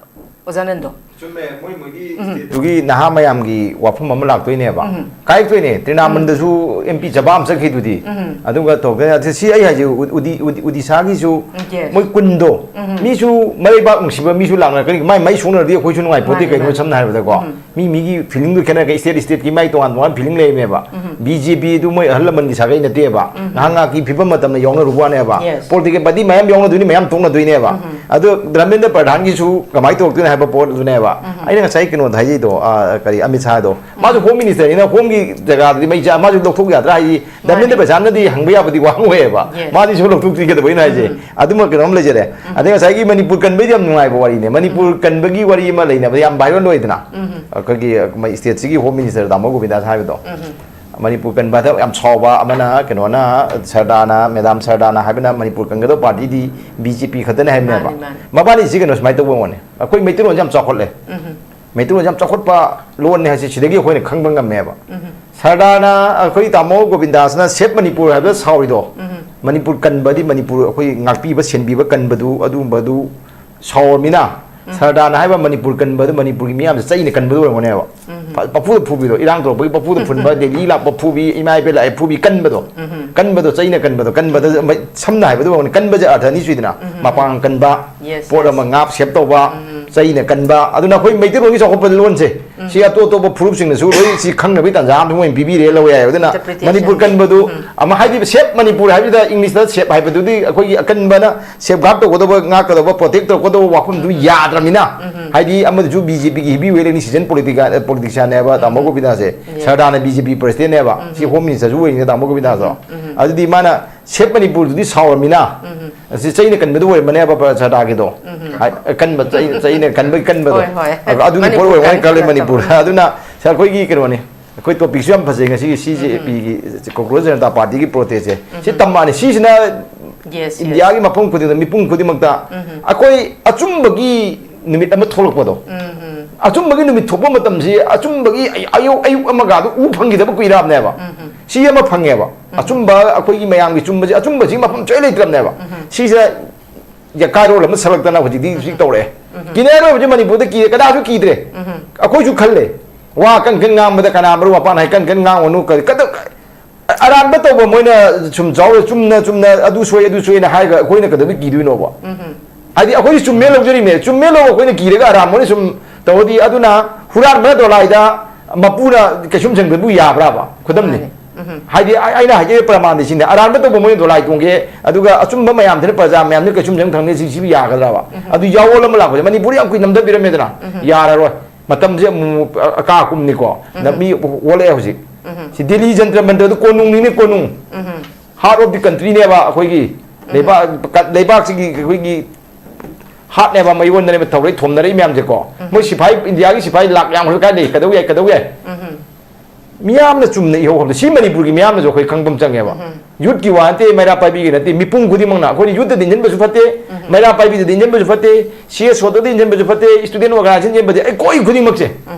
ꯑꯣꯖꯥ ꯅꯟꯗꯣ꯫ ꯆꯨꯝꯃꯦ, ꯃꯣꯏ ꯃꯣꯏꯒꯤ ꯎꯝ꯫ State ꯇꯨꯒꯤ ꯅꯍꯥ ꯃꯌꯥꯝꯒꯤ ꯋꯥꯐꯝ ꯑꯃ ꯂꯥꯛꯇꯣꯏꯅꯦꯕ꯫ ꯎꯝ꯫ ꯀꯥꯏꯔꯛꯇꯣꯏꯅꯦ, ꯇ꯭ꯔꯤꯅꯥꯃꯟꯗꯁꯨ MP ꯆꯕꯥ ꯑꯃ ꯆꯠꯈꯤꯗꯨꯗꯤ꯫ ꯎꯝ꯫ ꯑꯗꯨꯒ ꯇꯧꯗꯣꯏꯅꯦ꯫ ꯑꯗꯨ ꯁꯤ ꯑꯩ ꯍꯥꯏꯁꯦ, ꯎ-, ꯎꯗꯤ-, ꯎꯗꯤ-, ꯎꯗꯤꯁꯥꯒꯤꯁꯨ Yes. ꯃꯣꯏ ꯀꯨꯟꯗꯣ, ꯎꯝ꯫ ꯃꯤꯁꯨ ꯃꯔꯩꯕꯥꯛ ꯅꯨꯡꯁꯤꯕ ꯃꯤꯁꯨ ꯂꯥꯛꯅꯔꯛꯀꯅꯤ꯫ ꯃꯥꯏ ꯃꯩ ꯁꯣꯛꯅꯔꯗꯤ ꯑꯩꯈꯣꯏꯁꯨ ꯅꯨꯡꯉꯥꯏꯄꯣꯠꯇꯦ꯫ ꯃꯥꯅꯦ, ꯀꯩꯅꯣ, ꯃꯥꯅꯦ꯫ ꯁꯝꯅ ꯍꯥꯏꯔꯕꯗꯀꯣ꯫ ꯎꯝ꯫ ꯃꯤ ꯃꯤꯒꯤ feeling ꯗꯨ ꯈꯦꯠꯅꯔꯒ state state ꯀꯤ ꯃꯥꯏ ꯇꯣꯉꯥꯟ ꯇꯣꯉꯥꯟ feeling ꯂꯩꯔꯤꯅꯦꯕ꯫ ꯎꯝ꯫ BJP ꯗꯨ ꯃꯣꯏ ꯑꯍꯜ ꯂꯃꯟꯒꯤ ꯁꯥꯒꯩ ꯅꯠꯇꯦꯕ꯫ ꯎꯝ꯫ ꯉꯥꯏꯍꯥꯛ ꯉꯥꯏꯍꯥꯛꯀꯤ ꯐꯤꯕꯝ ꯃꯇꯝꯗ ꯌꯥꯎꯅꯔꯨꯕ ꯋꯥꯅꯦꯕ꯫ Yes. Political party ꯃꯌꯥꯝ ꯌꯥꯎꯅꯗꯣꯏꯅꯤ, ꯃꯌꯥꯝ ꯇꯣꯛꯅꯗꯣꯏꯅꯦꯕ꯫ ꯎꯝ꯫ ꯑꯗꯣ ꯙꯔꯃꯦꯟꯗ꯭ꯔ ꯄ꯭ꯔꯙꯥꯟꯒꯤꯁꯨ ꯀꯃꯥꯏꯅ ꯂꯧꯊꯣꯛꯇꯣꯏꯅꯦ ꯍꯥꯏꯕ ꯄꯣꯠꯇꯨꯅꯦꯕ꯫ ꯑꯩꯅ ꯉꯁꯥꯏ ꯀꯩꯅꯣꯗ ꯍꯥꯏꯖꯩꯗꯣ, ꯑ, ꯀꯔꯤ, ꯑꯃꯤꯠ ꯁꯥꯍꯗꯣ, ꯃꯥꯁꯨ ꯍꯣꯝ ꯃꯤꯅꯤꯁꯇꯔꯅꯤꯅ ꯍꯣꯝꯒꯤ ꯖꯒꯥꯗꯗꯤ ꯃꯩ ꯆꯥ-, ꯃꯥꯁꯨ ꯂꯧꯊꯣꯛ ꯌꯥꯗ꯭ꯔꯥ? ꯍꯥꯏꯗꯤ ꯃꯥꯅꯦ꯫ ꯙꯔꯃꯦꯟꯗ꯭ꯔ ꯄ꯭ꯔꯙꯥꯟꯅꯗꯤ ꯍꯪꯕ ꯌꯥꯕꯗꯤ ꯋꯥꯡ ꯑꯣꯏꯌꯦꯕ꯫ Yes꯫ ꯃꯥꯗꯤ ꯁꯨꯝ ꯂꯧꯊꯣꯛꯇ꯭ꯔꯤ ꯀꯩꯗꯧꯕꯩꯅꯣ ꯍꯥꯏꯁꯦ? ꯑꯗꯨꯃ ꯀꯩꯅꯣꯝ ꯂꯩꯖꯔꯦ꯫ ꯑꯗꯩ ꯉꯁꯥꯏꯒꯤ ꯃꯅꯤꯄꯨꯔ ꯀꯟꯕꯩꯗꯤ ꯌꯥꯝ ꯅꯨꯡꯉꯥꯏꯕ ꯋꯥꯔꯤꯅꯦ꯫ ꯃꯅꯤꯄꯨꯔ ꯀꯟꯕꯒꯤ ꯋꯥꯔꯤ ꯑꯃ ꯂꯩꯅꯕ ꯌꯥꯝ ꯚꯥꯏꯔꯦꯜ ꯑꯣꯏꯗꯅ꯫ ꯑꯩꯈꯣꯏꯒꯤ, ꯑ, ꯁ꯭ꯇꯦꯠꯁꯤꯒꯤ ꯍꯣꯝ ꯃꯤꯅꯤꯁꯇꯔ ꯗꯥꯃꯣ ꯒꯣꯕꯤꯟꯗꯥꯁ ꯍꯥꯏꯕꯗꯣ꯫ ꯃꯅꯤꯄꯨꯔ ꯀꯟꯕꯗ ꯌꯥꯝ ꯁꯥꯎꯕ ꯑꯃꯅ, ꯀꯩꯅꯣꯅ, ꯁꯔꯗꯥꯅ, ꯃꯦꯗꯥꯝ ꯁꯔꯗꯥꯅ ꯍꯥꯏꯕꯅ ꯃꯅꯤꯄꯨꯔ ꯀꯟꯒꯗꯕ ꯄꯥꯔꯇꯤꯗꯤ ꯕꯤ ꯖꯦ ꯄꯤ ꯈꯛꯇꯅꯦ ꯍꯥꯏꯕꯅꯦꯕ꯫ ꯃꯥꯅꯤ, ꯃꯥꯅꯤ꯫ ꯃꯕꯥꯅꯤꯁꯤ ꯀꯩꯅꯣ ꯁꯨꯃꯥꯏꯅ ꯇꯧꯕ ꯑꯣꯏꯔꯝꯒꯅꯤ꯫ ꯑꯩꯈꯣꯏ ꯃꯩꯇꯩꯂꯣꯟꯁꯦ ꯌꯥꯝ ꯆꯥꯎꯈꯠꯂꯦ꯫ ꯃꯩꯇꯩꯂꯣꯟꯁꯦ ꯌꯥꯝ ꯆꯥꯎꯈꯠꯄ ꯂꯣꯟꯅꯦ ꯍꯥꯏꯁꯦ ꯁꯤꯗꯒꯤ ꯑꯩꯈꯣꯏꯅ ꯈꯪꯕ ꯉꯝꯃꯦꯕ꯫ ꯁꯔꯗꯥꯅ, ꯑꯩꯈꯣꯏ ꯇꯥꯃꯣ ꯒꯣꯕꯤꯟꯗꯥꯁꯅ "ꯁꯦꯞ ꯃꯅꯤꯄꯨꯔ" ꯍꯥꯏꯕꯗ ꯁꯥꯎꯔꯤꯗꯣ, ꯃꯅꯤꯄꯨꯔ ꯀꯟꯕꯗꯤ ꯃꯅꯤꯄꯨꯔ ꯑꯩꯈꯣꯏ ꯉꯥꯛꯄꯤꯕ ꯁꯦꯟꯕꯤꯕ ꯀꯟꯕꯗꯨ, ꯑꯗꯨꯒꯨꯝꯕꯗꯨ ꯁꯥꯎꯔꯃꯤꯅ꯫ ꯁꯔꯗꯥꯅ ꯍꯥꯏꯕ ꯃꯅꯤꯄꯨꯔ ꯀꯟꯕꯗꯨ ꯃꯅꯤꯄꯨꯔꯒꯤ ꯃꯤꯌꯥꯝꯁꯦ ꯆꯩꯅ ꯀꯟꯕꯗꯨ ꯑꯣꯏꯔꯝꯒꯅꯦꯕ꯫ ꯐ-, ꯄꯐꯨꯗ ꯐꯨꯕꯤꯗꯣ, ꯏꯔꯥꯡ ꯇꯧꯔꯛꯄꯒꯤ ꯄꯐꯨꯗ ꯐꯨꯟꯕ, ꯗꯦꯜꯂꯤ ꯂꯥꯛꯄ ꯐꯨꯕꯤ, ꯏꯃꯥ ꯏꯕꯦꯜ ꯂꯥꯛꯑꯦ ꯐꯨꯕꯤ, ꯀꯟꯕꯗꯣ꯫ ꯀꯟꯕꯗꯣ, ꯆꯩꯅ ꯀꯟꯕꯗꯣ, ꯀꯟꯕꯗ ꯃ-, ꯁꯝꯅ ꯍꯥꯏꯕꯗ ꯑꯣꯏꯔꯝꯒꯅꯤ, ꯀꯟꯕꯁꯦ ꯑꯔꯊ ꯑꯅꯤ ꯁꯨꯏꯗꯅ꯫ ꯃꯄꯥꯡ ꯀꯟꯕ, Yes, ꯄꯣꯠ yes꯫ ꯑꯃ ꯉꯥꯛ ꯁꯦꯞ ꯇꯧꯕ, ꯆꯩꯅ ꯀꯟꯕ꯫ ꯑꯗꯨꯅ ꯑꯩꯈꯣꯏ ꯃꯩꯇꯩꯂꯣꯟꯒꯤ ꯆꯥꯎꯈꯠꯄ ꯂꯣꯟꯁꯦ, ꯁꯤ ꯑꯇꯣꯞ ꯑꯇꯣꯞꯄ ꯐꯨꯔꯨꯞꯁꯤꯡꯅꯁꯨ ꯂꯣꯏ ꯁꯤ ꯈꯪꯅꯕꯒꯤ ꯇꯥꯟꯖꯥ ꯑꯃ ꯃꯣꯏꯅ ꯄꯤꯕꯤꯔꯦ, ꯂꯧ ꯌꯥꯏ꯫ ꯑꯗꯨꯅ Interpretation꯫ ꯃꯅꯤꯄꯨꯔ ꯀꯟꯕꯗꯨ ꯑꯃ ꯍꯥꯏꯗꯤ ꯁꯦꯞ ꯃꯅꯤꯄꯨꯔ ꯍꯥꯏꯕꯁꯤꯗ ꯏꯪꯂꯤꯁꯇ ꯁꯦꯞ ꯍꯥꯏꯕꯗꯨꯗꯤ ꯑꯩꯈꯣꯏꯒꯤ ꯑꯀꯟꯕꯅ ꯁꯦꯞ ꯒꯥꯔꯗ ꯇꯧꯒꯗꯕ, ꯉꯥꯛꯀꯗꯕ, ꯄ꯭ꯔꯣꯇꯦꯛ ꯇꯧꯒꯗꯕ ꯋꯥꯐꯝꯗꯨ ꯌꯥꯗ꯭ꯔꯃꯤꯅ꯫ ꯍꯥꯏꯗꯤ ꯑꯃꯗꯁꯨ ꯕꯤ ꯖꯦ ꯄꯤꯒꯤ ꯍꯤꯕꯤ ꯋꯦꯂꯦꯅꯤ ꯁꯤꯖꯟ ꯄꯣꯂꯤꯇꯤꯀꯥ-, ꯄꯣꯂꯤꯇꯤꯛꯁꯤꯌꯥꯟꯅꯦꯕ ꯇꯥꯃꯣ ꯒꯣꯕꯤꯟꯗꯥꯁꯦ꯫ ꯁꯔꯗꯥꯅ ꯕꯤ ꯖꯦ ꯄꯤ ꯄ꯭ꯔꯦꯁꯤꯗꯦꯟꯅꯦꯕ꯫ ꯁꯤ ꯍꯣꯝ ꯃꯤꯅꯤꯁꯇꯔꯁꯨ ꯑꯣꯏꯔꯤꯅꯦ ꯇꯥꯃꯣ ꯒꯣꯕꯤꯟꯗꯥꯁꯇꯣ꯫ ꯑꯗꯨꯗꯤ ꯃꯥꯅ ꯁꯦꯞ ꯃꯅꯤꯄꯨꯔꯗꯨꯗꯤ ꯁꯥꯎꯔꯃꯤꯅ꯫ ꯑꯁꯤ ꯆꯩꯅ ꯀꯟꯕꯗꯨ ꯑꯣꯏꯔꯝꯃꯅꯦꯕ ꯁꯔꯗꯥꯒꯤꯗꯣ꯫ ꯍꯥꯏ, ꯑꯀꯟꯕ ꯆꯩ-, ꯆꯩꯅ ꯀꯟꯕꯒꯤ ꯀꯟꯕꯗꯣ꯫ ꯍꯣꯏ, ꯍꯣꯏ꯫ ꯑꯗꯨꯒꯤ ꯄꯣꯠ ꯃꯅꯤꯄꯨꯔ ꯑꯣꯏꯔꯝꯒꯅꯤ ꯈꯜꯂꯦ ꯀꯟꯕ ꯃꯅꯤꯄꯨꯔ꯫ ꯅꯠꯇꯕ꯫ ꯑꯗꯨꯅ ꯁꯤ ꯑꯩꯈꯣꯏꯒꯤ ꯀꯩꯅꯣꯅꯤ꯫ ꯑꯩꯈꯣꯏ ꯇꯣꯄꯤꯛꯁꯨ ꯌꯥꯝ ꯐꯖꯩ ꯉꯁꯤꯒꯤ ꯁꯤ ꯖꯦ ꯄꯤꯒꯤ, ꯀꯣꯀ꯭ꯔꯣꯁ ꯖꯅꯇꯥ ꯄꯥꯔꯇꯤꯒꯤ ꯄ꯭ꯔꯣꯇꯦꯁꯁꯦ꯫ ꯁꯤ ꯇꯝꯕꯅꯤ꯫ ꯁꯤꯁꯤꯅ Yes, yes꯫ ꯏꯟꯗꯤꯌꯥꯒꯤ ꯃꯐꯝ ꯈꯨꯗꯤꯡꯗ, ꯃꯤꯄꯨꯝ ꯈꯨꯗꯤꯡꯃꯛꯇ ꯑꯩꯈꯣꯏ ꯑꯆꯨꯝꯕꯒꯤ ꯅꯨꯃꯤꯠ ꯑꯃ ꯊꯣꯛꯂꯛꯄꯗꯣ꯫ ꯑꯆꯨꯝꯕꯒꯤ ꯅꯨꯃꯤꯠ ꯊꯣꯛꯄ ꯃꯇꯝꯁꯤ ꯑꯆꯨꯝꯕꯒꯤ ꯑꯌꯨꯛ, ꯑꯌꯨꯛ ꯑꯃꯒꯗꯣ ꯎ ꯐꯪꯈꯤꯗꯕ ꯀꯨꯏꯔꯛꯑꯕꯅꯦꯕ꯫ ꯁꯤ ꯑꯃ ꯐꯪꯉꯦꯕ꯫ ꯑꯆꯨꯝꯕ, ꯑꯩꯈꯣꯏꯒꯤ ꯃꯌꯥꯝꯒꯤ ꯆꯨꯝꯕꯁꯤ, ꯑꯆꯨꯝꯕꯁꯤ ꯃꯐꯝ ꯁꯨꯡꯂꯩ ꯂꯩꯇ꯭ꯔꯕꯅꯦꯕ꯫ ꯁꯤꯁꯤꯗ ꯌꯥꯀꯥꯏꯔꯣꯜ ꯑꯃ ꯁꯛꯂꯛꯇꯅ ꯍꯧꯖꯤꯛꯇꯤ ꯍꯧꯖꯤꯛ ꯇꯧꯔꯛꯑꯦ꯫ ꯀꯤꯅꯔꯣꯏ ꯍꯧꯖꯤꯛ ꯃꯅꯤꯄꯨꯔꯗ ꯀꯤꯔꯦ, ꯀꯅꯥꯁꯨ ꯀꯤꯗ꯭ꯔꯦ꯫ ꯑꯩꯈꯣꯏꯁꯨ ꯈꯜꯂꯦ꯫ ꯋꯥ ꯀꯟ ꯀꯟ ꯉꯥꯡꯕꯗ ꯀꯅꯥ ꯃꯔꯨ ꯃꯄꯥꯟ ꯍꯥꯏ ꯀꯟ ꯀꯟ ꯉꯥꯡꯉꯨꯅꯨ, ꯀꯔꯤ, ꯀꯗ-, ꯑꯔꯥꯟꯕ ꯇꯧꯕ ꯃꯣꯏꯅ ꯁꯨꯝ ꯖꯥꯎꯔ ꯆꯨꯝꯅ ꯆꯨꯝꯅ ꯑꯗꯨ ꯁꯣꯏ ꯑꯗꯨ ꯁꯣꯏꯅ ꯍꯥꯏꯔꯒ ꯑꯩꯈꯣꯏꯅ ꯀꯩꯗꯧꯕꯩ ꯀꯤꯗꯣꯏꯅꯣꯕ? ꯍꯥꯏꯗꯤ ꯑꯩꯈꯣꯏꯗꯤ ꯆꯨꯝꯃꯦ ꯂꯧꯖꯔꯤꯅꯦ, ꯆꯨꯝꯃꯦ ꯂꯧꯕ ꯑꯩꯈꯣꯏꯅ ꯀꯤꯔꯒ ꯑꯔꯥꯟꯕ ꯃꯣꯏꯅ ꯁꯨꯝ ꯇꯧꯔꯗꯤ, ꯑꯗꯨꯅ ꯍꯨꯔꯥꯟꯕꯅ ꯗꯣꯂꯥꯏꯗ ꯃꯄꯨꯅ ꯀꯩꯁꯨꯝ ꯁꯦꯡꯗꯕꯨ ꯌꯥꯕ꯭ꯔꯥꯕ? ꯈꯨꯗꯝꯅꯤ꯫ ꯃꯥꯅꯦ꯫ ꯍꯥꯏꯗꯤ ꯑꯩ- ꯑꯩꯅ ꯍꯥꯏꯖꯔꯤꯕ ꯄ꯭ꯔꯃꯥꯟꯗꯤ ꯁꯤꯅꯦ, ꯑꯔꯥꯟꯕ ꯇꯧꯕ ꯃꯣꯏꯅ ꯗꯣꯂꯥꯏ ꯇꯣꯡꯒꯦ, ꯑꯗꯨꯒ ꯑꯆꯨꯝꯕ ꯃꯌꯥꯝꯁꯤꯅ ꯄ꯭ꯔꯖꯥ ꯃꯌꯥꯝꯁꯤꯅ ꯀꯩꯁꯨꯝꯁꯪ ꯊꯪꯅꯤ, ꯁꯤ ꯁꯤꯕꯨ ꯌꯥꯒꯗ꯭ꯔꯕ? ꯑꯗꯨ ꯌꯥꯑꯣꯜ ꯑꯃ ꯂꯥꯛꯄꯁꯦ ꯃꯅꯤꯄꯨꯔ ꯌꯥꯝ ꯀꯨꯏꯅ ꯅꯝꯊꯕꯤꯔꯝꯃꯦꯗꯅ꯫ ꯌꯥꯔꯔꯣꯏ꯫ ꯃꯇꯝꯁꯦ ꯑꯃꯨꯛ ꯑ- ꯑꯀꯥ ꯑꯀꯨꯝꯅꯤꯀꯣ꯫ ꯅ- ꯃꯤ ꯑꯣꯜꯂꯛꯑꯦ ꯍꯧꯖꯤꯛ꯫ ꯁꯤ ꯗꯤꯜꯂꯤ ꯖꯟꯇ꯭ꯔ ꯃꯟꯇ꯭ꯔꯗꯨ ꯀꯣꯅꯨꯡꯅꯤꯅꯦ, ꯀꯣꯅꯨꯡ꯫ Heart of the countryꯅꯦꯕ ꯑꯩꯈꯣꯏꯒꯤ꯫ ꯂꯩꯕꯥꯛ ꯂꯩꯕꯥꯛꯁꯤꯒꯤ ꯑꯩꯈꯣꯏꯒꯤ heartꯅꯦꯕ, ꯃꯌꯣꯟꯗꯅꯦꯕ ꯊꯧꯔꯛꯏ ꯊꯣꯝꯅꯔꯛꯏ ꯃꯌꯥꯝꯁꯦꯀꯣ꯫ ꯃꯣꯏ ꯁꯤꯐꯥꯏ, ꯏꯟꯗꯤꯌꯥꯒꯤ ꯁꯤꯐꯥꯏ ꯂꯥꯛ ꯌꯥꯝꯈ꯭ꯔ ꯀꯥꯏ ꯂꯩ? ꯀꯩꯗꯧ ꯌꯥꯏ? ꯀꯩꯗꯧ ꯌꯥꯏ? ꯃꯤꯌꯥꯝꯅ ꯆꯨꯝꯅ ꯏꯍꯧ ꯍꯧꯕꯗ, ꯁꯤ ꯃꯅꯤꯄꯨꯔꯒꯤ ꯃꯤꯌꯥꯝꯅꯁꯨ ꯑꯩꯈꯣꯏ ꯈꯪꯕ ꯑꯃ ꯆꯪꯉꯦꯕ꯫ Youthꯀꯤ ꯋꯥ ꯅꯠꯇꯦ, ꯃꯩꯔꯥ ꯄꯥꯏꯕꯤꯒꯤ ꯅꯠꯇꯦ, ꯃꯤꯄꯨꯝ ꯈꯨꯗꯤꯡꯃꯛꯅ꯫ ꯑꯩꯈꯣꯏꯅ youthꯇꯗꯤ ꯏꯟꯁꯤꯟꯕꯁꯨ ꯐꯠꯇꯦ, ꯃꯩꯔꯥ ꯄꯥꯏꯕꯤꯗꯗꯤ ꯏꯟꯁꯤꯟꯕꯁꯨ ꯐꯠꯇꯦ, CSOꯗꯗꯤ ꯏꯟꯁꯤꯟꯕꯁꯨ ꯐꯠꯇꯦ, student organization ꯏꯟꯁꯤꯟꯕꯗꯤ, ꯑꯩꯈꯣꯏ ꯈꯨꯗꯤꯡꯃꯛꯁꯦ,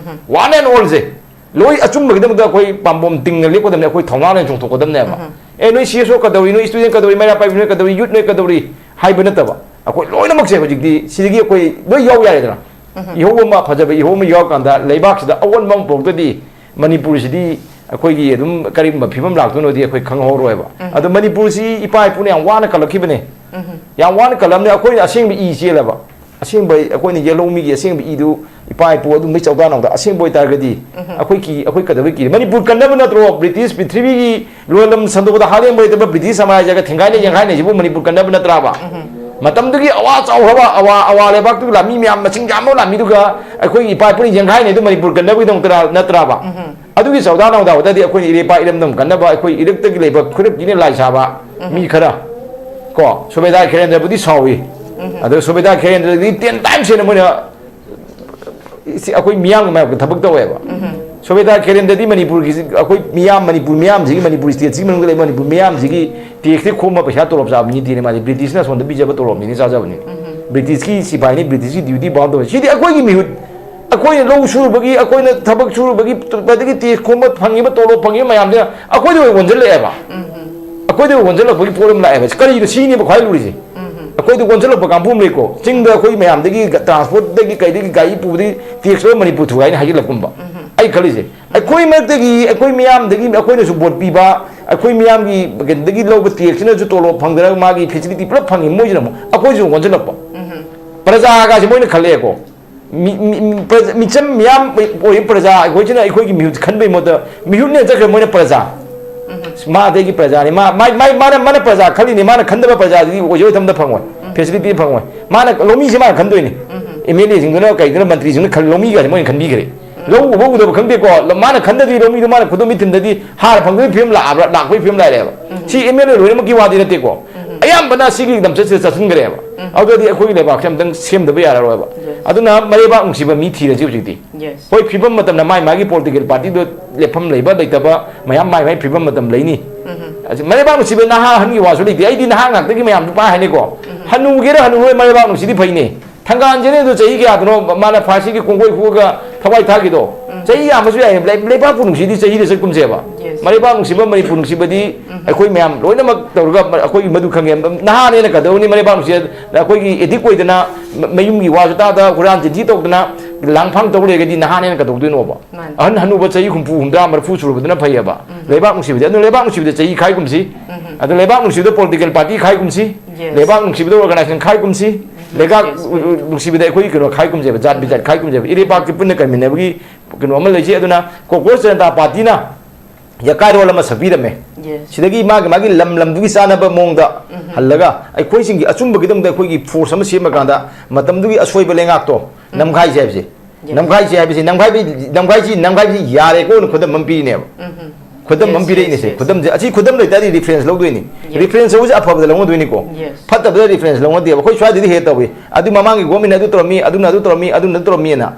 one and allꯁꯦ, ꯂꯣꯏ ꯑꯆꯨꯝꯕꯒꯤꯗꯃꯛꯇ ꯑꯩꯈꯣꯏ ꯄꯥꯝꯕꯣꯝ ꯇꯤꯡꯅ ꯂꯦꯞꯀꯗꯕꯅꯤ, ꯑꯩꯈꯣꯏ ꯊꯧꯅꯥ ꯂꯩꯅ ꯆꯣꯡꯊꯣꯛꯀꯗꯕꯅꯦꯕ꯫ ꯑꯦ, ꯅꯣꯏ CSO ꯀꯗꯧꯔꯤ, ꯅꯣꯏ student ꯀꯗꯧꯔꯤ, ꯃꯩꯔꯥ ꯄꯥꯏꯕꯤ ꯅꯣꯏ ꯀꯗꯧꯔꯤ, youth ꯅꯣꯏ ꯀꯗꯧꯔꯤ ꯍꯥꯏꯕ ꯅꯠꯇꯕ, ꯑꯩꯈꯣꯏ ꯂꯣꯏꯅꯃꯛꯁꯦ ꯍꯧꯖꯤꯛꯇꯤ ꯁꯤꯗꯒꯤ ꯑꯩꯈꯣꯏ ꯂꯣꯏ ꯌꯥꯎ ꯌꯥꯔꯦꯗꯅ꯫ ꯏꯍꯧ ꯑꯃ, ꯐꯖꯕ ꯏꯍꯧ ꯑꯃ ꯌꯥꯎꯔꯀꯥꯟꯗ ꯂꯩꯕꯥꯛꯁꯤꯗ ꯑꯑꯣꯟꯕ ꯑꯃ ꯄꯨꯔꯛꯇꯗꯤ ꯃꯅꯤꯄꯨꯔꯁꯤꯗꯤ ꯑꯩꯈꯣꯏꯒꯤ ꯑꯗꯨꯝ ꯀꯔꯤꯒꯨꯝꯕ ꯐꯤꯕꯝ ꯂꯥꯛꯇꯣꯏꯅꯣꯗꯤ ꯑꯩꯈꯣꯏ ꯈꯪꯍꯧꯔꯣꯏꯕ꯫ ꯑꯗꯣ ꯃꯅꯤꯄꯨꯔꯁꯤ ꯏꯄꯥ ꯏꯄꯨꯅ ꯌꯥꯝ ꯋꯥꯅ ꯀꯜꯂꯛꯈꯤꯕꯅꯦ꯫ ꯌꯥꯝ ꯋꯥꯅ ꯀꯜꯂꯝꯅꯦ꯫ ꯑꯩꯈꯣꯏꯅ ꯑꯁꯦꯡꯕ ꯏ ꯆꯦꯜꯂꯕ, ꯑꯁꯦꯡꯕ ꯑꯩꯈꯣꯏꯅ ꯌꯦꯜꯍꯧ ꯃꯤꯒꯤ ꯑꯁꯦꯡꯕ ꯏꯗꯨ ꯏꯄꯥ ꯏꯄꯨ ꯑꯗꯨꯝꯕꯩ ꯆꯧꯗꯥꯅꯧꯗ ꯑꯁꯦꯡꯕ ꯑꯣꯏꯇꯥꯔꯒꯗꯤ ꯑꯩꯈꯣꯏ ꯀꯤ ꯑꯩꯈꯣꯏ ꯀꯩꯗꯧꯕꯩ ꯀꯤꯔꯤ? ꯃꯅꯤꯄꯨꯔ ꯀꯟꯅꯕ ꯅꯠꯇ꯭ꯔꯣ ꯕ꯭ꯔꯤꯇꯤꯁ ꯄ꯭ꯔꯤꯊꯤꯕꯤꯒꯤ ꯂꯣꯏꯂꯝ ꯁꯟꯗꯣꯛꯄꯗ ꯍꯥꯂꯦꯡꯕ ꯂꯩꯇꯕ ꯕ꯭ꯔꯤꯇꯤꯁ ꯁꯥꯝꯔꯥꯖ꯭ꯌꯒ ꯊꯦꯡꯒꯥꯏꯅ ꯌꯦꯡꯈꯥꯏꯅꯩꯁꯤꯕꯨ ꯃꯅꯤꯄꯨꯔ ꯀꯟꯅꯕ ꯅꯠꯇ꯭ꯔꯥꯕ? ꯃꯇꯝꯗꯨꯒꯤ ꯑꯋꯥ ꯆꯥꯎꯈ꯭ꯔꯕ ꯑꯋꯥ ꯑꯋꯥ ꯂꯩꯕꯥꯛꯇꯨꯒꯤ ꯂꯥꯟꯃꯤ ꯃꯌꯥꯝ ꯃꯁꯤꯡ ꯌꯥꯝꯕ ꯂꯥꯟꯃꯤꯗꯨꯒ ꯑꯩꯈꯣꯏꯒꯤ ꯏꯄꯥ ꯏꯄꯨꯅ ꯌꯦꯡꯈꯥꯏꯅꯩꯗꯨ ꯃꯅꯤꯄꯨꯔ ꯀꯟꯅꯕꯒꯤꯗꯃꯛꯇ ꯅꯠꯇ꯭ꯔꯥꯕ? ꯑꯗꯨꯒꯤ ꯆꯧꯗꯥ ꯅꯧꯗꯥ ꯑꯣꯏꯇꯥꯔꯗꯤ ꯑꯩꯈꯣꯏꯅ ꯏꯔꯩꯄꯥꯛ ꯏꯔꯝꯗꯝ ꯀꯟꯅꯕ ꯑꯩꯈꯣꯏ ꯏꯔꯛꯇꯒꯤ ꯂꯩꯕ ꯈꯨꯔꯞꯀꯤꯅ ꯂꯥꯏ ꯁꯥꯕ ꯃꯤ ꯈꯔ ꯀꯣ ꯁꯨꯕꯦꯗꯥꯔ ꯈꯦꯔꯦꯟꯗ꯭ꯔꯕꯨꯗꯤ ꯁꯥꯎꯏ꯫ ꯑꯗꯣ ꯁꯨꯕꯦꯗꯥꯔ ꯈꯦꯔꯦꯟꯗ꯭ꯔꯗꯤ ten times ꯍꯦꯟꯅ ꯃꯣꯏꯅ ꯁꯤ ꯑꯩꯈꯣꯏ ꯃꯤꯌꯥꯝꯒꯤ ꯃꯥꯌꯣꯛꯇ ꯊꯕꯛ ꯇꯧꯋꯦꯕ꯫ ꯁꯨꯕꯦꯗꯥꯔ ꯈꯦꯔꯦꯟꯗ꯭ꯔꯗꯤ ꯃꯅꯤꯄꯨꯔꯒꯤ ꯑꯩꯈꯣꯏ ꯃꯤꯌꯥꯝ ꯃꯅꯤꯄꯨꯔ ꯃꯤꯌꯥꯝꯁꯤꯒꯤ ꯃꯅꯤꯄꯨꯔ stateꯁꯤꯒꯤ ꯃꯅꯨꯡꯗ ꯂꯩꯕ ꯃꯅꯤꯄꯨꯔ ꯃꯤꯌꯥꯝꯁꯤꯒꯤ taxꯇꯤ ꯈꯣꯝꯕ ꯄꯩꯁꯥ ꯇꯣꯂꯣꯞ ꯆꯥꯕ ꯃꯤ ꯅꯠꯇꯦꯅꯦ ꯃꯥꯗꯤ ꯕ꯭ꯔꯤꯇꯤꯁꯅ ꯑꯁꯣꯝꯗ ꯄꯤꯖꯕ ꯇꯣꯂꯣꯞꯅꯤꯅꯦ ꯆꯥꯖꯕꯅꯤ꯫ ꯕ꯭ꯔꯤꯇꯤꯁꯀꯤ ꯁꯤꯐꯥꯏꯅꯤ ꯕ꯭ꯔꯤꯇꯤꯁꯀꯤ duty bound ꯇꯧꯋꯦ ꯁꯤꯗꯤ ꯑꯩꯈꯣꯏꯒꯤ ꯃꯤꯍꯨꯠ ꯑꯩꯈꯣꯏꯅ ꯂꯧ ꯁꯨꯔꯨꯕꯒꯤ ꯑꯩꯈꯣꯏꯅ ꯊꯕꯛ ꯁꯨꯔꯨꯕꯒꯤ ꯑꯗꯒꯤ tax ꯈꯣꯝꯕ ꯐꯪꯉꯤꯕ ꯇꯣꯂꯣꯞ ꯐꯪꯉꯤꯕ ꯃꯌꯥꯝꯁꯤꯅ ꯑꯩꯈꯣꯏꯗ ꯑꯣꯏ ꯑꯣꯟꯁꯤꯜꯂꯛꯑꯦꯕ꯫ ꯑꯩꯈꯣꯏꯗ ꯑꯣꯟꯁꯤꯜꯂꯛꯄꯒꯤ ꯄꯣꯠ ꯑꯃ ꯂꯥꯛꯑꯦꯕ꯫ ꯀꯔꯤꯅꯣ ꯁꯤꯅꯦꯕ ꯈ꯭ꯋꯥꯏ ꯂꯨꯔꯤꯁꯦ꯫ ꯑꯩꯈꯣꯏꯗ ꯑꯣꯟꯁꯤꯜꯂꯛꯄ ꯀꯥꯡꯕꯨ ꯑꯃ ꯂꯩꯀꯣ꯫ ꯆꯤꯡꯗ ꯑꯩꯈꯣꯏ ꯃꯌꯥꯝꯗꯒꯤ ꯒ- transportꯇꯒꯤ ꯀꯩꯗꯒꯤ ꯒꯥꯔꯤ ꯄꯨꯕꯗꯒꯤ tax ꯂꯣꯏ ꯃꯅꯤꯄꯨꯔ ꯊꯨꯒꯥꯏꯅ ꯍꯥꯏꯖꯤꯜꯂꯛꯄꯨꯝꯕ꯫ ꯑꯩ ꯈꯜꯂꯤꯁꯦ ꯑꯩꯈꯣꯏ ꯃꯔꯛꯇꯒꯤ ꯑꯩꯈꯣꯏ ꯃꯤꯌꯥꯝꯗꯒꯤ ꯑꯩꯈꯣꯏꯅꯁꯨ ꯚꯣꯠ ꯄꯤꯕ ꯑꯩꯈꯣꯏ ꯃꯤꯌꯥꯝꯒꯤ ꯀꯩꯅꯣꯗꯒꯤ ꯂꯧꯕ taxꯁꯤꯅꯁꯨ ꯇꯣꯂꯣꯞ ꯐꯪꯗꯅ ꯃꯥꯒꯤ facility ꯄꯨꯂꯞ ꯐꯪꯉꯤ ꯃꯣꯏꯁꯤꯅ ꯑꯃꯨꯛ ꯑꯩꯈꯣꯏꯁꯨ ꯑꯣꯟꯁꯤꯜꯂꯛꯄ꯫ ꯄ꯭ꯔꯖꯥꯒꯁꯦ ꯃꯣꯏꯅ ꯈꯜꯂꯦꯀꯣ꯫ ꯃꯤ- ꯃꯤ- ꯃꯤ- ꯄ꯭ꯔꯖ- ꯃꯤꯆꯝ ꯃꯤꯌꯥꯝ ꯑꯣꯏ- ꯑꯣꯏꯔꯤꯕ ꯄ꯭ꯔꯖꯥ ꯑꯩꯈꯣꯏꯁꯤꯅ ꯑꯩꯈꯣꯏꯒꯤ ꯃꯤꯍꯨꯠ ꯈꯟꯕꯒꯤ ꯃꯍꯨꯠꯇ ꯃꯤꯍꯨꯠꯅ ꯆꯠꯈ꯭ꯔꯦ ꯃꯣꯏꯅ ꯄ꯭ꯔꯖꯥ꯫ ꯃꯥꯗꯒꯤ ꯄ꯭ꯔꯖꯥꯅꯤ, ꯃꯥ, ꯃꯥꯏ, ꯃꯥꯏ, ꯃꯥꯅ, ꯃꯥꯅ ꯄ꯭ꯔꯖꯥ ꯈꯜꯂꯤꯅꯤ, ꯃꯥꯅ ꯈꯟꯗꯕ ꯄ꯭ꯔꯖꯥꯗꯨꯗꯤ ꯑꯣꯏꯖ ꯑꯣꯏꯊꯝꯗ ꯐꯪꯉꯣꯏ, ꯐꯦꯁꯤꯂꯤꯇꯤ ꯐꯪꯉꯣꯏ꯫ ꯃꯥꯅ ꯂꯧꯃꯤꯁꯦ ꯃꯥꯅ ꯈꯟꯗꯣꯏꯅꯤ꯫ ꯑꯦꯝ ꯑꯦꯜ ꯑꯦꯁꯤꯡꯗꯨꯅ ꯀꯩꯗꯨꯅ ꯃꯟꯇ꯭ꯔꯤꯁꯤꯡꯅ ꯈꯜ-, ꯂꯧꯃꯤꯒꯁꯦ ꯃꯣꯏꯅ ꯈꯟꯕꯤꯈ꯭ꯔꯦ꯫ ꯂꯧ ꯎꯕ ꯎꯗꯕ ꯈꯪꯗꯦꯀꯣ, ꯃꯥꯅ ꯈꯟꯗꯗꯤ ꯂꯧꯃꯤꯗꯣ ꯃꯥꯅ ꯈꯨꯗꯣꯝ ꯃꯤꯊꯤꯟꯗꯗꯤ ꯍꯥꯔ ꯐꯪꯗꯕꯒꯤ ꯐꯤꯕꯝ ꯂꯥꯛꯑꯕ꯭ꯔꯥ, ꯂꯥꯛꯄꯒꯤ ꯐꯤꯕꯝ ꯂꯥꯛꯑꯦꯕ꯫ ꯁꯤ ꯑꯦꯝ ꯑꯦꯜ ꯑꯦ ꯂꯣꯏꯅꯃꯛꯀꯤ ꯋꯥꯗꯤ ꯅꯠꯇꯦꯀꯣ꯫ ꯑꯌꯥꯝꯕꯅ ꯁꯤꯒꯤ ꯂꯝꯆꯠꯁꯤꯗ ꯆꯠꯁꯤꯟꯈ꯭ꯔꯦꯕ꯫ ꯑꯗꯨꯗꯤ ꯑꯩꯈꯣꯏꯒꯤ ꯂꯩꯕꯥꯛꯁꯦ ꯑꯝꯇꯪ ꯁꯦꯝꯗꯕ ꯌꯥꯔꯔꯣꯏꯕ꯫ ꯑꯗꯨꯅ ꯃꯔꯩꯕꯥꯛ ꯅꯨꯡꯁꯤꯕ ꯃꯤ ꯊꯤꯔꯁꯤ ꯍꯧꯖꯤꯛꯇꯤ꯫ ꯍꯣꯏ, ꯐꯤꯕꯝ ꯃꯇꯝꯅ ꯃꯥꯏ ꯃꯥꯒꯤ ꯄꯣꯂꯤꯇꯤꯀꯦꯜ ꯄꯥꯔꯇꯤꯗꯣ ꯂꯦꯞꯐꯝ ꯂꯩꯕ ꯂꯩꯇꯕ ꯃꯌꯥꯝ ꯃꯥꯏ ꯃꯥꯏ ꯐꯤꯕꯝ ꯃꯇꯝ ꯂꯩꯅꯤ꯫ ꯑꯁꯤ ꯃꯔꯩꯕꯥꯛ ꯅꯨꯡꯁꯤꯕ ꯅꯍꯥ ꯑꯍꯟꯒꯤ ꯋꯥꯁꯨ ꯂꯩꯇꯦ꯫ ꯑꯩꯗꯤ ꯅꯍꯥ ꯉꯥꯛꯇꯒꯤ ꯃꯌꯥꯝꯁꯨ ꯄꯥꯏ ꯍꯥꯏꯅꯤꯀꯣ꯫ ꯍꯅꯨꯒꯦꯔꯥ ꯍꯅꯨꯔꯣꯏ ꯃꯔꯩꯕꯥꯛ ꯅꯨꯡꯁꯤꯗꯤ ꯐꯩꯅꯦ꯫ ꯊꯪꯒꯥꯟꯁꯤꯅ ꯑꯗꯨ ꯆꯍꯤ ꯀꯌꯥꯗꯅꯣ ꯃꯥꯅ ꯐꯥꯔꯁꯤꯒꯤ ꯀꯣꯡꯒꯣꯏ ꯈꯨꯑꯒ ꯊꯋꯥꯏ ꯊꯥꯈꯤꯗꯣ? ꯆꯍꯤ ꯌꯥꯝꯕꯁꯨ ꯌꯥꯏ꯫ ꯂꯩ-, ꯂꯩꯕꯥꯛꯄꯨ ꯅꯨꯡꯁꯤꯗꯤ ꯆꯍꯤꯗ ꯆꯠꯀꯨꯝꯁꯦꯕ꯫ ꯃꯔꯩꯕꯥꯛ ꯅꯨꯡꯁꯤꯕ, ꯃꯅꯤꯄꯨꯔ ꯅꯨꯡꯁꯤꯕꯗꯤ ꯑꯩꯈꯣꯏ ꯃꯌꯥꯝ ꯂꯣꯏꯅꯃꯛ ꯇꯧꯔꯒ ꯑꯩꯈꯣꯏꯒꯤ ꯃꯗꯨ ꯈꯪꯉꯦ꯫ ꯅꯍꯥꯅꯦꯅ ꯀꯩꯗꯧꯅꯤ? ꯃꯔꯩꯕꯥꯛ ꯅꯨꯡꯁꯤ ꯑꯩꯈꯣꯏꯒꯤ ꯑꯦꯗꯤꯛ ꯑꯣꯏꯗꯅ ꯃ-, ꯃꯌꯨꯝꯒꯤ ꯋꯥꯁꯨ ꯇꯥꯗ ꯍꯨꯔꯥꯟ ꯆꯤꯟꯊꯤ ꯇꯧꯗꯅ ꯂꯥꯡꯐꯥꯡ ꯇꯧ ꯂꯩꯔꯒꯗꯤ ꯅꯍꯥꯅꯦꯅ ꯀꯩꯗꯧꯗꯣꯏꯅꯣꯕ? ꯃꯥꯅꯤ꯫ ꯑꯍꯟ ꯍꯅꯨꯕ ꯆꯍꯤ ꯍꯨꯝꯐꯨ, ꯍꯨꯝꯗ꯭ꯔꯥ, ꯃꯔꯤꯐꯨ ꯁꯨꯔꯕꯗꯨꯅ ꯐꯩꯌꯦꯕ꯫ ꯂꯩꯕꯥꯛ ꯅꯨꯡꯁꯤꯕꯗꯤ꯫ ꯑꯗꯨꯅ ꯂꯩꯕꯥꯛ ꯅꯨꯡꯁꯤꯕꯗ ꯆꯍꯤ ꯈꯥꯏꯒꯨꯝꯁꯤ꯫ ꯑꯗꯨ ꯂꯩꯕꯥꯛ ꯅꯨꯡꯁꯤꯕꯗ ꯄꯣꯂꯤꯇꯤꯀꯦꯜ ꯄꯥꯔꯇꯤ ꯈꯥꯏꯒꯨꯝꯁꯤ꯫ ꯂꯩꯕꯥꯛ ꯅꯨꯡꯁꯤꯕꯗ ꯑꯣꯔꯒꯅꯥꯏꯖꯦꯁꯟ ꯈꯥꯏꯒꯨꯝꯁꯤ꯫ ꯂꯩꯕꯥꯛ ꯅꯨꯡꯁꯤꯕꯗ ꯑꯩꯈꯣꯏꯒꯤ ꯀꯩꯅꯣ ꯈꯥꯏꯒꯨꯝꯁꯦꯕ, ꯖꯥꯠ ꯕꯤꯖꯥꯠ ꯈꯥꯏꯒꯨꯝꯁꯦꯕ꯫ ꯏꯔꯩꯄꯥꯛꯁꯤ ꯄꯨꯟꯅ ꯀꯟꯃꯤꯟꯅꯕꯒꯤ ꯀꯩꯅꯣ ꯑꯃ ꯂꯩꯖꯩ꯫ ꯑꯗꯨꯅ ꯀꯣꯀ꯭ꯔꯣꯁ ꯖꯅꯇꯥ ꯄꯥꯔꯇꯤꯅ ꯌꯥꯀꯥꯏꯔꯣꯜ ꯑꯃ ꯁꯛꯄꯤꯔꯝꯃꯦ꯫ ꯁꯤꯗꯒꯤ ꯃꯥꯒꯤ, ꯃꯥꯒꯤ ꯂꯝ ꯂꯝꯗꯨꯒꯤ ꯆꯥꯟꯅꯕ ꯃꯑꯣꯡꯗ ꯍꯜꯂꯒ ꯑꯩꯈꯣꯏꯁꯤꯡꯒꯤ ꯑꯆꯨꯝꯕꯒꯤꯗꯃꯛꯇ ꯑꯩꯈꯣꯏꯒꯤ ꯐꯣꯔꯁ ꯑꯃ ꯁꯦꯝꯃꯀꯥꯟꯗ ꯃꯇꯝꯗꯨꯒꯤ ꯑꯁꯣꯏꯕ ꯂꯩꯉꯥꯛꯇꯣ ꯅꯝꯈꯥꯏꯁꯦ ꯍꯥꯏꯕꯁꯦ꯫ ꯅꯝꯈꯥꯏꯁꯦ ꯍꯥꯏꯕꯁꯤ, ꯅꯝꯈꯥꯏꯕꯤ-, ꯅꯝꯈꯥꯏꯁꯤ, ꯅꯝꯈꯥꯏꯕꯁꯤ ꯌꯥꯔꯦꯀꯣꯅ ꯈꯨꯗꯝ ꯑꯃ ꯄꯤꯔꯤꯅꯦꯕ꯫ ꯈꯨꯗꯝ ꯑꯃ ꯄꯤꯔꯛꯏꯅꯦꯁꯦ꯫ ꯈꯨꯗꯝꯁꯦ, ꯑꯁꯤ ꯈꯨꯗꯝ ꯂꯩꯇꯥꯔꯗꯤ ꯔꯤꯐꯔꯦꯟꯁ ꯂꯧꯗꯣꯏꯅꯤ꯫ ꯔꯤꯐꯔꯦꯟꯁ ꯂꯧꯕꯁꯦ ꯑꯐꯕꯗ ꯂꯧꯅꯗꯣꯏꯅꯤꯀꯣ꯫ ꯐꯠꯇꯕꯗ ꯔꯤꯐꯔꯦꯟꯁ ꯂꯧꯅꯗꯦꯕ꯫ ꯑꯩꯈꯣꯏ ꯁ꯭ꯋꯥꯏꯗꯗꯤ ꯍꯦꯛ ꯇꯧꯏ, ꯑꯗꯨ ꯃꯃꯥꯡꯒꯤ ꯒꯣꯔꯃꯦꯟꯅ ꯑꯗꯨ ꯇꯧꯔꯝꯃꯤ, ꯑꯗꯨꯅ ꯑꯗꯨ ꯇꯧꯔꯝꯃꯤ, ꯑꯗꯨꯅ ꯑꯗꯨ ꯇꯧꯔꯝꯃꯤꯅ꯫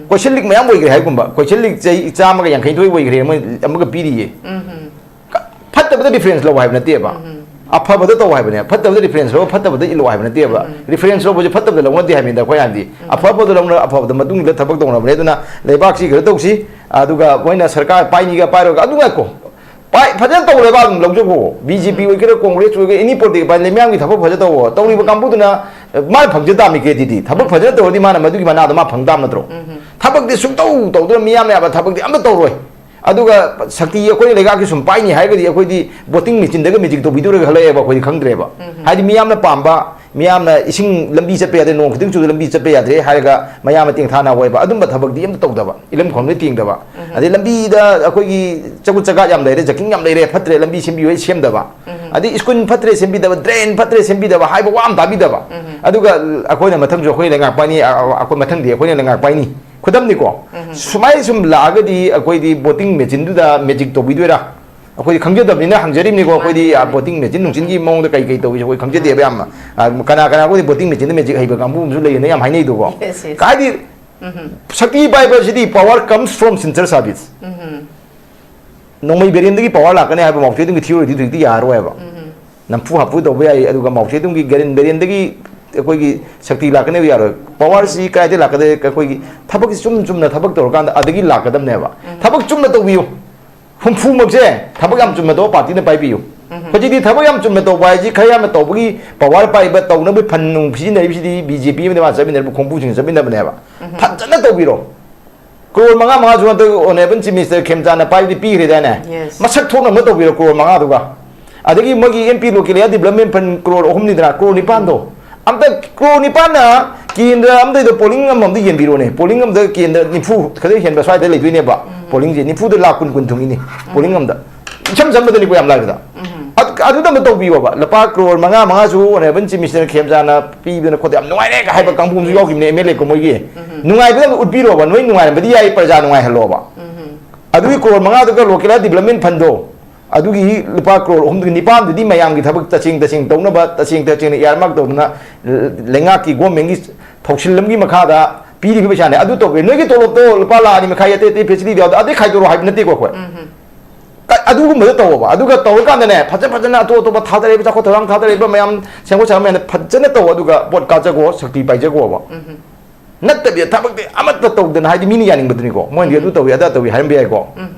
ꯀꯣꯏꯁꯟ ꯂꯤꯛ ꯃꯌꯥꯝ ꯑꯣꯏꯈ꯭ꯔꯦ ꯍꯥꯏꯒꯨꯝꯕ꯫ ꯀꯣꯏꯁꯟ ꯂꯤꯛ ꯆꯍꯤ ꯆꯥꯝꯃꯒ ꯌꯥꯡꯈꯩꯅꯤꯊꯣꯏ ꯑꯣꯏꯈ꯭ꯔꯦ, ꯃꯣꯏ ꯑꯃꯒ ꯄꯤꯔꯤꯌꯦ꯫ ꯐꯠꯇꯕꯗ ꯔꯤꯐꯔꯦꯟꯁ ꯂꯧ ꯍꯥꯏꯕ ꯅꯠꯇꯦꯕ꯫ ꯑꯐꯕꯗ ꯇꯧ ꯍꯥꯏꯕꯅꯦ꯫ ꯐꯠꯇꯕꯗ ꯔꯤꯐꯔꯦꯟꯁ ꯂꯧ, ꯐꯠꯇꯕꯗ ꯏꯜꯂꯣ ꯍꯥꯏꯕ ꯅꯠꯇꯦꯕ꯫ ꯔꯤꯐꯔꯦꯟꯁ ꯂꯧꯕꯁꯦ ꯐꯠꯇꯕꯗ ꯂꯧꯅꯗꯦ ꯍꯥꯏꯕꯅꯤꯗ ꯑꯩꯈꯣꯏ ꯍꯥꯏꯕꯗꯤ꯫ ꯑꯐꯕꯗ ꯂꯧꯅ ꯑꯐꯕꯗ ꯃꯇꯨꯡ ꯏꯟꯅ ꯊꯕꯛ ꯇꯧꯅꯕꯅꯦ꯫ ꯑꯗꯨꯅ ꯂꯩꯕꯥꯛꯁꯤ ꯀꯩꯅꯣ ꯇꯧꯁꯤ, ꯑꯗꯨꯒ ꯃꯣꯏꯅ ꯁꯔꯀꯥꯔ ꯄꯥꯏꯅꯤꯒ ꯄꯥꯏꯔꯣꯏꯒ ꯑꯗꯨ ꯉꯥꯏꯈꯣ꯫ ꯄꯥꯏ-, ꯐꯖꯅ ꯇꯧ, ꯂꯩꯕꯥꯛ ꯑꯗꯨꯝ ꯂꯧꯖꯈꯣ꯫ ꯕꯤ ꯖꯦ ꯄꯤ ꯑꯣꯏꯒꯦꯔꯥ, ꯀꯣꯡꯒ꯭ꯔꯦꯁ ꯑꯣꯏꯒꯦꯔꯥ, ꯑꯦꯅꯤ ꯄꯣꯂꯤꯇꯤꯀꯦꯜ ꯄꯥꯔꯇꯤ, ꯃꯤꯌꯥꯝꯒꯤ ꯊꯕꯛ ꯐꯖꯅ ꯇꯧꯋꯣ꯫ ꯇꯧꯔꯤꯕ ꯀꯥꯡꯕꯨꯗꯨꯅ, ꯑ, ꯃꯥꯅ ꯐꯪꯖ ꯇꯥꯕꯅꯤ ꯀ꯭ꯔꯦꯗꯤꯠꯇꯤ꯫ ꯊꯕꯛ ꯐꯖꯅ ꯇꯧꯔꯗꯤ ꯃꯥꯅ ꯃꯗꯨꯒꯤ ꯃꯅꯥꯗꯣ ꯃꯥ ꯐꯪ ꯇꯥꯕ ꯅꯠꯇ꯭ꯔꯣ? ꯊꯕꯛꯇꯤ ꯁꯨꯡꯇꯧ ꯇꯧꯗ꯭ꯔ, ꯃꯤꯌꯥꯝꯅ ꯌꯥꯕ ꯊꯕꯛꯇꯤ ꯑꯝꯇ ꯇꯧꯔꯣꯏ꯫ ꯑꯗꯨꯒ ꯁꯛꯇꯤ ꯑꯩꯈꯣꯏꯅ ꯂꯩꯉꯥꯛꯀꯤ ꯁꯨꯝ ꯄꯥꯏꯅꯤ ꯍꯥꯏꯔꯒꯗꯤ ꯑꯩꯈꯣꯏꯗꯤ ꯚꯣꯇꯤꯡ ꯃꯦꯆꯤꯟꯗꯒ ꯃꯦꯖꯤꯛ ꯇꯧꯕꯤꯗꯧꯔꯒ ꯈꯜꯂꯛꯑꯦꯕ꯫ ꯑꯩꯈꯣꯏꯗꯤ ꯈꯪꯗ꯭ꯔꯦꯕ꯫ ꯍꯥꯏꯗꯤ ꯃꯤꯌꯥꯝꯅ ꯄꯥꯝꯕ ꯃꯤꯌꯥꯝꯅ ꯏꯁꯤꯡ ꯂꯝꯕꯤ ꯆꯠꯄ ꯌꯥꯗ꯭ꯔꯦ, ꯅꯣꯡ ꯈꯤꯇꯪ ꯆꯨꯕꯗ ꯂꯝꯕꯤ ꯆꯠꯄ ꯌꯥꯗ꯭ꯔꯦ ꯍꯥꯏꯔꯒ ꯃꯌꯥꯝꯅ ꯇꯦꯡꯊꯥꯅ ꯍꯣꯏꯕ, ꯑꯗꯨꯝꯕ ꯊꯕꯛꯇꯤ ꯑꯝꯇ ꯇꯧꯗꯕ, ꯏꯂꯝ ꯈꯣꯝꯗ ꯇꯦꯡꯗꯕ꯫ ꯑꯗꯩ ꯂꯝꯕꯤꯗ ꯑꯩꯈꯣꯏꯒꯤ ꯆꯀꯨꯠ ꯆꯀꯥꯠ ꯌꯥꯝ ꯂꯩꯔꯦ, ꯖꯀꯤꯡ ꯌꯥꯝ ꯂꯩꯔꯦ, ꯐꯠꯇ꯭ꯔꯦ, ꯂꯝꯕꯤ ꯁꯦꯝꯕꯤꯌꯨ ꯍꯥꯏ ꯁꯦꯝꯗꯕ꯫ ꯑꯗꯩ ꯁ꯭ꯀꯨꯜ ꯐꯠꯇ꯭ꯔꯦ ꯁꯦꯝꯕꯤꯗꯕ, ꯗ꯭ꯔꯦꯟ ꯐꯠꯇ꯭ꯔꯦ ꯁꯦꯝꯕꯤꯗꯕ ꯍꯥꯏꯕ ꯋꯥ ꯑꯃ ꯇꯥꯕꯤꯗꯕ꯫ ꯑꯗꯨꯒ ꯑꯩꯈꯣꯏꯅ ꯃꯊꯪꯁꯨ ꯑꯩꯈꯣꯏ ꯂꯩꯉꯥꯛ ꯄꯥꯏꯅꯤ, ꯑ, ꯑ, ꯑꯩꯈꯣꯏ ꯃꯊꯪꯗꯤ ꯑꯩꯈꯣꯏꯅ ꯂꯩꯉꯥꯛ ꯄꯥꯏꯅꯤ꯫ ꯈꯨꯗꯝꯅꯤꯀꯣ꯫ ꯁꯨꯃꯥꯏꯅ ꯁꯨꯝ ꯂꯥꯛꯑꯒꯗꯤ ꯑꯩꯈꯣꯏꯗꯤ ꯚꯣꯇꯤꯡ ꯃꯦꯆꯤꯟꯗꯨꯗ ꯃꯦꯖꯤꯛ ꯇꯧꯕꯤꯗꯣꯏꯔꯥ? ꯑꯩꯈꯣꯏꯗꯤ ꯈꯪꯖꯗꯕꯅꯤꯅ ꯍꯪꯖꯔꯤꯕꯅꯤꯀꯣ꯫ ꯑꯩꯈꯣꯏꯗꯤ, ꯃꯥꯅꯤ, ꯑ, ꯃꯥꯅꯤ꯫ ꯚꯣꯇꯤꯡ ꯃꯦꯆꯤꯟ ꯅꯨꯡꯆꯤꯟꯒꯤ ꯃꯑꯣꯡꯗ ꯀꯩ ꯀꯩ ꯇꯧꯏꯁꯦ ꯑꯩꯈꯣꯏ ꯈꯪꯖꯗꯦꯕ ꯌꯥꯝꯅ꯫ ꯑ, ꯀꯅꯥ ꯀꯅꯥ ꯑꯩꯈꯣꯏꯗꯤ ꯚꯣꯇꯤꯡ ꯃꯦꯆꯤꯟꯗ ꯃꯦꯖꯤꯛ ꯍꯩꯕ ꯀꯥꯡꯕꯨ ꯑꯃꯁꯨ ꯂꯩꯌꯦꯅ ꯌꯥꯝ ꯍꯥꯏꯅꯩꯗꯣꯀꯣ꯫ Yes, yes. ꯀꯥꯏꯗꯤ ꯎꯝ꯫ ꯁꯛꯇꯤ ꯄꯥꯏꯕꯁꯤꯗꯤ power comes from sincere service꯫ ꯎꯝ꯫ ꯅꯣꯡꯃꯩ ꯕꯦꯔꯦꯟꯗꯒꯤ power ꯂꯥꯛꯀꯅꯤ ꯍꯥꯏꯕ ꯃꯥꯎ ꯖꯦ ꯇꯨꯡꯒꯤ theory ꯗꯨ ꯍꯧꯖꯤꯛꯇꯤ ꯌꯥꯔꯔꯣꯏꯕ꯫ ꯎꯝ꯫ ꯅꯝꯐꯨ ꯍꯥꯐꯨ ꯇꯧꯕ ꯌꯥꯏ, ꯑꯗꯨꯒ ꯃꯥꯎ ꯖꯦ ꯇꯨꯡꯒꯤ ꯒꯦꯔꯦꯟ ꯕꯦꯔꯦꯟꯗꯒꯤ ꯑꯩꯈꯣꯏꯒꯤ ꯁꯛꯇꯤ ꯂꯥꯛꯀꯅꯦꯕ ꯌꯥꯔꯣꯏ꯫ Power ꯁꯤ ꯀꯗꯥꯏꯗꯒꯤ ꯂꯥꯛꯀꯗꯒꯦ? ꯑꯩꯈꯣꯏꯒꯤ ꯊꯕꯛꯁꯤ ꯆꯨꯝ ꯆꯨꯝꯅ ꯊꯕꯛ ꯇꯧꯔꯀꯥꯟꯗ ꯑꯗꯒꯤ ꯂꯥꯛꯀꯗꯕꯅꯦꯕ꯫ ꯎꯝ꯫ ꯊꯕꯛ ꯆꯨꯝꯅ ꯇꯧꯕꯤꯌꯨ꯫ ꯍꯨꯝꯐꯨꯃꯛꯁꯦ ꯊꯕꯛ ꯌꯥꯝ ꯆꯨꯝꯅ ꯇꯧꯕ ꯄꯥꯔꯇꯤꯅ ꯄꯥꯏꯕꯤꯌꯨ꯫ ꯎꯝ꯫ ꯍꯧꯖꯤꯛꯇꯤ ꯊꯕꯛ ꯌꯥꯝ ꯆꯨꯝꯅ ꯇꯧꯕ ꯍꯥꯏꯁꯤ ꯈꯔ ꯌꯥꯝꯅ ꯇꯧꯕꯒꯤ power ꯄꯥꯏꯕ ꯇꯧꯅꯕ ꯐꯟ ꯅꯨꯡ ꯁꯤꯖꯤꯟꯅꯔꯤꯕꯁꯤꯗꯤ ꯕꯤ ꯖꯦ ꯄꯤ ꯑꯃꯗꯤ ꯃꯥ ꯆꯠꯃꯤꯟꯅꯔꯤꯕ ꯈꯣꯡꯕꯨꯁꯤꯡꯒ ꯆꯠꯃꯤꯟꯅꯕꯅꯦꯕ꯫ ꯎꯝ꯫ ꯐꯖꯅ ꯇꯧꯕꯤꯔꯣ꯫ ꯀ꯭ꯔꯣꯔ ꯃꯉꯥ ꯃꯉꯥꯁꯨ ꯍꯟꯗꯛ Honourable Chief Minister ꯈꯦꯝꯆꯥꯟꯅ ꯄꯥꯏꯕꯗꯤ ꯄꯤꯈ꯭ꯔꯦꯗꯥꯏꯅꯦ? Yes. ꯃꯁꯛ ꯊꯣꯛꯅ ꯑꯃ ꯇꯧꯕꯤꯔꯣ ꯀ꯭ꯔꯣꯔ ꯃꯉꯥꯗꯨꯒ꯫ ꯑꯗꯒꯤ ꯃꯣꯏꯒꯤ M P Local Area Development Fund crore ꯑꯍꯨꯝꯅꯤꯗꯅ, crore ꯅꯤꯄꯥꯟꯗꯣ꯫ ꯑꯝꯇ ꯀ꯭ꯔꯣꯔ ꯅꯤꯄꯥꯟꯅ ꯀꯦꯟꯗ꯭ꯔ ꯑꯝꯇꯗ polling ꯑꯃꯃꯝꯗ ꯌꯦꯟꯕꯤꯔꯣꯅꯦ꯫ Polling ꯑꯃꯗ ꯀꯦꯟꯗ꯭ꯔ ꯅꯤꯐꯨ ꯈꯔ ꯍꯦꯟꯕ ꯁ꯭ꯋꯥꯏꯗ ꯂꯩꯗꯣꯏꯅꯦꯕ꯫ ꯎꯝ꯫ Pollingꯁꯦ ꯅꯤꯐꯨꯗ ꯂꯥꯈ ꯀꯨꯟ ꯀꯨꯟ ꯊꯨꯡꯏꯅꯦ꯫ ꯎꯝ꯫ Polling ꯑꯃꯗ꯫ ꯏꯆꯝ ꯆꯝꯕꯗꯅꯤꯀꯣ ꯌꯥꯝ ꯂꯥꯏꯕꯗ꯫ ꯎꯝ꯫ ꯑꯗ-, ꯑꯗꯨꯗ ꯑꯃ ꯇꯧꯕꯤꯌꯣꯕ꯫ ꯂꯨꯄꯥ ꯀ꯭ꯔꯣꯔ ꯃꯉꯥ ꯃꯉꯥꯁꯨ Honourable Chief Minister ꯈꯦꯝꯆꯥꯟꯅ ꯄꯤꯗꯅ ꯈꯣꯠꯇꯅ ꯌꯥꯝ ꯅꯨꯡꯉꯥꯏꯔꯦ ꯍꯥꯏꯕ ꯀꯥꯡꯕꯨ ꯑꯃꯁꯨ ꯌꯥꯎꯈꯤꯕꯅꯦ, M L A ꯀꯣ ꯃꯣꯏꯒꯤ꯫ ꯎꯝ꯫ ꯅꯨꯡꯉꯥꯏꯕꯗ ꯑꯃ ꯎꯠꯄꯤꯔꯣꯕ꯫ ꯅꯣꯏ ꯅꯨꯡꯉꯥꯏꯔꯝꯕꯗꯤ ꯌꯥꯏ, ꯄ꯭ꯔꯖꯥ ꯅꯨꯡꯉꯥꯏꯍꯜꯂꯣꯕ꯫ ꯎꯝ꯫ ꯑꯗꯨꯒꯤ ꯀ꯭ꯔꯣꯔ ꯃꯉꯥꯗꯨꯒ Local Area Development Fundꯗꯣ, ꯑꯗꯨꯒꯤ ꯂꯨꯄꯥ ꯀ꯭ꯔꯣꯔ ꯑꯍꯨꯝꯗꯒꯤ ꯅꯤꯄꯥꯟꯗꯨꯗꯤ ꯃꯌꯥꯝꯒꯤ ꯊꯕꯛ ꯇꯁꯦꯡ ꯇꯁꯦꯡ ꯇꯧꯅꯕ, ꯇꯁꯦꯡ ꯇꯁꯦꯡꯅ earmark ꯇꯧꯗꯅ, ꯂꯩꯉꯥꯛꯀꯤ governmentꯀꯤ ꯊꯧꯁꯤꯜ ꯑꯃꯒꯤ ꯃꯈꯥꯗ ꯄꯤꯔꯤꯕ ꯄꯩꯁꯥꯅꯦ꯫ ꯑꯗꯨ ꯇꯧꯒꯦ꯫ ꯅꯣꯏꯒꯤ ꯇꯣꯂꯣꯞꯇꯣ ꯂꯨꯄꯥ ꯂꯥꯈ ꯑꯅꯤ ꯃꯈꯥꯏ, ꯑꯇꯩ ꯑꯇꯩ facility ꯌꯥꯎꯗꯦ, ꯑꯗꯩ ꯈꯥꯏꯗꯣꯔꯛꯑꯣ ꯍꯥꯏꯕ ꯅꯠꯇꯦꯀꯣ ꯑꯩꯈꯣꯏ꯫ ꯎꯝ꯫ ꯀ-, ꯑꯗꯨꯒꯨꯝꯕꯗ ꯇꯧꯑꯣꯕ꯫ ꯑꯗꯨꯒ ꯇꯧꯔꯀꯥꯟꯗꯅꯦ, ꯐꯖ ꯐꯖꯅ ꯑꯇꯣꯞ ꯑꯇꯣꯞꯄ ꯊꯥꯗꯔꯛꯏꯕ, ꯆꯥꯎꯈꯠ ꯊꯧꯔꯥꯡ ꯊꯥꯗꯔꯛꯏꯕ ꯃꯌꯥꯝ, ꯁꯦꯝꯒꯠ ꯁꯥꯒꯠ ꯃꯌꯥꯝꯗ ꯐꯖꯅ ꯇꯧ꯫ ꯑꯗꯨꯒ ꯚꯣꯠ ꯀꯥꯖꯈꯣ, ꯁꯛꯇꯤ ꯄꯥꯏꯖꯈꯣꯕ꯫ ꯎꯝ꯫ ꯅꯠꯇꯕꯤꯗ ꯊꯕꯛꯇꯤ ꯑꯃꯠꯇ ꯇꯧꯗꯅ, ꯍꯥꯏꯗꯤ ꯃꯤꯅ ꯌꯥꯅꯤꯡꯕꯗꯨꯅꯤꯀꯣ, ꯃꯣꯏꯅꯗꯤ ꯎꯝ꯫ ꯑꯗꯨ ꯇꯧꯏ, ꯑꯗꯥ ꯇꯧꯏ ꯍꯥꯏꯔꯝꯕ ꯌꯥꯏꯀꯣ꯫ ꯎꯝ꯫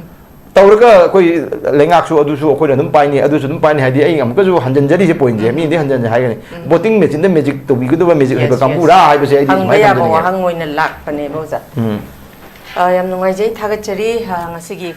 ꯇꯧꯔꯒ ꯑꯩꯈꯣꯏ ꯂꯩꯉꯥꯛꯁꯨ ꯑꯗꯨꯁꯨ ꯑꯩꯈꯣꯏꯅ ꯑꯗꯨꯝ ꯄꯥꯏꯅꯤ, ꯑꯗꯨꯁꯨ ꯑꯗꯨꯝ ꯄꯥꯏꯅꯤ ꯍꯥꯏꯗꯤ, ꯑꯩ ꯑꯃꯨꯛꯀꯁꯨ ꯍꯟꯖꯤꯟꯖꯔꯤꯁꯦ pointꯁꯦ, ꯎꯝ꯫ ꯃꯤꯅꯗꯤ ꯍꯟꯖꯤꯟ ꯍꯟꯖꯤꯟ ꯍꯥꯏꯒꯅꯤ꯫ ꯎꯝ꯫ Voting machineꯗ magic ꯇꯧꯕꯤꯒꯗꯕ magic ꯍꯩꯕ Yes, yes. ꯀꯥꯡꯕꯨꯔꯥ ꯍꯥꯏꯕꯁꯦ ꯑꯩꯗꯤ ꯍꯪꯕ ꯁꯨꯃꯥꯏꯅ ꯌꯥꯕ ꯊꯝꯖꯅꯤꯡꯉꯦ꯫ ꯋꯥꯍꯪ ꯑꯣꯏꯅ ꯂꯥꯛꯄꯅꯦꯕ, ꯑꯣꯖꯥ꯫ ꯎꯝ꯫ ꯑ, ꯌꯥꯝ ꯅꯨꯡꯉꯥꯏꯖꯩ, ꯊꯥꯒꯠꯆꯔꯤ꯫ ꯑ, ꯉꯁꯤꯒꯤ